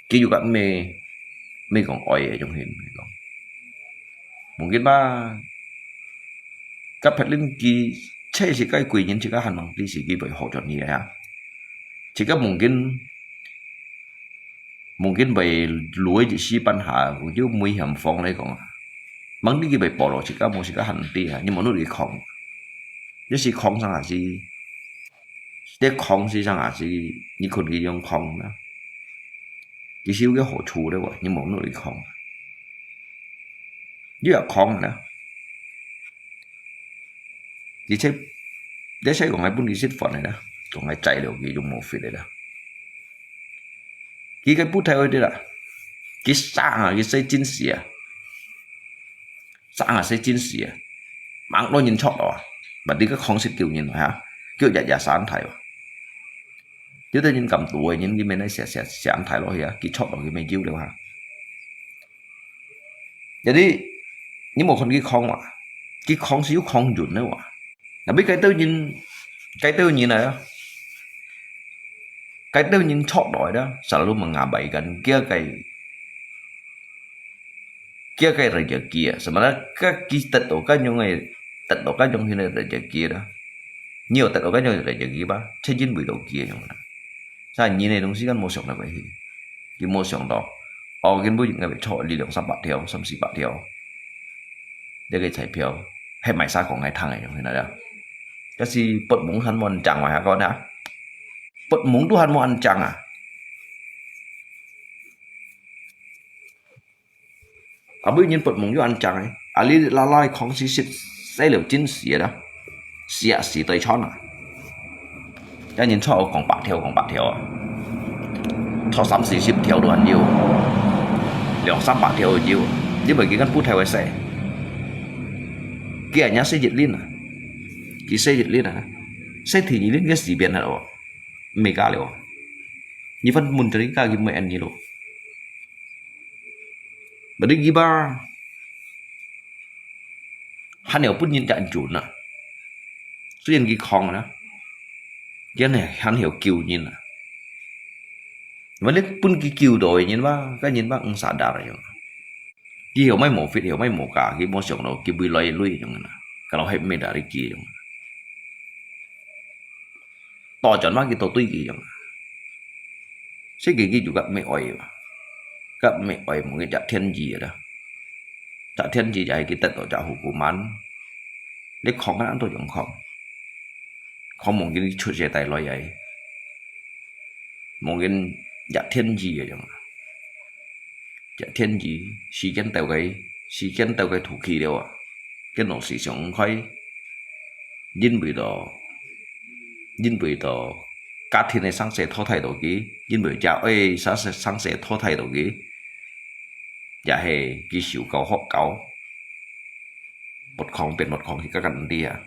Cái juga mê, mê con oi ở trong hình này con. Mungkin ba, các phật linh cái, che si cái quỷ nhìn chỉ có hành mang tí si cái bởi hỗ trợ nhị ha. Chỉ có mungkin, mungkin bởi lối chỉ si bản hà, cũng chứ nguy hiểm phòng này con. Mang đi cái bởi bỏ lọt chỉ có một chỉ có hành tí ha, nhưng mà nó đi không. Chứ si không sang hà si, để không si sang hà si, như con cái dùng không đó. Chỉ siêu cái hỗ trợ đấy vậy, nhưng mà nó đi không. Như là không đó. Chỉ thấy, để thấy còn ai bún cái xếp phận này đó, còn ai chạy được cái dùng một phí đấy đó. Cái cái bút thay ơi đấy đó. Cái xa hả, cái xây chính sĩ à. 生啊，細真實啊，吂多人著到啊，毋知个囥實救人啊，哈，救日日生大啊。有兜人敢做个人，佢面來寫寫寫大落去啊，佢著到佢面救了哈。Jadi，你無看佢囥啊，佢囥係有囥人个哇。Tapi該兜人，該兜人來啊，該兜人著來啦，selalu mengabaikan佢个，佢个rezeki啊，什麼呢？佢佢得到該樣个，得到該樣个rezeki啦。你有得到該樣个rezeki吧？係因為到佢个樣啦。Sa人个東西kan無想到佢去，佢無想到，哦，原本應該會著你兩三百條、三四百條，這个彩票，係買啥講愛聽个樣去哪了？但是發夢還無恁靚嘛，下個呢？發夢都還無恁靚啊！啊，尾人發夢又恁靚个，啊，你拉拉囥實實，細了真實个啦，寫時代穿啊！有人著講百條，講百條啊，著三四十條都還有，兩三百條都有，因為佢間鋪頭會細，佢人家細一輪啊，佢細一輪啊，細第二輪佢隨便了哦，毋係加了哦，你分問題加佢毋會按你咯。Berarti佢吧，還有分人家救啊。雖然佢囥啦，佢還，還有救人啊。Berarti分佢救到个人吧，該人吧毋sadar樣。佢後尾無fit，後尾無價，佢無想到佢會來累樣啊。Kalau係毋係dari佢樣。倒轉嘛，佢倒對佢樣。所以佢，佢就較毋愛嘛，較毋愛無佢隻天意啦。隻天意就係佢得到隻hukuman，你囥啊，安到樣囥，囥無佢出世帶來个，無佢隻天意个樣。 隻天意，時間到个，時間到个土氣了啊，佢老是想毋開，因為到，因為到家庭个生死淘汰到佢，因為隻愛生死，生死淘汰到佢，也係佢受教學教，沒空變沒空，佢个人知啊，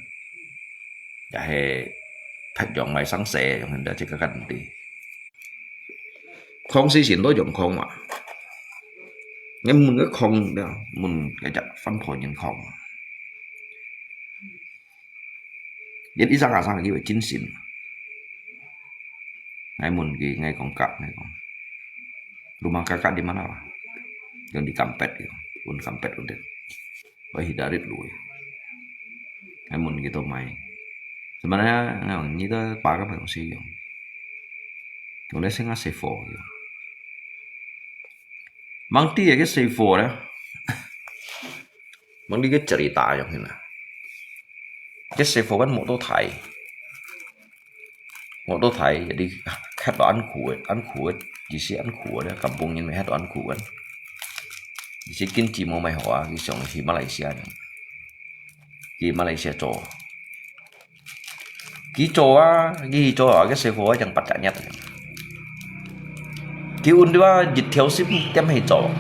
也係太陽買生死，用人家這个人知。 囥死神都用囥嘛。𠊎問佢囥了，問該隻番婆人囥。佢一生啊生，佢會真神。𠊎問佢，𠊎講：「Kak，」𠊎講，「rumah Kakak di mana, Pak?」佢講：「Di Kampet」，佢講，「Pun Kampet udah. Wah, hidarit lu." 𠊎問佢到買，「Sebenarnya，你个爸个朋友係用，用來先啊，師傅用。」 吂知个師傅咧，吂知个cerita樣形啊。个師傅kan無到大，無到大，jadi歇到恁苦个，恁苦个，意思恁苦个咧，kampung人乜歇到恁苦个。意思經濟無麼好啊，佢想去馬來西亞樣。 去馬來西亞做。佢做啊，佢去做啊，个師傅啊，正八隻月。佢運到啊，一條心點去做。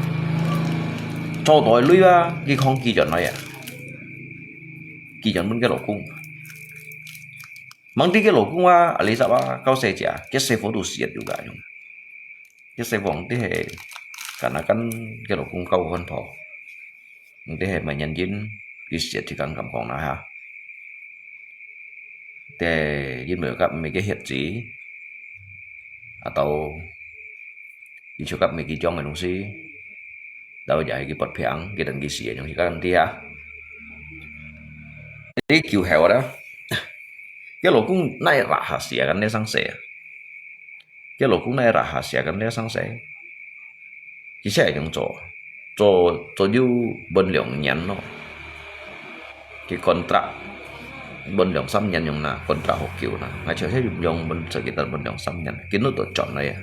做到累啊，佢囥寄轉來啊。寄轉分个老公。吂知个老公啊，啊，你知啊，到細隻，个師傅都死了，有个用。 个師傅吂知係，karena kan个老公教番婆，吂知係麼原因，佢死自家敢講啦哈。Te因為佢毋係个血子，atau佢就佢毋係佢種个東西，然後也係佢發病，佢等佢死个東西，佢毋知啊。你救後啦，个老公哪會rahasia kan，你生死啊？ 个老公哪會rahasia kan，你生死。佢先會用做，做，做有分兩年咯。佢kontrak分兩三年用啦，kontrak好久啦。𠊎就係用分，sekitar分兩三年，佢都轉來啊。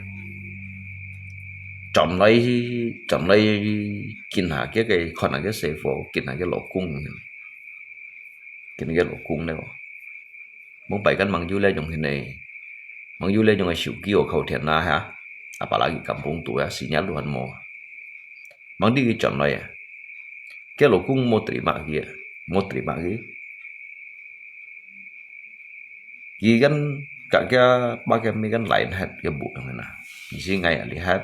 轉來，轉來，見下个，个，看下个師傅，見下个老公，見下个老公了。 Mung pai kan吂有這種形个，吂有這種个手機哦，靠天啦哈，apalagi kampung都啊，sinyal都還無。吂知佢轉來啊，佢老公無terima佢，無terima佢。佢kan kak kia ba kia mi kan lain hat kia bu yang na. Ni si ngai lihat.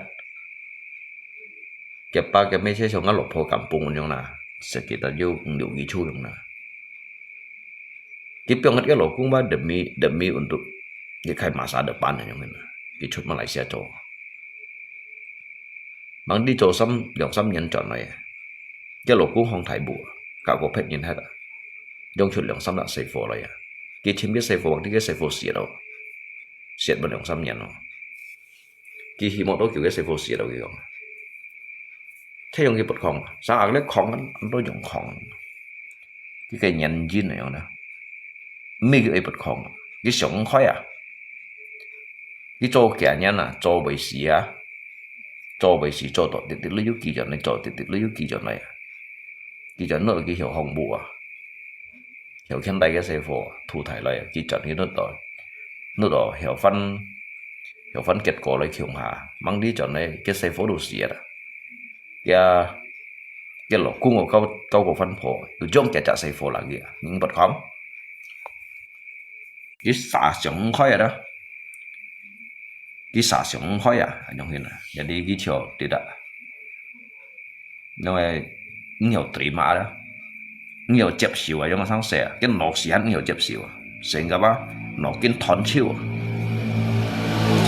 Kia ba kia mi siya siya nga lo po kampung yang na. Sekitar yu ngliu ngi chu yang na. Kipiang ngat ke lo kung ba demi demi untuk kikai masa depan yang na. Kichut Malaysia cho. Mang di cho sam liang sam nyan chọn lai. Ke lo kung hong thai bu. Ka ko phet nyin hat. Yong chut liang sam na sai fo lai. Kichim ke sai fo wang di ke sai fo siat lo. Siat ba liang sam nyan lo. Ki hi mo to kiu ke sai fo siat lo ki kong. Thế yong ki bật khong. Sa ang le khong an an to yong khong. Ki ke nyan jin na yong na. Mi ki ai bật khong. Ki siong khoi à. Ki cho kia nyan à, cho bai si à. Cho bai si cho to tit tit lu yu ki chọn này, cho tit tit lu yu ki chọn này. Ki chọn nó ki hiểu hong bu à. Hiểu khen tai ke sai fo, thu thai lai, ki chọn ki nó to. Nó to hiểu phân, hiểu phân kết果lai kiu ha. Mang di chọn này, ke sai fo lu siat à. Kia, ke lo kung o kau, kau ko phân po, tu jong kia cha sai fo lagi à. Ning bật khong. Ki sa siong khoi à đó. Ki sa siong khoi à, anh yong hin à. Jadi ki cho tidak. Nó ai, nhiều terima đó. Nhiều chép siu à, yong sang xe. Cái nó sian nhiều chép siu à. Sehingga ba, nó kin thon chiu à.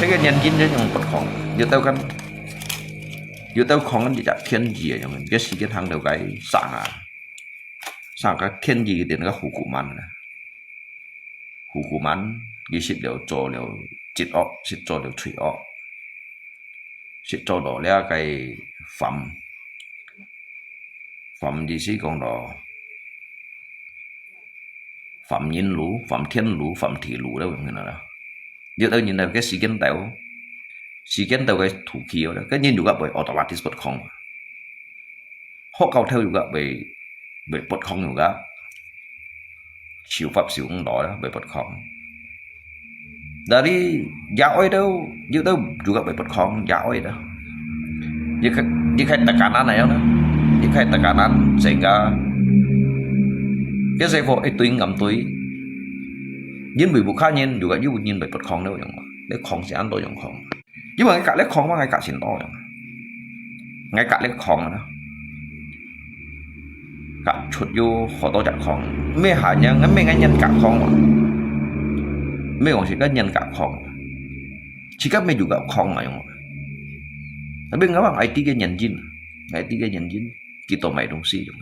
Thế cái nhân dân đấy yong bật khong. Yu tao kan, yu tao khong kan chỉ chắc thiên gì à, yong cái si cái thằng đầu cái sang à. Sang cái thiên gì cái tiền cái hukuman à. Hukuman, ki sit liu cho liu chit ok, sit cho liu chui ok. Sit cho lo lia cái phạm. Phạm gì si kong lo. Phạm nhân lu, phạm thiên lu, phạm thủy lu đó, mình nói đó. Yu tao nhìn thấy cái si kiến tao. Si kiến tao cái thủ kỳ đó. Cái nhân yu gặp bởi automatic bật khong. Hok kau theo yu gặp bởi, bởi bật khong yu gặp. Siu pháp siu ung đó, bởi bật khong. Dari ya oi đâu, yu tao yu gặp bởi bật khong, ya oi đó. Yu khai, yu khai takanan này đó. Yu khai takanan, sehingga. Cái sai fo, ê, tui ngắm tui. Yin bởi bu kha nyin, yu gặp yu nyin bởi bật khong đâu, yong. Để khong si an đó yong khong. Yu mà ngay cả lẽ khong mà ngay cả xin đó yong. Ngay cả lẽ khong đó. Cả chuột yu hò đó chặt khong. Mê hả nhá, ngay mê ngay nhân cả khong mà. Mê gong si cái nhân cả khong. Chỉ có mê yu gặp khong mà yong. Tapi ngay bằng ai tí cái nhân jin. Ai tí cái nhân jin. Kita mai dong si yong.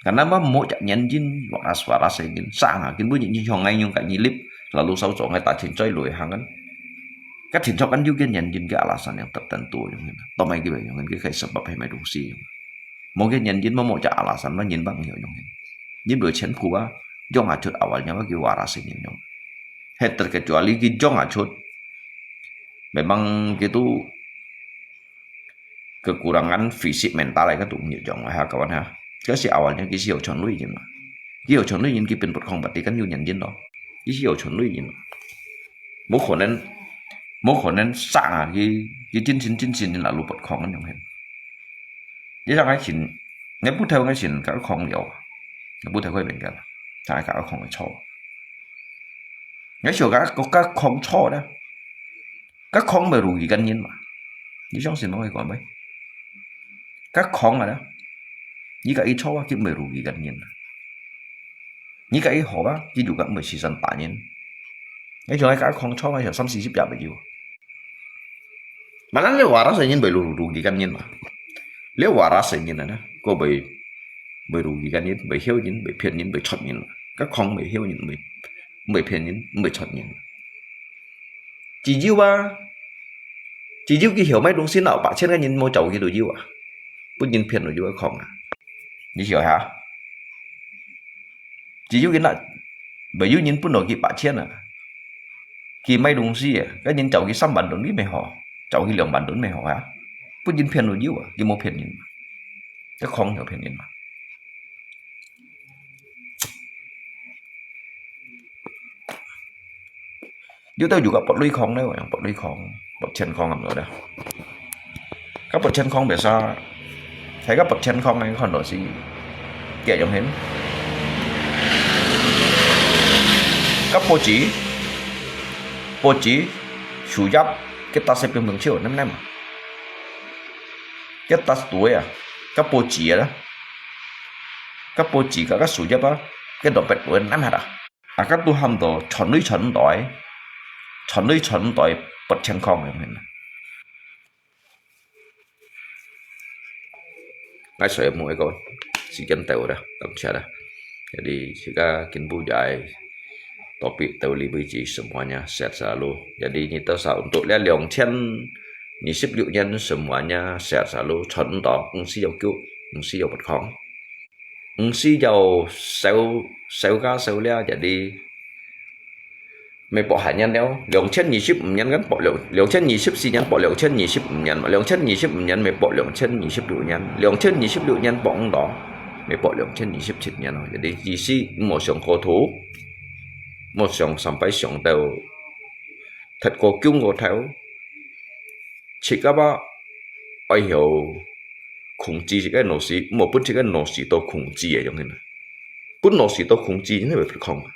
Karena mah mo chak nyan jin, waras waras sai jin, sang ha, kin bu nyi hiong ngai nyung ka nyi lip, lalu sau chong ngai ta chin choi lui hang kan. Ka chin chok kan yu kin nyan jin ke alasan yang tertentu yong hin. Tomai ki bai yong hin, ki khai sebab hai mai dong si yong. Mo kin nyan jin mo mo chak alasan ma nyin bang hiong yong hin. Nyin bu chen phu ba, jong a chut awal nya ba ki waras sai jin yong. Hai terkecuali ki jong a chut. Memang gitu kekurangan fisik mental ai ka tung nyi jong ha kawan ha. Kasi awalnya ki si yo chon lui jin ma. Ki yo chon lui jin ki pen pot khong bat ti kan yu nyan jin lo. Ki si yo chon lui jin ma. Mo khonen, mo khonen sa nga ki, ki jin sin jin sin jin lalu pot khong kan yong hen. Ji jang ai sin, ngai bu thau ngai sin ka khong liao. Ngai bu thau koi ben kan. Sa ai ka khong cho. Ngai sio ka, ka khong cho da. Ka khong bai rugi kan nyin ma. Ni siang sin ma ngai kuan bai. Ka khong a da. Ni ka i cho a ki bai rugi kan nyin. Ni ka i ho a ki du ka bai si san ta nyin. Ngai sio ka khong cho a sio sam si sip ya bai yu. Malan le wara sa nyin bai rugi kan nyin ma. Le wara sa nyin na. Ko bai, bai rugi kan nyin, bai hiu nyin, bai phian nyin, bai chot nyin. Ka khong bai hiu nyin, bai, bai phian nyin, bai chot nyin. Chỉ dụ à, chỉ dụ cái hiểu mấy đồng xin nào bạc千cái nhìn mua chậu cái đồ dụ à. Bút nhìn phiền đồ dụ à không à. Đi hiểu hả? Chỉ dụ cái nọ, bởi dụ nhìn bút đồ cái bạc千à. Cái mấy đồng xin à, cái nhìn chậu cái sắm bản đồ đi mày họ. Chậu cái lượng bản đồ mày họ hả? Bút nhìn phiền đồ dụ à, cái mua phiền nhìn. Cái không hiểu phiền nhìn mà. Yu tau yu ka pot lui khong ne, pot lui khong, pot chen khong am lo da. Ka pot chen khong biasa, 大家不健康个看到是，个樣形。个報紙，報紙，樹葉，个搭色冰冰球，nem nem啊。个搭对啊，个報紙啊啦。个報紙个个樹葉啊，个落白对nem hat啊。啊，个都喊到全類全袋，全類全袋不健康个样形。 Ngai saya mo iko, sikan tau dah, tam siya dah. Jadi, sika kinbu jai, topik tau libu ji semuanya sehat selalu. Jadi, nyito sa untuk lia 两千二十六年 semuanya sehat selalu, 全島五十有救，五十有不康。五十有少，少加少了，jadi 美國下年了，两千二十五年跟博两，两千二十四年博两千二十五年嘛，两千二十五年美国两千二十六年，两千二十六年博五到，美国两千二十七年咯。Jadi意思莫想過頭，莫想三擺想到，忒過久過頭，自家吧，愛曉控制自家腦屎，莫分自家腦屎都控制个樣形啊。分腦屎都控制，你會不空啊。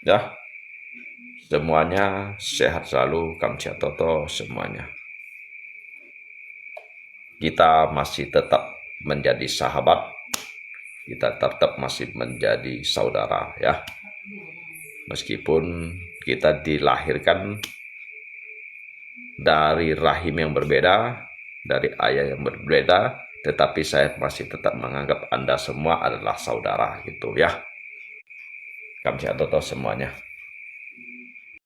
Ya, semuanya sehat selalu, 感謝多多 semuanya. Kita masih tetap menjadi sahabat, kita tetap masih menjadi saudara, ya. Meskipun kita dilahirkan dari rahim yang berbeda, dari ayah yang berbeda, tetapi saya masih tetap menganggap Anda semua adalah saudara, gitu ya. 感謝多多 semuanya.